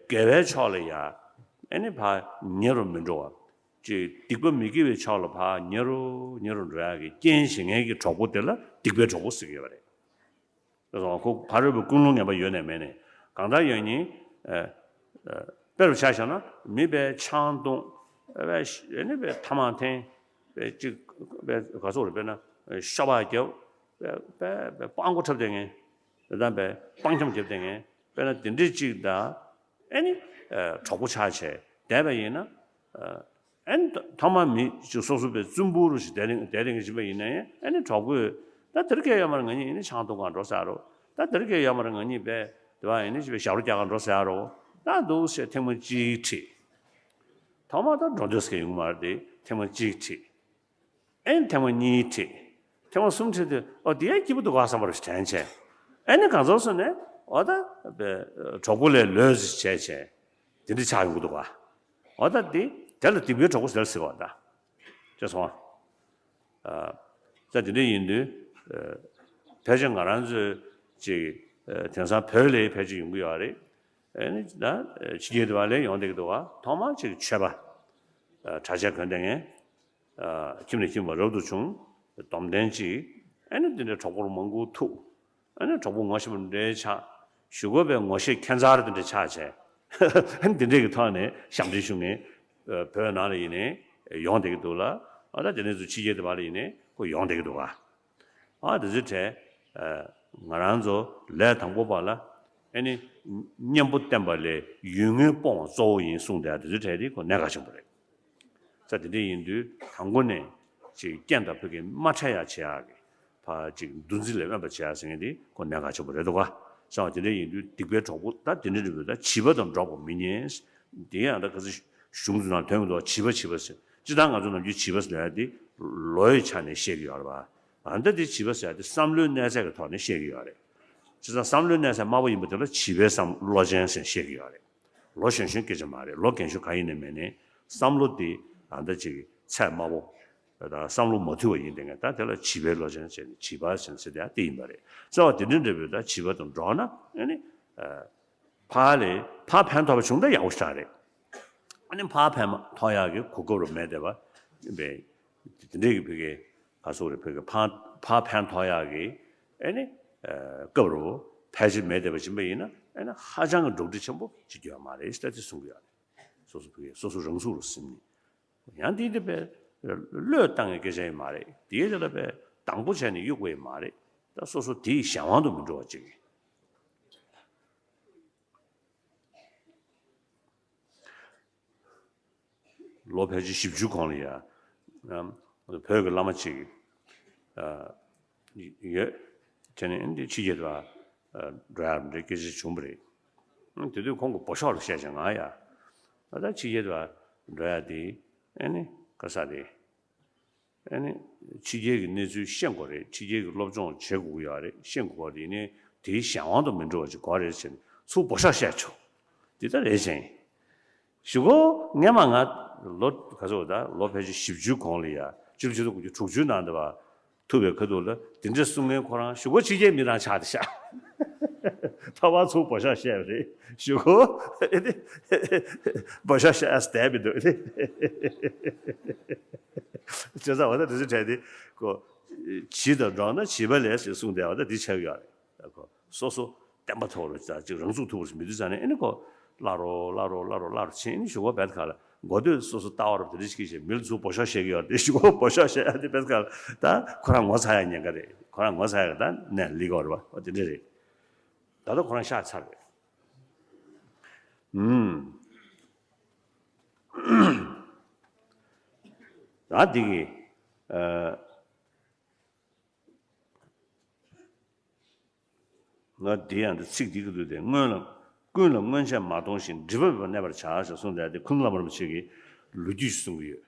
དགེ་བའི་ཕྱོགས་ལ་ཡ་ཨ་ནི་ཕར་ཉེ་རུ་མི་འགྲོ་བ། ཅིག་སྡིག་པ་མི་དགེ་བའི་ཕྱོགས་ལ་ཕར་ཉེ་རུ་ཉེ་རུ་འགྲོ་ཡག་གི་རྐྱེན་བྱེད་མཁན་གྱི་གྲོགས་པོ་དེ་ལ་སྡིག་པའི་གྲོགས་པོ་ཟེར་གྱི་ཡོད་པ་རེད། ཁོ་ཕ་རོལ་པོའི་ཀུན་སློང་ངན་པ་ཡོད་ནས་མེད་ནས་གང་ལྟར་ཡོད་ཉིན། དཔེ་རུ་ཆ་བཞག་ན་མི་དཔེ་ཆང་འཐུང་། དཔེ་ཨ་ནི་དཔེ་ཐ་མག་འཐེན། དཔེ་གཅིག་དཔེ་ག་ཚོད་རེད། དཔེར་ན་ཤོ་སྦག་རྒྱབ། དཔེ་དཔེ་དཔེ་སྤང་མགོ་འཁྲབ་བསྡད་མཁན། དེ་དང་དཔེ་སྤང་འཁྱམ་རྒྱབ་བསྡད་མཁན། དཔེར་ན་དེ་འདྲས་གཅིག་དང་ཨ་ནི་གྲོགས་པོ་ཆགས་བྱས་བསྡད་པ་ཡིན་ན། ཨ་ནི་ཐ་མག་མི་ཅིག་སོ་སོ་པའི་བཙུན་པོ་རུ་ཞིག་བསྡད་རིང་བསྡད་རིང་གི་ཕྱིན་པ་ཡིན་ན་ཡང་ཨ་ནི་གྲོགས་པོས་ད་དེར་སྐད་ཡོད་མ་རེད། ང་གཉིས་ཡིན་ན་ཆང་འཐུང་གང་འགྲོ་ཟེར་རོ། ད་དེར་སྐད་ཡོད་མ་རེད། ང་གཉིས་པས་དེ་བ་ཡིན་ན་ཞིག་པའི་ཞབས་བྲོ་རྒྱག་གང་འགྲོ་ཟེར་རོ། ད་འདུག་ཟེར་ཐེངས་མ་གཅིག་ཁྲིད། ཐོག་མ་ད་འགྲོ་འདོད་སྐད་ཡོང་གི་མ་རེད་དེ་ཐེངས་མ་གཅིག་ཁྲིད། ཨེ་ཐེངས་མ་གཉིས་ཁྲིད། ཐེངས་མ་གསུམ་ཁྲིད་དུས་ཨོ་དེ་ཡང་སྐྱིད་པོ་འདུག་ག་བསམ་པ་རུ་དྲན་བྱས། ཨེ་ནི་གང་ཚོར་སོང་ནས་ཨོ་ད་གྲོགས་པོ་ལས་ལོས་ཟིག་བྱས་བྱས། དེ་འདྲ་ཆགས་ཡོང་གི་འདུག་ག་ཨོ་ད་དེ་དེ་ལ་སྡིག་པའི་གྲོགས་པོ་ཟེར་ཟེར་བ་ད། ཅེས་སོང་། ཨ། ད་དེ་འདྲ་ཡིན་དུས། ཨ། ཕལ་ཆེར་ང་རང་ཚོའི་ཅིག་ཨ། དེང་སང་བོད་ལ་ཕལ་ཆེར་ཡོང་གི་ཡོད་རེད། ཨ་ནི་ད་ཕྱི་རྒྱལ་དུ་བ་ལ་ཡོང་བསྡད་ཀྱི་འདུག་ག་ཐོག་མར་ཅིག་ཆོས་པ། ཨ། གྲྭ་ཆས་གོན་བསྡད་མཁན། ཨ། ཁྱིམ་ནས་ཁྱིམ་བར་རབ་ཏུ་བྱུང་། སྡོམ་ལྡན་ཅིག་ཨ་ནི་འདི་འདྲའི་གྲོགས་པོར་མང་པོ་ཐུག་ཨ་ནི་གྲོགས་པོ་ངོ་ཤེས་པ་འདྲའི་ཆགས། གཞུག་གུ་པའི་ངོ་ཤེས་ཁྱད་མཚར་དེ་འདྲ་ཆགས་བྱས། ཨ་ནི་འདི་འདྲའི་གི་ཐོག་ནས་ཞབས་འདྲེན་ཞུ་མཁན། ཨ། བོད་ནང་ལ་ཡིན་ནའི་ཡོང་བསྡད་ཀྱི་འདུག་ལ། ཨ་ད་དེ་ནས་ཚུར་ཕྱི་རྒྱལ་དུ་བ་ལ་ཡིན་ནའི་ཁོ་ཡོང་བསྡད་ཀྱི་འདུག་ག་ཨ་དེ་ཚོའི་གྲས། ཨ། ང་རང་ཚོ་ལས་དང་པོ་པ་ལ་ཨ་ནི་གཉེན་པོ་བསྟེན་པ་ལས་ཡུལ་ངོ་སྤོང་བ་གཙོ་བོ་ཡིན་གསུངས་བསྡད་དེ་ཚོའི་གྲས་དེ་ཁོ་གནད་འགག་ཆེན་པོ་རེད། ས་དེ་འདྲ་ཡིན་དུས་དང་པོ་ནས་ཅིག་རྐྱེན་དང་བུ་གའི་མ་འཕྲད་ཡག་བྱེད་ཡག་གི་ཕར་ཅིག་འདུ་འཛི་ལས་དབེན་པ་བྱེད་ཡག་ཟེར་མཁན་དེ་ཁོ་གནད་འགག་ཆེན་པོ་རེད་འདུག་ག་ས་བ་དེ་འདྲ་ཡིན་དུས་སྡིག་པའི་གྲོགས་པོ་ད་དེ་འདྲ་རེད་འདུག་ད་བྱིས་པ་དང་འགྲོགས་པ་མི་ཉན། དེ་ཡང་ད་ག་ཚོད་གཞུང་ཚོ་ནང་དོན་གྱི་འདུག་བྱིས་པ་བྱིས་པ་ཟེར་སྤྱིར་བཏང་ང་ཚོ་ནམ་རྒྱུན་བྱིས་པ་ཟེར་ཡག་དེ་ལོའི་ཆ་ནས་བཤད་ཀྱི་ཡོད་རེད་པ། ཨ་ད་དེ་བྱིས་པ་ཟེར་ཡག་དེ་བསམ་བློའི་གནས་ཚད་ཀྱི་ཐོག་ནས་བཤད་ཀྱི་ཡོད་རེད། བྱས་ཙང་བསམ་བློའི་གནས་ཚད་དམའ་པོ་ཡིན་པ་དེ་ལ་བྱིས་པའི་བསམ་བློ་ཅན་ཟེར་བཤད་ཀྱི་ཡོད་རེད། ལོ་གཞོན་གཞོན་སྐད་ཆ་མ་རེད། ལོ་རྒན་གཞོན་གང་ཡིན་ནའི་མིན་ནའི་བསམ་བློ་དེ་ཨ་ད་ཅིག་ཚད་དམའ་པོ། ད་བསམ་བློ་མ་འཐུས་པ་ཡིན་དེ་ངས་ད་དེ་ལ་བྱིས་པའི་བློ་ཅན་ཟེར་ནས་བྱིས་པ་ཟེར་ནས་ཟེར་དེ་ཨ་དེ་ཡིན་པ་རེད། རྩ་བ་དེ་འདྲ་འདྲ་བོའི་ད་བྱིས་པ་དང་འགྲོགས་ན་ཨ་ནི། ཕར་ལས་ཕར་ཕན་ཐོགས་པ་བྱུང་ད་ཡག་པོ་ཞེ་དྲག་རེད། ཨ་ནི་ཕར་ཕན་མ་ཐོགས་ཡག་གི་གོ་སྐབས་རུ་མེད་བསྡད་པ་པས། དེ་འདྲས་ཀྱི་བོད་སྐད་ག་ཚོད་རེད། བོད་སྐད་ཕར་ཕར་ཕན་ཐོགས་ཡག་གི་ཨ་ནི་སྐབས་རུ་ཕལ་ཆེར་མེད་བསྡད་པ་ཡིན་པ་ཡིན་ན་ཨ་ནི་ཧ་ཅང་གི་འགྲོ་འགྲིག་ཆེན་པོ་བྱེད་རྒྱུ་ཡོད་མ་རེད་ཟེར་ཏེ་གསུང་གི་ཡོད་རེད། སོ་སོ་བོད་སྐད་སོ་སོ་རང་ཚུགས་རུ་ཟིན་ནས། ཡང་དེ་དེ་པས་བློས་བཏང་གི་སྐད་ཆ་ཡིན་མ་རེད། དེའི་རྗེས་ལ་པས་དང་པོ་བྱས་ནས་གཡུག་པ་ཡིན་མ་རེད། ད་སོ་སོ་དེའི་གཞན་དབང་དུ་མི་འགྲོ་བ་ཅིག་ལོ་ཕལ་ཆེར་བཞི་བཅུ་གོང་ལ་ཡ། ཨམ། བོད་ཀྱི་བླ་མ་ཅིག་ཨ། ཡོད། དེ་ནས་འདི་ཕྱི་རྒྱལ་དུ་འགྲོ་ཡག་འདྲའི་སྐད་ཆ་བྱུང་བ་རེད། དེ་དུས་ཁོང་གིས་འབོ་ཤོག་ལ་བཤད་ཅིང་ང་ཡ། ད་ལྟ་ཕྱི་རྒྱལ་དུ་འགྲོ་ཡག་དེ་ཨ་ནི་ག་ས་རེད། ཨ་ནི་ཕྱི་རྒྱལ་གྱི་གནས་ཚུལ་ཤེས་དགོས་རེད། ཕྱི་རྒྱལ་གྱི་སློབ་སྦྱོང་བྱེད་དགོས་ཀྱི་ཡོད་རེད། ཤེས་དགོས་རེད། ཡིན་ནའི་དེའི་གཞན་དབང་དུ་མི་འགྲོ་བ་ཅིག་དགོས་རེད་ཟེར་ནས་ཚུར་འབོ་ཤོག་བཤད་བྱུང་། འདི་ལྟར་རེད་ཅིང་། གཞུག་གུ་སྔས་མ་ང་ལོ་ག་ཚོད་ད་ལོ་ཕལ་ཆེར་བཞི་བཅུ་གོང་ལ་ཡ་བཅུ་བཅུ་དང་དགུ་བཅུ་དྲུག་ཅུ་ནང་དུ་བ་ཐུག་པའི་ཁ་ཐུག་ལ་དེ་འདྲ་གསུང་མཁན་ཁོ་རང་གཞུག་གུ་ཕྱི་རྒྱལ་མི་རང་ཆགས་བསྡད་ཤག་ཕ་བ་ཚུར་བོ་ཤོག་བཤད་པ་རེད། གཞུག་གུ་ཨེ་དེ་བོ་ཤོག་བཤད་ཨ་བསྡད་མི་འདུག་ཨེ་དེ། བྱས་ཙང་འོ་ན་དེ་ཚོ་གྲས་དེ་ཁོ་བྱིས་དང་འགྲོགས་ན་བྱིས་པ་ལས་ཞེས་གསུངས་བསྡད་པ་ད་འདི་ཆགས་ཀྱི་ཡོད་རེད། ཁོ་སོ་སོ་བརྟན་པ་ཐོག་རུ་ཅིག་རང་ཚུགས་ཐུབ་པ་ཞིག་མི་འདུག་ཙང་ནས་ཨེ་ནི་ཁོ་བརླག་རོ་བརླག་རོ་བརླག་རོ་བརླག་རོ་ཕྱིན་ཨེ་ནི་གཞུག་གུ་བེད་ཁ་ལ་མགོ་སྟོད་སོ་སོ་ལྟ་བ་རུ་དེ་འདྲ་ཞིག་བྱས་མི་ལ་ཚུར་བོ་ཤོག་བཤད་ཀྱི་ཡོད་རེད། གཞུག་གུ་བོ་ཤོག་བཤད་ཨ་དེ་བེད་ཁ་ལ་ད་ཁོ་རང་ངོ་ཚ་ཡག་ཉེན་ཁ་རེད། ཁོ་རང་ངོ་ཚ་ཡག་ད་ནས་ལི་གོ་རེད་བ་འོ་དེ་འདྲ་རེད། ད་ལྟ་ཁོ་རང་ཤག་ཚར་རེད། ཨུམ། ད་འདི་གི་ཨ། ང་འདི་ཡང་འདི་ཚིག་འདི་གི་འདུག་སྟེ། སྔོན་ལ་ཀུན་ལ་སྔོན་ཆད་མ་མཐོང་ཞིང་། སྒྲིབ་པ་མེད་པར་གནས་པར་བྱ་ཞེས་གསུངས་ཏེ། འདི་ཁུ་ནུ་བླ་མ་རིན་པོ་ཆེ་གིས་ལོ་རྒྱུས་ཤིག་གསུང་གི་ཡོད།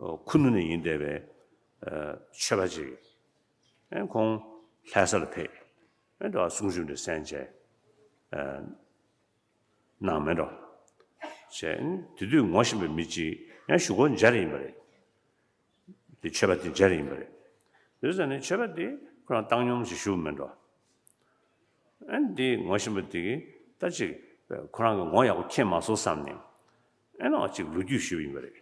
ཨོ་ཁུ་ནུ་ནས་ཡིན་བསྡད་པའི་ཨ་ཆོས་པ་ཅིག་ཨེ་ཁོང་ལྷ་ས་ལ་ཕེབས། ཨེ་འདྲ་བ་གསུང་ཆོས་འདྲ་གསན་བྱས། ཨ། གནང་མེད་འགྲོ། བྱས་ནས་དེ་དུས་ངོ་ཤེས་པའི་མི་གཅིག་ཡང་གཞུག་གུ་མཇལ་ཡིན་པ་རེད། དེ་ཆོས་པ་དེ་མཇལ་ཡིན་པ་རེད། དེ་ཟེར་ནས་ཆོས་པ་དེ་ཁོ་རང་བཏང་སྙོམས་ཤིག་བཞུགས་མེད་འགྲོ། ཨ་ནི་དེ་ངོ་ཤེས་པ་དེ་གིས་ད་ཅིག་ཁོ་རང་གི་ངོ་ཡག་པོ་མཁྱེན་མ་སོང་བསམ་ནས། ཨེ་ནོ་ཅིག་ལོ་རྒྱུས་ཞུས་པ་ཡིན་པ་རེད།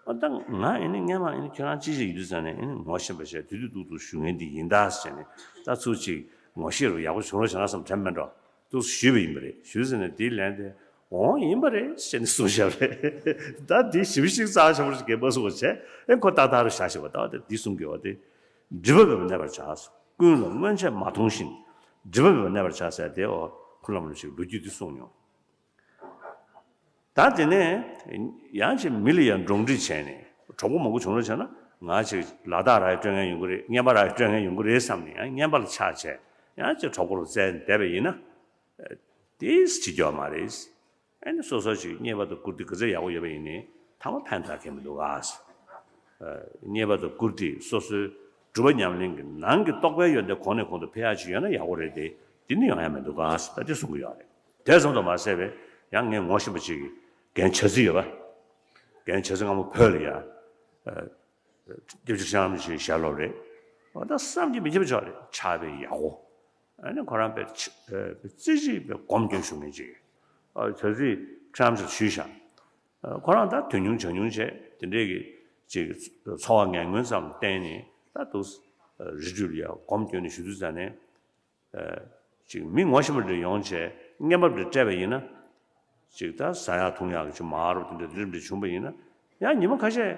ཨ་ད་ང་ཨེ་ནི་སྔན་མ་ཨེ་ནི་ཁྱོད་རང་ཅི་ཞིག་ཡིན་དུས་ཙང་ནས་ཨེ་ནི་ངོ་ཤེས་པ་བྱས་དུས་དུས་ཏུག་ཏུག་ཞུ་མཁན་འདི་ཡིན་ད་ཟེར་ནས་ད་ཚུར་ཅིག་ངོ་ཤེས་རུ་ཡག་པོ་བྱུང་རོགས་བྱུང་ན་བསམ་དྲན་མེད་འགྲོ། ཏུག་ཞུས་པ་ཡིན་པ་རེད། ཞུས་ཟེར་ནས་དེའི་ལན་དེ་འོང་ཡིན་པ་རེད་ཟེར་ནས་གསུངས་བཞག་པ་རེད། ད་འདི་ཞིབ་ཞིག་གཙང་ཆེན་པོ་ཞིག་གས་མ་གསུངས་པ་བྱས་ཨེ་ཁོ་ཏག་ཏག་རུ་བཞག་བཞག་པ་ད་ད་འདི་གསུང་གི་བ་དེ་སྒྲིབ་པ་མེད་པར་གནས་པར་བྱ། ཀུན་ལ་སྔོན་ཆད་མ་མཐོང་ཞིང་། སྒྲིབ་པ་མེད་པར་གནས་པར་བྱ་ཟེར་དེ་འོ་ཁུ་ནུ་བླ་མ་རིན་པོ་ཆེས་ལོ་རྒྱུས་འདི་གསུངས་མྱོང་། ད་དེ་ནས་ཡང་ཅིག་མི་ལ་ཡང་འགྲོགས་འདྲིས་བྱས་ནས་གྲོགས་པོ་མང་པོ་བྱུང་རོགས་བྱས་ན་ང་ཅིག་ལ་དྭགས་ར་ཡི་སྤྲོད་མཁན་ཡོང་གི་རེད། རྔན་པ་ར་ཡི་སྤྲོད་མཁན་ཡོང་གི་རེད་བསམ་ནས་ཡང་རྔན་པ་ལ་ཆགས་བྱས་ཡང་ཅིག་གྲོགས་པོ་རུ་བཙལ་བསྡད་པ་ཡིན་ན་དེས་བྱེད་རྒྱུ་མ་རེད། ཨ་ནི་སོ་སོ་ཅིག་རྙེད་པ་དང་བཀུར་སྟི་ག་ཚོད་ཡག་པོ་ཡོད་པ་ཡིན་ནའི་ཐ་མ་ཕན་ཐོགས་མཁན་མི་འདུག་ག་རྙེད་པ་དང་བཀུར་སྟི་སོ་སོའི་སྒྲུབ་པ་ཉམས་ལེན་གྱི་ནང་གི་རྟོགས་པའི་ཡོན་ཏན་གོང་ནས་གོང་དུ་འཕེལ་ཡག་ཅིག་ཡོད་ན་ཡག་པོ་རེད་དེ། དེ་ནི་ཡོང་ཡག་མི་འདུག་ག་ད་དེ་གསུང་གི་ཡོད་རེད། དེ་ཙམ་དུ་མ་ཟད་པའི་ཡང་ངས་ངོ་ཤེས་པ་ཅིག་གིས་རྒན་ཆ་ཚིག་ཡོད་པ། རྒན་ཆ་ཚིག་སྔ་མོ་བོད་ལ་ཡ། སྐྱབས་རྗེ་ཁྲི་བྱང་རིན་པོ་ཆེའི་ཞལ་སློབ་རེད། འོ་ད་བསམ་གྱིས་མི་ཁྱབ་པ་ཅིག་རེད། ཕྱག་དཔེ་ཡག་པོ། ཨ་ནི་ཁོ་རང་དཔེ་ཆ་རྩེ་གཅིག་དཔེ་སྒོམ་སྐྱོན་ཞུ་མཁན་ཅིག་ཨ་ཆ་ཚིག་ཁྲམ་ཞིག་ཞུས་ཤག་ཨ་ཁོ་རང་ད་དོན་ཉུང་བྱ་ཉུང་བྱས་དེ་འདྲས་ཀྱི་ཅིག་འཚོ་བ་ངན་ངོན་ཙམ་བསྟན་ནས་ད་འདུག་རི་ཁྲོད་ལ་ཡ་སྒོམ་སྐྱོན་ནས་ཞུ་དུས་ཙ་ནས། ཅིག་མི་ངོ་ཤེས་པ་འདྲ་ཡོང་བྱས་རྔན་པ་འདྲ་སྤྲད་པ་ཡིན་ན། ཅིག་ད་ཟ་ཡག་འཐུང་ཡག་གི་ཅིག་མར་རོ་དེ་འདྲ་དེ་འདྲ་བྱུང་པ་ཡིན་ན། ཡང་ཉི་མ་ཁ་ཤས་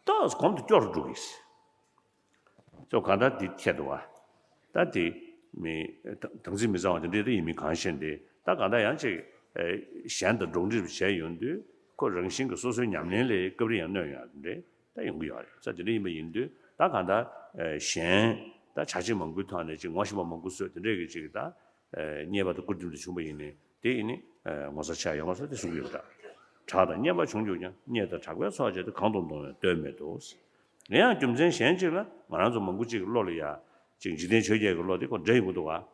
ཏོག་ཙམ་གོམ་དུ་སྐྱོ་རུ་འགྲོ་གི། ཅོ་གང་ལྟར་འདི་ཁྱེད་འདུག་བ། ད་འདི་མི་དམ་ཚིག་མི་གཙང་བ་དེ་འདྲ་ད་ཡིན་མིན་གང་ཤེས་འདི་ད་གང་ལྟར་ཡང་ཅིག་གཞན་དང་འགྲོགས་འདྲིས་བྱས་ཡོང་དུས་ཁོ་རང་བཞིན་གྱི་སོ་སོའི་ཉམས་ལེན་ལ་སྐབས་རེ་ཡང་གནོད་ཡོང་ཡག་དེ་འདྲ། ད་ཡོང་གི་ཡོད་རེད། ས་དེ་འདྲ་ཡིན་པ་ཡིན་དུས་ད་གང་ལྟར་གཞན་ད་བྱ་བྱེད་མང་པོའི་ཐོག་ནས་ཅིག་ངོ་ཤེས་པ་མང་པོ་བཟོས་དེ་འདྲས་ཀྱི་ཅིག་ད་རྙེད་པ་དང་བཀུར་སྟི་འདྲ་བྱུང་པ་ཡིན་ནའི་དེ་ཡིན་ནི་ངོ་ཚ་ཆགས་ཡོད་མ་རེད་དེ་གསུང་གི་ཡོད་པ་འདྲ། གྲགས་དང་རྙེད་པ་བྱུང་གྱུར་ཀྱང་། རྙེད་དང་གྲགས་པའི་ཚོགས་བཅས་ཏེ། གང་དུ་འདོང་བའི་དོན་མེད་དོ། ཡིན་ཡང་རྒྱུ་མཚན་གཞན་གཅིག་ལ་ང་རང་ཚོ་མང་པོ་ཅིག་གི་བློ་ལ་ཡ་ཅིག་འཇིག་རྟེན་ཆོས་བརྒྱད་ཀྱི་བློ་དེ་ཁོ་འདྲ་ཡོང་གི་འདུག་བ།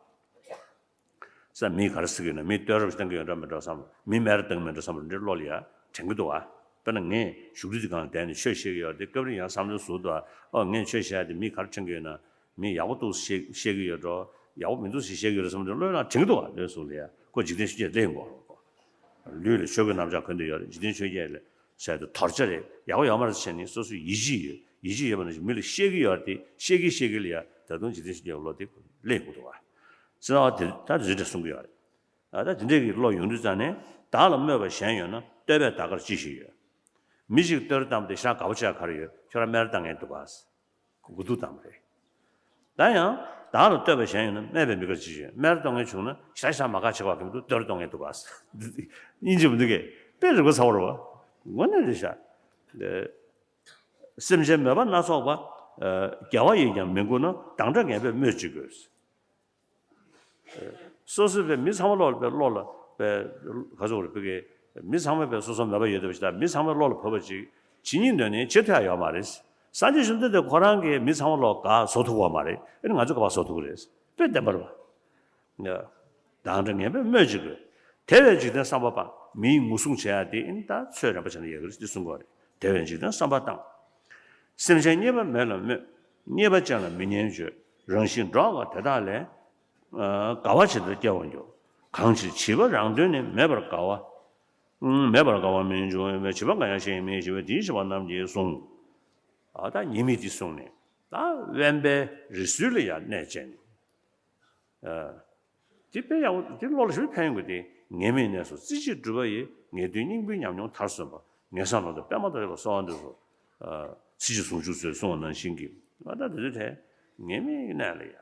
ས་མིས་ག་རེ་ཟེར་གྱི་ཡོད་ན། མིས་བསྟོད་ར་བཏང་གི་ཡོད་འགྲོ་མེད་འགྲོ་བསམ། མིས་སྨད་ར་བཏང་མེད་འགྲོ་བསམ་ར་འདྲའི་བློ་ལ་ཡ་དྲན་གྱི་འདུག་བ། དཔེར་ན་ངས་བཞུགས་ཁྲི་འདི་སྒང་ལ་བསྡད་ནས་ཆོས་བཤད་ཀྱི་ཡོད་རེད་དེ་སྐབས་རེ་ཡང་བསམ་བློ་ཟུར་དུ་ཨོ་ངས་ཆོས་བཤད་དེ་མིས་ག་རེ་དྲན་གྱི་ཡོད་ན། མིས་ཡག་པོ་འདུག་བཤད་བཤད་ཀྱི་ཡོད་འགྲོ། ཡག་པོ་མི་འདུག་ཟེར་བཤད་ཀྱི་ཡོད་རེད་བསམ་འདྲ་བློའི་ནང་དྲན་གྱི་འདུག་བ། བློའི་ཟུར་ལ་ཡ་ཁོ་འཇིག་རྟེན་ཆོས་བརྒྱད་ལེན་དགོས། ལུས་ལ་ཆོས་གོས་གནམ་ལྕགས་གོན་བསྡད་ཡོད་རེད། འཇིག་རྟེན་ཆོས་བརྒྱད་ལ་ཟེར་དུས་དོར་བྱ་རེད། ཡག་པོ་ཡོད་མ་རེད་ཟེར་ནས་སོ་སོའི་ཡིད་ཆེས་ཡོད། ཡིད་ཆེས་ཡོད་པ་ནང་བཞིན་མི་ལ་བཤད་ཀྱི་ཡོད་རེད་དེ་བཤད་ཀྱི་བཤད་ཀྱི་ལ་ཡ་ད་དུང་འཇིག་རྟེན་ཆོས་བརྒྱད་ཀྱི་བློ་དེ་ལེན་དགོས་འདུག་བ། སེམས་པ་དེ་ད་དེ་འདྲ་གསུང་གི་ཡོད་རེད། ཨ་ད་དེ་འདྲས་ཀྱི་བློ་ཡོང་དུས་ཙང་ནས་བདག་ལ་སྨོད་པ་གཞན་ཡོད་ན། བསྟོད་པས་བདག་གར་ཅི་ཞིག་ཡོད། མི་ཞིག་བསྟོད་ར་བཏང་སྟེ་ཤ་དགའ་པོ་བྱས་ག་རེ་ཡོད། ཁྱོད་རང་སྨད་ར་བཏང་མཁན་འདུག་ག་དགོས་འདུག་བཏང་བ་རེད། ད་ཡང་བདག་ལ་བསྟོད་པ་གཞན་ཡོད་ན། སྨད་པས་མི་དགར་ཅི་ཞིག་ཡོད། སྨད་ར་གཏོང་མཁན་བྱུང་ན་ཤ་ཤ་མ་དགའ་བྱེད་པ་གི་མི་འདུག་བསྟོད་ར་གཏོང་མཁན་འདུག་ག་དབྱིན་ཇི་མི་འདུག་གས་དཔེ་རིག་པ་ཚ་བོ་རེད་བ། དངོས་གནས་རེད་ཤག་སེམས་ཅན་མོས་པ་སྣ་ཚོགས་པ། དགེ་བ་ཡིས་ཀྱང་མི་མགུ་ན། སྡང་དགྲ་ངན་པས་སྨོད་ཅི་དགོས། སོ་སོའི་བས་མི་ཚང་མ་བློ་ལ་བས་བློ་ལ་བས་ག་ཚོད་རེད་བི་གེ། མི་ཚང་མས་བས་སོ་སོ་མོས་པ་ཡོད་བསྡད་པ་ཞིག་དང་མི་ཚང་མས་བློ་ལ་བབས་པ་ཅིག་ཇི་སྙེད་འདོད་ནས་ཇི་ཐོས་ཡ་ཡོད་མ་རེད། སངས་རྒྱས་བཅོམ་ལྡན་འདས་ཁོ་རང་གིས་མི་ཚང་མ་བློ་ག་བཟོ་ཐུབ་ཀྱི་ཡོད་མ་རེད། ཨེ་ནི་ང་ཚོས་ག་པར་བཟོ་ཐུབ་ཀྱི་རེད། དཔེ་བདེན་པ་རེད་བ། སྡང་དགྲ་ངན་པས་སྨོད་ཅི་དགོས། དེ་བས་འཇིག་རྟེན་བསམ་པ་སྤངས། མི་ཡི་ངོ་སྲུང་བྱེད་ཡ་དེ་ཨེ་ནི་ད་ཚོད་རན་པ་བྱས་ན་ཡག་གི་རེད་ཅེས་གསུང་གི་ཡོད་རེད། དེ་བས་འཇིག་རྟེན་བསམ་པ་སྤངས། སེམས་ཅན་རྙེད་པ་མེད་ལ་སྨོད། རྙེད་པ་ཅན་ལ་མི་སྙན་བརྗོད། རང་བཞིན་འགྲོགས་པ་དེ་དག་ལས། དགའ་བ་ཇི་ལྟར་སྐྱེ་བར་འགྱུར། གང་ཕྱིར་བྱིས་པ་རང་དོན་ནི། མེད་པར་དགའ་བ། མེད་པར་དགའ་བ་མི་འབྱུང་བས། བྱིས་པ་འགའ་ཡང་ཤེས་མི་ཤེས་པས། དེའི་བྱིས་པ་རྣམས་ཀྱིས་གསུངས། ཨ་ད་ཉེས་དམིགས་འདི་གསུངས་ནས། ད་དབེན་པའི་རི་སུལ་ལ་ཡང་གནས་བྱས་ནས། ཨ། འདི་དཔེ་ཡག་པོ་འདི་བློ་ལ་ཞིབ་ཕན་ཡོང་གི་དེ། ངེས་མེད་གནས་སུ་རྩེ་གཅིག་སྒྲུབ་པ་ཡིས། ངེས་དོན་སྙིང་པོའི་ཉམས་མྱོང་མཐར་སོན་པ། ངེས་གསང་ལམ་དུ་པདྨ་ལྟ་བུ་ལ་གསོལ་བ་འདེབས་སོ། ཨ། ཚེ་གཅིག་ཟུང་འཇུག་ཚུལ་གསུངས་པ་ནང་བཞིན་གྱི། ཨ་ད་འདི་ཚོ་དེ་ངེས་མེད་གནས་ལ་ཡ།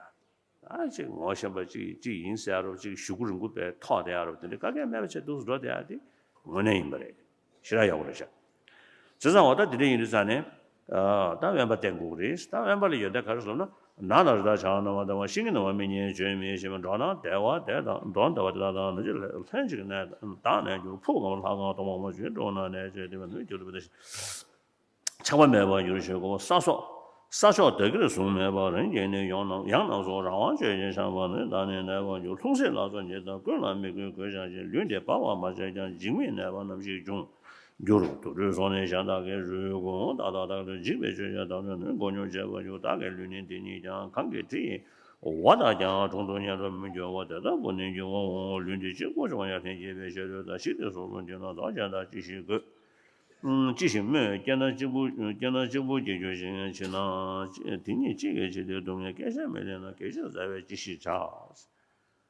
ཨ་ཅིག་ངོ་ཤེས་པ་ཅིག་ཅིག་ཡིན་ཟེར་ཡ་རོ། ཅིག་གཞུག་གུ་རིང་པོ་པའི་ཐོག་དེ་ཡ་རོ། དེ་འདྲ་བཀག་རྒྱ་མེད་པ་བྱས་འདུག་སེ་འགྲོ་བསྡད་ཡ་དེ་དངོས་གནས་ཡིན་པ་རེད། ཞེ་དྲག་ཡག་པོ་རེད་ཤག་བྱས་ཙང་འོ་ད་དེ་འདྲ་ཡིན་དུས་ཙང་ནས། ཨ་ད་དབེན་པ་བསྟེན་དགོས་ཀྱི་རེད། ད་དབེན་པ་ལ་ཡོན་ཏན་ག་རེ་ཟེར་ན། ནགས་དང་རི་དྭགས་བྱ་རྣམས་དང་བ། ཤིང་གི་ནང་བ་མི་རྙེད་བརྗོད་མི་ཤེས་པ། འགྲོ་དང་བདེ་བ་དེ་དང་འགྲོ་དང་བདེ་བ་དེ་དག་དང་། ནམ་ཞིག་ལྷན་ཅིག་གནས་དང་ནས་འགྱུར། ཕུག་གམ་ལྷ་གམ་སྟོང་པ་མ་བྱོན། འགྲོ་ན་གནས་བྱས་དེ་བ་ནུས་རྒྱུ་ལ་བུ་དེ། ཆགས་པ་མེད་པར་འགྱུར་ཞེས་གོ། ས་སོགས་ས་ཕྱོགས་བདག་གིར་བཟུང་མེད་པར། རང་རྒྱལ་ནས་ཡོངས་རྣམས་ཡང་རྣམས་སུ་རང་དབང་སྤྱོད་ཅིང་བཞག་པ་ནི། བདག་ནི་གནས་པར་འགྱུར། ལྷུང་བཟེད་ལ་སོགས་ཉིད་དང་། ཀུན་ལ་མི་གུས་གུས་ཀྱང་ཅི། ལུས་འདི་སྦ་བར་མ་བྱས་ཀྱང་། འཇིགས་མེད་གནས་པ་ནམ་ཞིག་འབྱུང་། འགྱུར། དུག་སྦྲུལ་སོགས་ནི་གཞན་དག་གི། རུས་ཁུངས་དག་དང་བདག་ལ་འཇིགས་པའི། ཆོས་ཅན་དག་ལ་ནི་མགོ་སྙོམས་བྱེད་པར་འགྱུར། བདག་གི་ལུས་ནི་འདི་ཉིད་ཀྱང་། གང་གི་དྲི་ཡིས་འོ་ད་ཀྱང་། དྲུང་དུ་ཉེ་རུ་མི་འགྱུར་བ། དེ་ལྟ་བུ་ནི་འགྱུར་བའོ། ལུས་འདི་གཅིག་པུ་འབྱུང་བ་ཡང་ལྷན་སྐྱེས་པའི་ཤེས་རབ་དང་། ཞིག་སྟེ་སོ་སོར་འགྱུར་ན། བདག་གཞན་དག་ཅི་ཞིག་དགོས། ཅི་ཞིག་སྨོས། སྐྱེ་ན་གཅིག་པུ་སྐྱེ་ན་གཅིག་པུ་སྐྱེ་འགྱུར་ཞིང་། འཆི་ན་དེ་ཉིད་གཅིག་གིས་འཆི་སྟེ། སྡུག་བསྔལ་སྐད་ཆར་མི་ལེན་ན། སྐད་ཅིག་བཟའ་བས་ཅི་ཞིག་བྱ།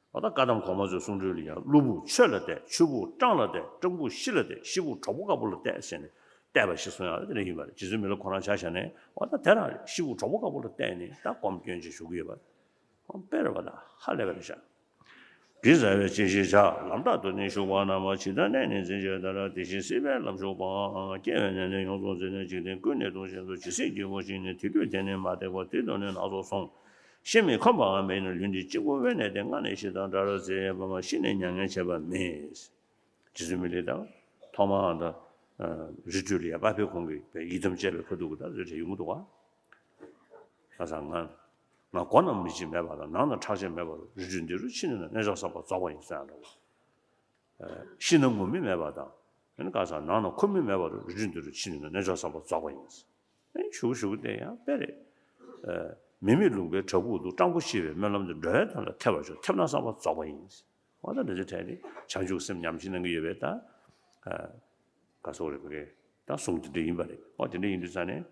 འོ་ད་བཀའ་གདམས་གོང་མ་ཚོའི་གསུང་སྒྲོས་ལ་ཡང་། ཀླུ་སྦུག་ཆོས་ལ་གཏད། ཆུ་སྦུག་སྤྲང་ལ་གཏད། སྤྲང་སྦུག་ཤི་ལ་གཏད། ཤི་སྦུག་གྲོགས་པོ་དཀར་པོ་ལ་གཏད་ཟེར་ནས་གཏད་པ་ཞིག་གསུངས་ཡག་དེ་འདྲ་ཡིན་པ་རེད། རྗེ་བཙུན་མི་ལ་ཁོ་རང་ཆ་བཞག་ནས། འོ་ད་དེ་རང་རེད། ཤི་སྦུག་གྲོགས་པོ་དཀར་པོ་ལ་གཏད་ནས་ད་སྒོམ་སྐྱོན་ཅིག་ཞུ་གི་ཡོད་པ་རེད། དཔེ་རེད་པ། ད་ཧ་ལས་པ་རེད་ཤག་དེ་བཟའ་བས་ཅི་ཞིག་བྱ། ལམ་རྟག་ཏུ་ནི་ཞུགས་པ་རྣམས། ཇི་ལྟར་གནས་ནི་འཛིན་བྱེད་ལྟར། དེ་བཞིན་སྲིད་པའི་ལམ་ཞུགས་པའང་། སྐྱེ་བའི་གནས་ནི་ཡོངས་སུ་འཛིན། འཇིག་རྟེན་ཀུན་ནས་སྟོང་ཞིང་དུ། ཇི་སྲིད་སྐྱེ་བོ་ཞིག་ནི། དེ་དུས་དེ་ནི་མ་སྟེགས་པ། དེ་དུས་ནི་སྣ་ཚོགས་སོང་། ཤེས་མི་ཁོམ་པའང་མེད་ན། ལུས་འདི་གཅིག་པུ་དབེན་གནས་ཏེ། སྔ་ནས་ཤི་དང་འདྲ་ར་ཟེར། བར་མ་ཤི་ནས་མྱ་ངན་བྱེད་པ་མེད། རྗེ་བཙུན་མི་ལས་དང་ཐོག་མར་ད་རི་ཁྲོད་ལ་ཡ་པ་ཕའི་ཁོང་གིས་ཡི་དམ་བཅས་པའི་ཁ་ཐུག་གི་ད་རེ་རེ་ཡོང་གི་འདུག་ག་ཁ་སང་ང་ང་མགོ་རྣམས་མི་འཇིགས་མེད་པ་དང་། ནགས་ན་ཁྲག་ཆེན་མེད་པ་རུ། རི་ཁྲོད་འདི་རུ་ཕྱི་ནས་ན། གནས་མཆོག་བསམ་པ་རྫོགས་པ་ཡིན་ཟེར་ཡང་འདྲ་བ། ཤི་ན་ངུ་མི་མེད་པ་དང་། ཨ་ནི་ཁ་སང་ནགས་ན་འཁོར་མི་མེད་པ་རུ། རི་ཁྲོད་འདི་རུ་ཕྱི་ནས་ན། གནས་མཆོག་བསམ་པ་རྫོགས་པ་ཡིན། ཨ་ནི་ཞུ་ཞུ་དེ་ཡང་དཔེ་རེད། མི་མེད་ལུང་པའི་བྲག་ཕུག་ཏུ། སྤྲང་པོ་ཤི་བའི་སྨོན་ལམ་འདི། འགྲོ་བའི་དོན་ལ་ཐེབས་པར་ཤོག་ཐེབས་ན་བསམ་པ་རྫོགས་པ་ཡིན། འོ་ད་འདི་ཚོའི་གྲས་ནི་བྱང་ཆུབ་སེམས་ཉམས་བཞེས་གནང་གི་ཡོད་པས། ད་ག་སོགས་རེད་པ་གས། ད་གསུང་དེ་འདྲ་ཡིན་པ་རེད། འོ་དེ་འདྲ་ཡིན་དུས་ཙང་ནས།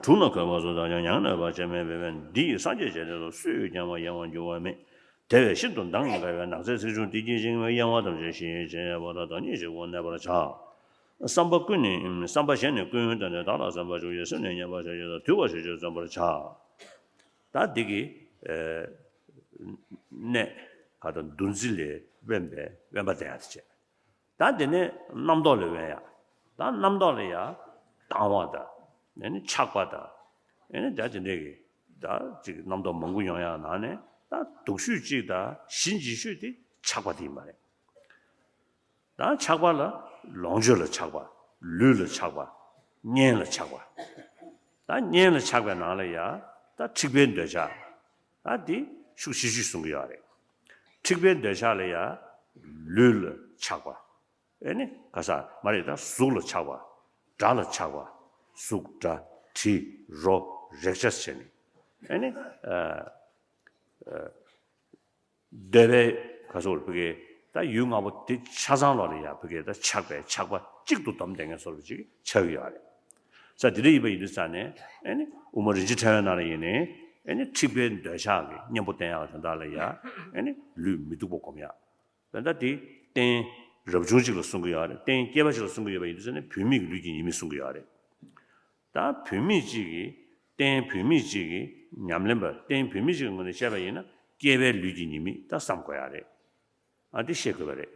དྲུང་ན་གུས་པ་སོགས་དང་ཡང་། མྱ་ངན་གནོད་པ་ཅན་མེད་པས། འདི་ཡིས་སངས་རྒྱས་བྱེད་དེ་ལ། སུས་ཀྱང་མ་གཡེང་བར་འགྱུར་བ་མེད། དེ་བས་ཤིན་ཏུ་མདངས་དགའ་བའི། ནགས་ཚལ་ཚེགས་ཆུང་འདི་སྐྱེ་ཞིང་། གཡེང་བ་ཐམས་ཅད་ཞི་བྱེད་པ་དང་། བདག་ཉིད་གཅིག་པུར་གནས་པར་བྱ། བསམ་པ་ཀུན་ནི་བསམ་པ་གཞན་ནི་ཀུན་བཏང་སྟེ། བདག་ལ་བརྩོན་པར་ཤོག་ཅིག་སེམས་ནི་མཉེས་པར་བྱ་ཞིང་། དུལ་བ་ཞིག་ཅིག་བརྩོན་པར་བྱ། ད་འདི་གི་གནས་ག་ད་འདུ་འཛི་ལས་དབེན་པའི་དབེན་པ་བསྟེན་ཡག་དེ་བྱས། ད་དེ་ནས་རྣམ་རྟོག་ལས་དབེན་ཡག་ད་རྣམ་རྟོག་ལ་ཡ་སྡང་བ་དང་། ཨ་ནི་ཆགས་པ་དང་། ཨ་ནི་ད་དེ་འདྲས་ཀྱི་ད་ཅིག་རྣམ་རྟོག་མང་པོ་ཡོང་ཡག་ནང་ནས། ད་སྡུག་ཤོས་གཅིག་དང་ཞི་འཇིགས་ཤོས་དེ་ཆགས་པ་དེ་ཡིན་པ་རེད། ད་ཆགས་པ་ལ་ལོངས་སྤྱོད་ལ་ཆགས་པ། ལུས་ལ་ཆགས་པ། གཉེན་ལ་ཆགས་པ། ད་གཉེན་ལ་ཆགས་པའི་ནང་ལ་ཡ་ད་འཁྲིག་པའི་འདོད་ཆགས། ད་འདི་ཤུགས་ཆེ་ཤོས་གསུང་གི་ཡོད་རེད། འཁྲིག་པའི་འདོད་ཆགས་ལ་ཡ་ལུས་ལ་ཆགས་པ། ཨེ་ནི་ག་ས་མ་རེད། ད་གཟུགས་ལ་ཆགས་པ། སྒྲ་ལ་ཆགས་པ། གཟུགས་སྒྲ་དྲི་རོ་རེག་བྱ་བྱས་ནས། ཨེ་ནི་ཨ་ཨ་འདོད་པའི་ག་སོགས་ཕ་གི་ད་ཡུལ་ལྔ་པོ་དེ་ཆ་ཚང་ལོག་ལ་ཡ་ཕ་གི་ད་ཆགས་པའི་ཆགས་པ་གཅིག་ཏུ་བསྡོམས་བསྡད་མཁན་བཟོ་འདྲ་ཅིག་ཆགས་ཀྱི་ཡོད་རེད། ས་དེ་འདྲ་ཡིན་པ་ཡིན་དུས་ཙང་ནས། ཨེ་ནི་དབུ་མ་རིན་ཆེན་ཕྲེང་བའི་ནང་ལ་ཡིན་ནའི། ཨེ་ནི་འཁྲིག་པའི་འདོད་ཆགས་ཀྱི་གཉེན་པོ་བསྟེན་ཡག་དེ་དག་ལ་ཡ། ཨེ་ནི་ལུས་མི་སྡུག་པ་སྒོམ་ཡག་ད་ལྟ་དེ་རྟེན་རབ་བྱུང་གཅིག་ལ་གསུང་གི་ཡོད་རེད། རྟེན་སྐྱེས་པ་གཅིག་ལ་གསུང་གི་ཡོད་པ་ཡིན་དུས་ཙང་ནས་བུད་མེད་ཀྱི་ལུས་ཀྱི་ཉེས་དམིགས་གསུང་གི་ཡོད་རེད། ད་བུད་མེད་གཅིག་གིས་རྟེན་བུད་མེད་གཅིག་གིས་ཉམས་ལེན་པ། རྟེན་བུད་མེད་གཅིག་གི་ངོས་ནས་བཤད་པ་ཡིན་ན། སྐྱེས་པའི་ལུས་ཀྱི་ཉེས་དམིགས་ད་བསམ་དགོས་ཡག་རེད། ཨ་འདི་ཤེས་དགོས་པ་རེད།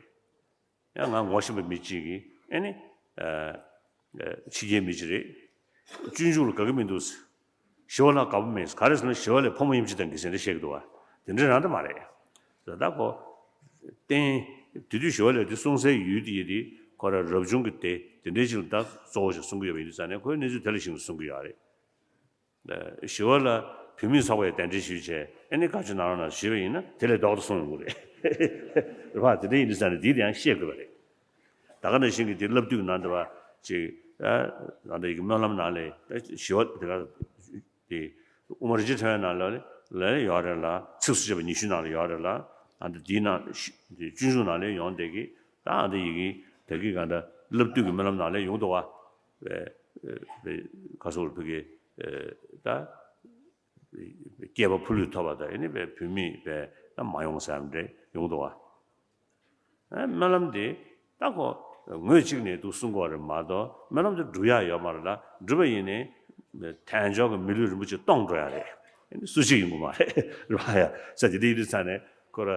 ཡང་ང་ངོ་ཤེས་པའི་མི་གཅིག་གིས། ཨེ་ནི་ཨ་ཨ་ཕྱི་རྒྱལ་མི་གཅིག་རེད། སྤྱོད་འཇུག་ལ་དགའ་གི་མི་འདུག་ཞི་བ་ལྷ་དགའ་པོ་མེད། ག་རེ་ཟེར་ན་ཞི་བ་ལྷའི་ཕོ་མོ་དབྱིབས་གཅིག་དང་གི་ཟེར་འདྲ་བཤད་གི་འདུག་བ། དེ་འདྲ་རང་ད་མ་རེད། ད་ལྟ་ཁོ་རྟེན་དེ་དུས་ཞི་བ་ལྷ་དེ་གསུང་སའི་ཡུལ་དེ་ཡི་དེ་ཁོ་རང་རབ་བྱུང་གི་སྡེ་དེ་འདྲའི་ཅིག་ལ་ད་གཙོ་བོ་ཞིག་གསུང་གི་ཡོད་པ་ཡིན་དུས་ཙང་ནས། ཁོའི་གནས་ཚུལ་དེ་ལ་གཞིགས་ནས་གསུང་གི་ཡོད་རེད། ཞི་བ་ལྷ་བུད་མེད་ཚོགས་པའི་གདན་འདྲེན་ཞུས་བྱས། ཨེ་ནི་བཀའ་ཆོས་གནང་རོགས་གནང་ཞུས་པ་ཡིན་ན་དེ་ལས་ལྡོག་ཏུ་གསུངས་ཡོང་གི་རེད། རེད་པ། དེ་འདྲ་ཡིན་དུས་ཙང་ནས་འདི་དེ་ཡང་ཤེས་དགོས་པ་རེད། ད་ག་ནང་བཞིན་གྱི་དེ་བསླབ་བཏུས་ནང་དུ་བ་ཅིག་ཨ་ད་ལྟ་ཡི་གི་སྨོན་ལམ་ནང་ལས་ཞི་བ་དེ་ག་དེ་དབུ་མ་རིན་ཆེན་ཕྲེང་བའི་ནང་ལ་ལས་ ལ་ཡོད་རེད་ལ། ཚིགས་སུ་བཅད་པ་ཉི་ཤུ་ནང་ལ་ཡོད་རེད་ལ། ཨ་འདི་འདིའི་ནང་སྤྱོད་འཇུག་ནང་ལ་ཡོང་བསྡད་ཀྱི། ད་ཨ་འདི་ཡི་གེ་ད་གི་ག་འདྲ་བསླབ་བཏུས་ཀྱི་སྨོན་ལམ་ནང་ལ་ཡོང་འདུག་བ། བའི་བའི་ག་སོགས་ལ་ཕ་གི་ད་སྐྱེས་པ་ཕོ་ལུས་ཐོབ་པ་དང་ཨ་ནི་བའི་བུད་མེད་བའི་ད་མ་ཡོང་ཟེར་ཡ་འདྲ་ཡོང་འདུག་བ། སྨོན་ལམ་འདི་ད་ཁོ་ངོས་གཅིག་ནས་འདུག་གསུང་གི་ཡོད་རེད་མ་གཏོགས། སྨོན་ལམ་འདི་སྒྲུབ་ཡ་ཡོད་མ་རེད་ལ། སྒྲུབ་པ་ཡིན་ནའི་དལ་འབྱོར་གྱི་མི་ལུས་རིན་པོ་ཆེ་སྟོངས་འགྲོ་ཡ་རེད། སུ་གཅིག་ཡོང་གི་མ་རེད། རེད་པ། ཡ་ས་དེ་འདྲ་ཡིན་དུས་ཙང་ནས་ཁོ་ར་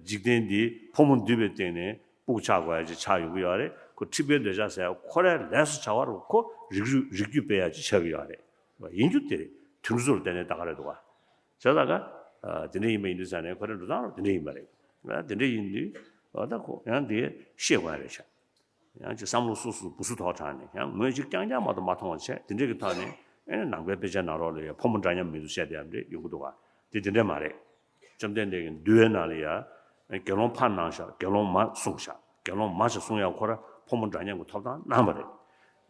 འཇིག་རྟེན་འདི་ཕོ་མོ་འདུས་པའི་སྟེང་ནས་སྤུག་ཆགས་དགོས་ཡ་ཅིག་ཆགས་ཡོང་གི་ཡོད་རེད། ཁོ་འཁྲིག་པའི་འདོད་ཆགས་ཟེར་ཡ་ཁོ་རའི་ལས་སུ་བྱ་བ་རུ་ཁོ་རིགས་རུས་རིགས་རྒྱུད་སྤེལ་ཡ་ཅིག་ཆགས་ཀྱི་ཡོད་རེད། ཡིན་རྒྱུ་དེ་རེད། དུས་འགྲོ་ཚུལ་ལ་བརྟེན་ནས་ད་ག་རེད་འདུག་བ། བྱས་ཙང་ཀ་ཨ་དེ་འདྲ་ཡིན་པ་ཡིན་དུས་ཙང་ནས་ཁོ་རང་འགྲོ་སྟངས་རུ་དེ་འདྲ་ཡིན་པ་རེད། ཨ་དེ་འདྲ་ཡིན་དུས་ཨ་ད་ཁོ་ཡང་དེ་ཤེས་དགོས་ཡ་རེད་ཤག་ཡང་ཅིག་བསམ་བློ་སོ་སོ་བུ་སུ་ཐོག་དྲངས་ནས་ཡང་ངོས་གཅིག་རྐྱང་རྐྱང་མ་གཏོགས་མ་མཐོང་བ་བྱས། དེ་འདྲ་གི་ཐོག་ནས་ཨ་ནི་ནང་པའི་དཔེ་ཆ་ནང་ལོགས་ལ་ཡང་ཕོ་མོ་འདྲ་མཉམ་མི་འདུག་བཤད་དེ་ཡང་འདྲ་ཡོང་གི་འདུག་བ། དེ་དེ་འདྲ་མ་རེད། བཅོམ་ལྡན་འདས་ཀྱིས་འདུལ་བའི་ནང་ལ་ཡང་དགེ་སློང་ཕར་གནང་ཤག་དགེ་སློང་མར་གསུངས་ཤག་དགེ་སློང་མ་ཞེས་གསུང་ཡ་ཁོ་ར་ཕོ་མོ་འདྲ་མཉམ་གྱི་ཐོབ་ཐང་གནང་བ་རེད།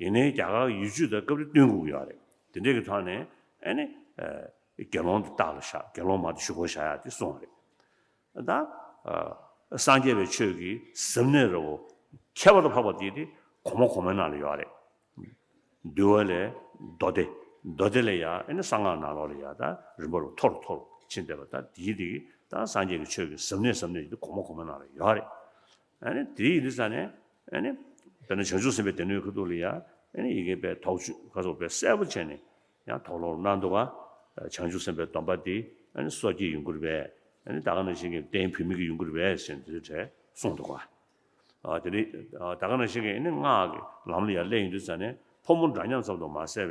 ཡིན་ནའི་རྒྱ་གར་ཡུལ་ཆོས་དང་སྐབས་རེ་བསྟུན་དགོས་ཀྱི་ཡོད་རེད། དེ་འདྲ་གི་ཐོག་ནས་ཨ་ནི་དགེ་སློང་དེ་སྟག་ལ་བཞག་དགེ་སློང་མ་དེ་གཞུག་གུ་བཞག་ཡ་དེ་གསུངས་པ་རེད། ད་ཨ་སངས་རྒྱས་པའི་ཆོས་ཀྱི་ཟབ་གནད་རེད་བོ། ཁྱད་པར་དུ་འཕགས་པ་དེ་དེ་གོང་མ་གོང་མའི་ནང་ལ་ཡོད་རེད། འདུལ་བ་ལས་མདོ་སྡེ། མདོ་སྡེ་ལས་ཡ་ཨ་ནི་གསང་སྔགས་ནང་ལོགས་ལ་ཡ་ད་རིམ་པ་རུ་མཐོ་རུ་མཐོ་རུ་ཕྱིན་བསྡད་པ། ད་དེའི་དེ་ད་སངས་རྒྱས་ཀྱི་ཆོས་ཀྱི་ཟབ་གནད་ཟབ་གནད་ཅིག་དེ་གོང་མ་གོང་མའི་ནང་ལ་ཡོད་རེད། ཨ་ནི་དེ་ཡིན་དུས་ཙང་ནས་ཨ་ནི་དཔེར་ན་བྱང་ཆུབ་སེམས་དཔའི་སྡེ་སྣོད་ཁ་ཐུག་ལ་ཡ་ཨ་ནི་ཡི་གེ་དཔེ་དོགས་གཅོད་ག་སོགས་དཔེ་གསལ་པོ་བྱས་ནས་ཡང་དོགས་སློང་གནང་འདུག་ག་བྱང་ཆུབ་སེམས་དཔའི་སྡོམ་པ་འདི་ཨ་ནི་སོ་སྐྱེའི་ཡོན་གུར་བས། ཨ་ནི་ད་ག་ནང་བཞིན་གྱི་རྟེན་བུད་མེད་ཀྱི་ཡོན་གུར་བས་ཟེར་འདི་འདྲ་གསུངས་འདུག་ག་ཨ་དེ་ནི་ཨ་ད་ག་ནང་བཞིན་གྱི་ཨ་ནི་སྔགས་ཀྱི་ལམ་ལ་ཡ་སླེབས་ཡོང་དུས་ཙང་ནས་ཕོ་མོ་འདྲ་མཉམ་ཙམ་དུ་མ་ཟད་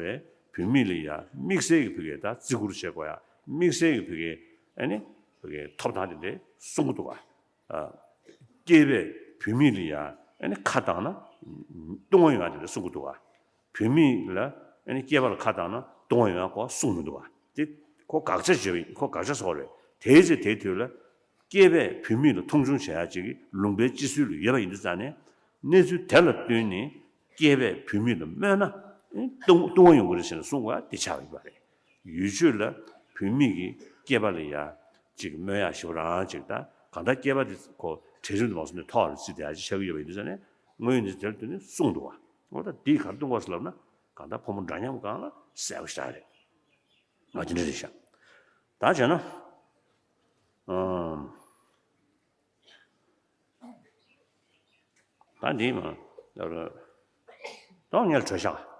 པའི་བུད་མེད་ལ་ཡ་དམིགས་བསལ་གྱི་ཕ་གི་ད་བརྩི་བཀུར་བྱེད་དགོས་ཡ། དམིགས་བསལ་གྱི་ཕ་གི་ཨ་ནི་ཕ་གི་ཐོབ་ཐང་དེ་འདྲ་གསུང་གི་འདུག་ག་ཨ་སྐྱེས་པས་བུད་མེད་ལ་ཡ་ཨ་ནི་ཁ་བཏང་ན་ལྟུང་བ་ཡོང་ཡ་དེ་འདྲ་གསུང་གི་འདུག་ག་བུད་མེད་ལ་ཨ་ནི་སྐྱེས་པ་ལ་ཁ་བཏང་ན་ལྟུང་བ་ཡོང་ཡ་ཁོ་གསུངས་མི་འདུག་བ། དེ་ཁོ་དགག་བྱ་བྱེད་པ་ཡིན། ཁོ་དགག་བྱ་བཟོ་བ་རེད། དེའི་ཚེ་དེའི་དུས་ལ་སྐྱེས་པས་བུད་མེད་ལ་མཐོང་ཆུང་བྱེད་ཡ་ཅིག་གི་ལུང་པའི་སྤྱི་སྲོལ་ལ་ཡོད་པ་ཡིན་དུས་ཙང་ནས་གནས་ཚུལ་དེ་ལ་བསྟུན་ནས་སྐྱེས་པས་བུད་མེད་ལ་སྨོད་ན་ཨ་ནི་ལྟུང་ལྟུང་བ་ཡོང་གི་རེད་ཟེར་ནས་གསུང་བ་དེ་ཆགས་ཡོད་པ་རེད། ཡུལ་ཆོས་ལ་བུད་མེད་ཀྱིས་སྐྱེས་པ་ལ་ཡ་ཅིག་སྨོད་ཡ་ཞེ་པོ་རང་ཅིག་ད་གང་ལྟར་སྐྱེས་པ་དེ་ཁོ་གྲལ་རིམ་དུ་མ་སོང་ནས་ཐོག་ལ་རྩིས་དེ་ཡ་ཅིག་ཆགས་ཀྱི་ཡོད་པ་ཡིན་དུས་ཙང་ནས་དངོས་ཡོད་གནས་ཚུལ་དེ་ལ་བསྟུན་ནས་གསུངས་འདུག་བ། འོ་ད་འདི་ག་རེ་ལྟུང་བ་ཟེར་ལབ་ན་གང་ལྟར་ཕོ་མོ་འདྲ་མཉམ་སྒང་ལ་གསལ་པོ་ཞིག་རེད། ང་ཅི་འདྲ་རེད་ཤག་ད་བྱས་ན་ཨམ། ད་འདི་མ་ད་ངས་གྲོས་ཤག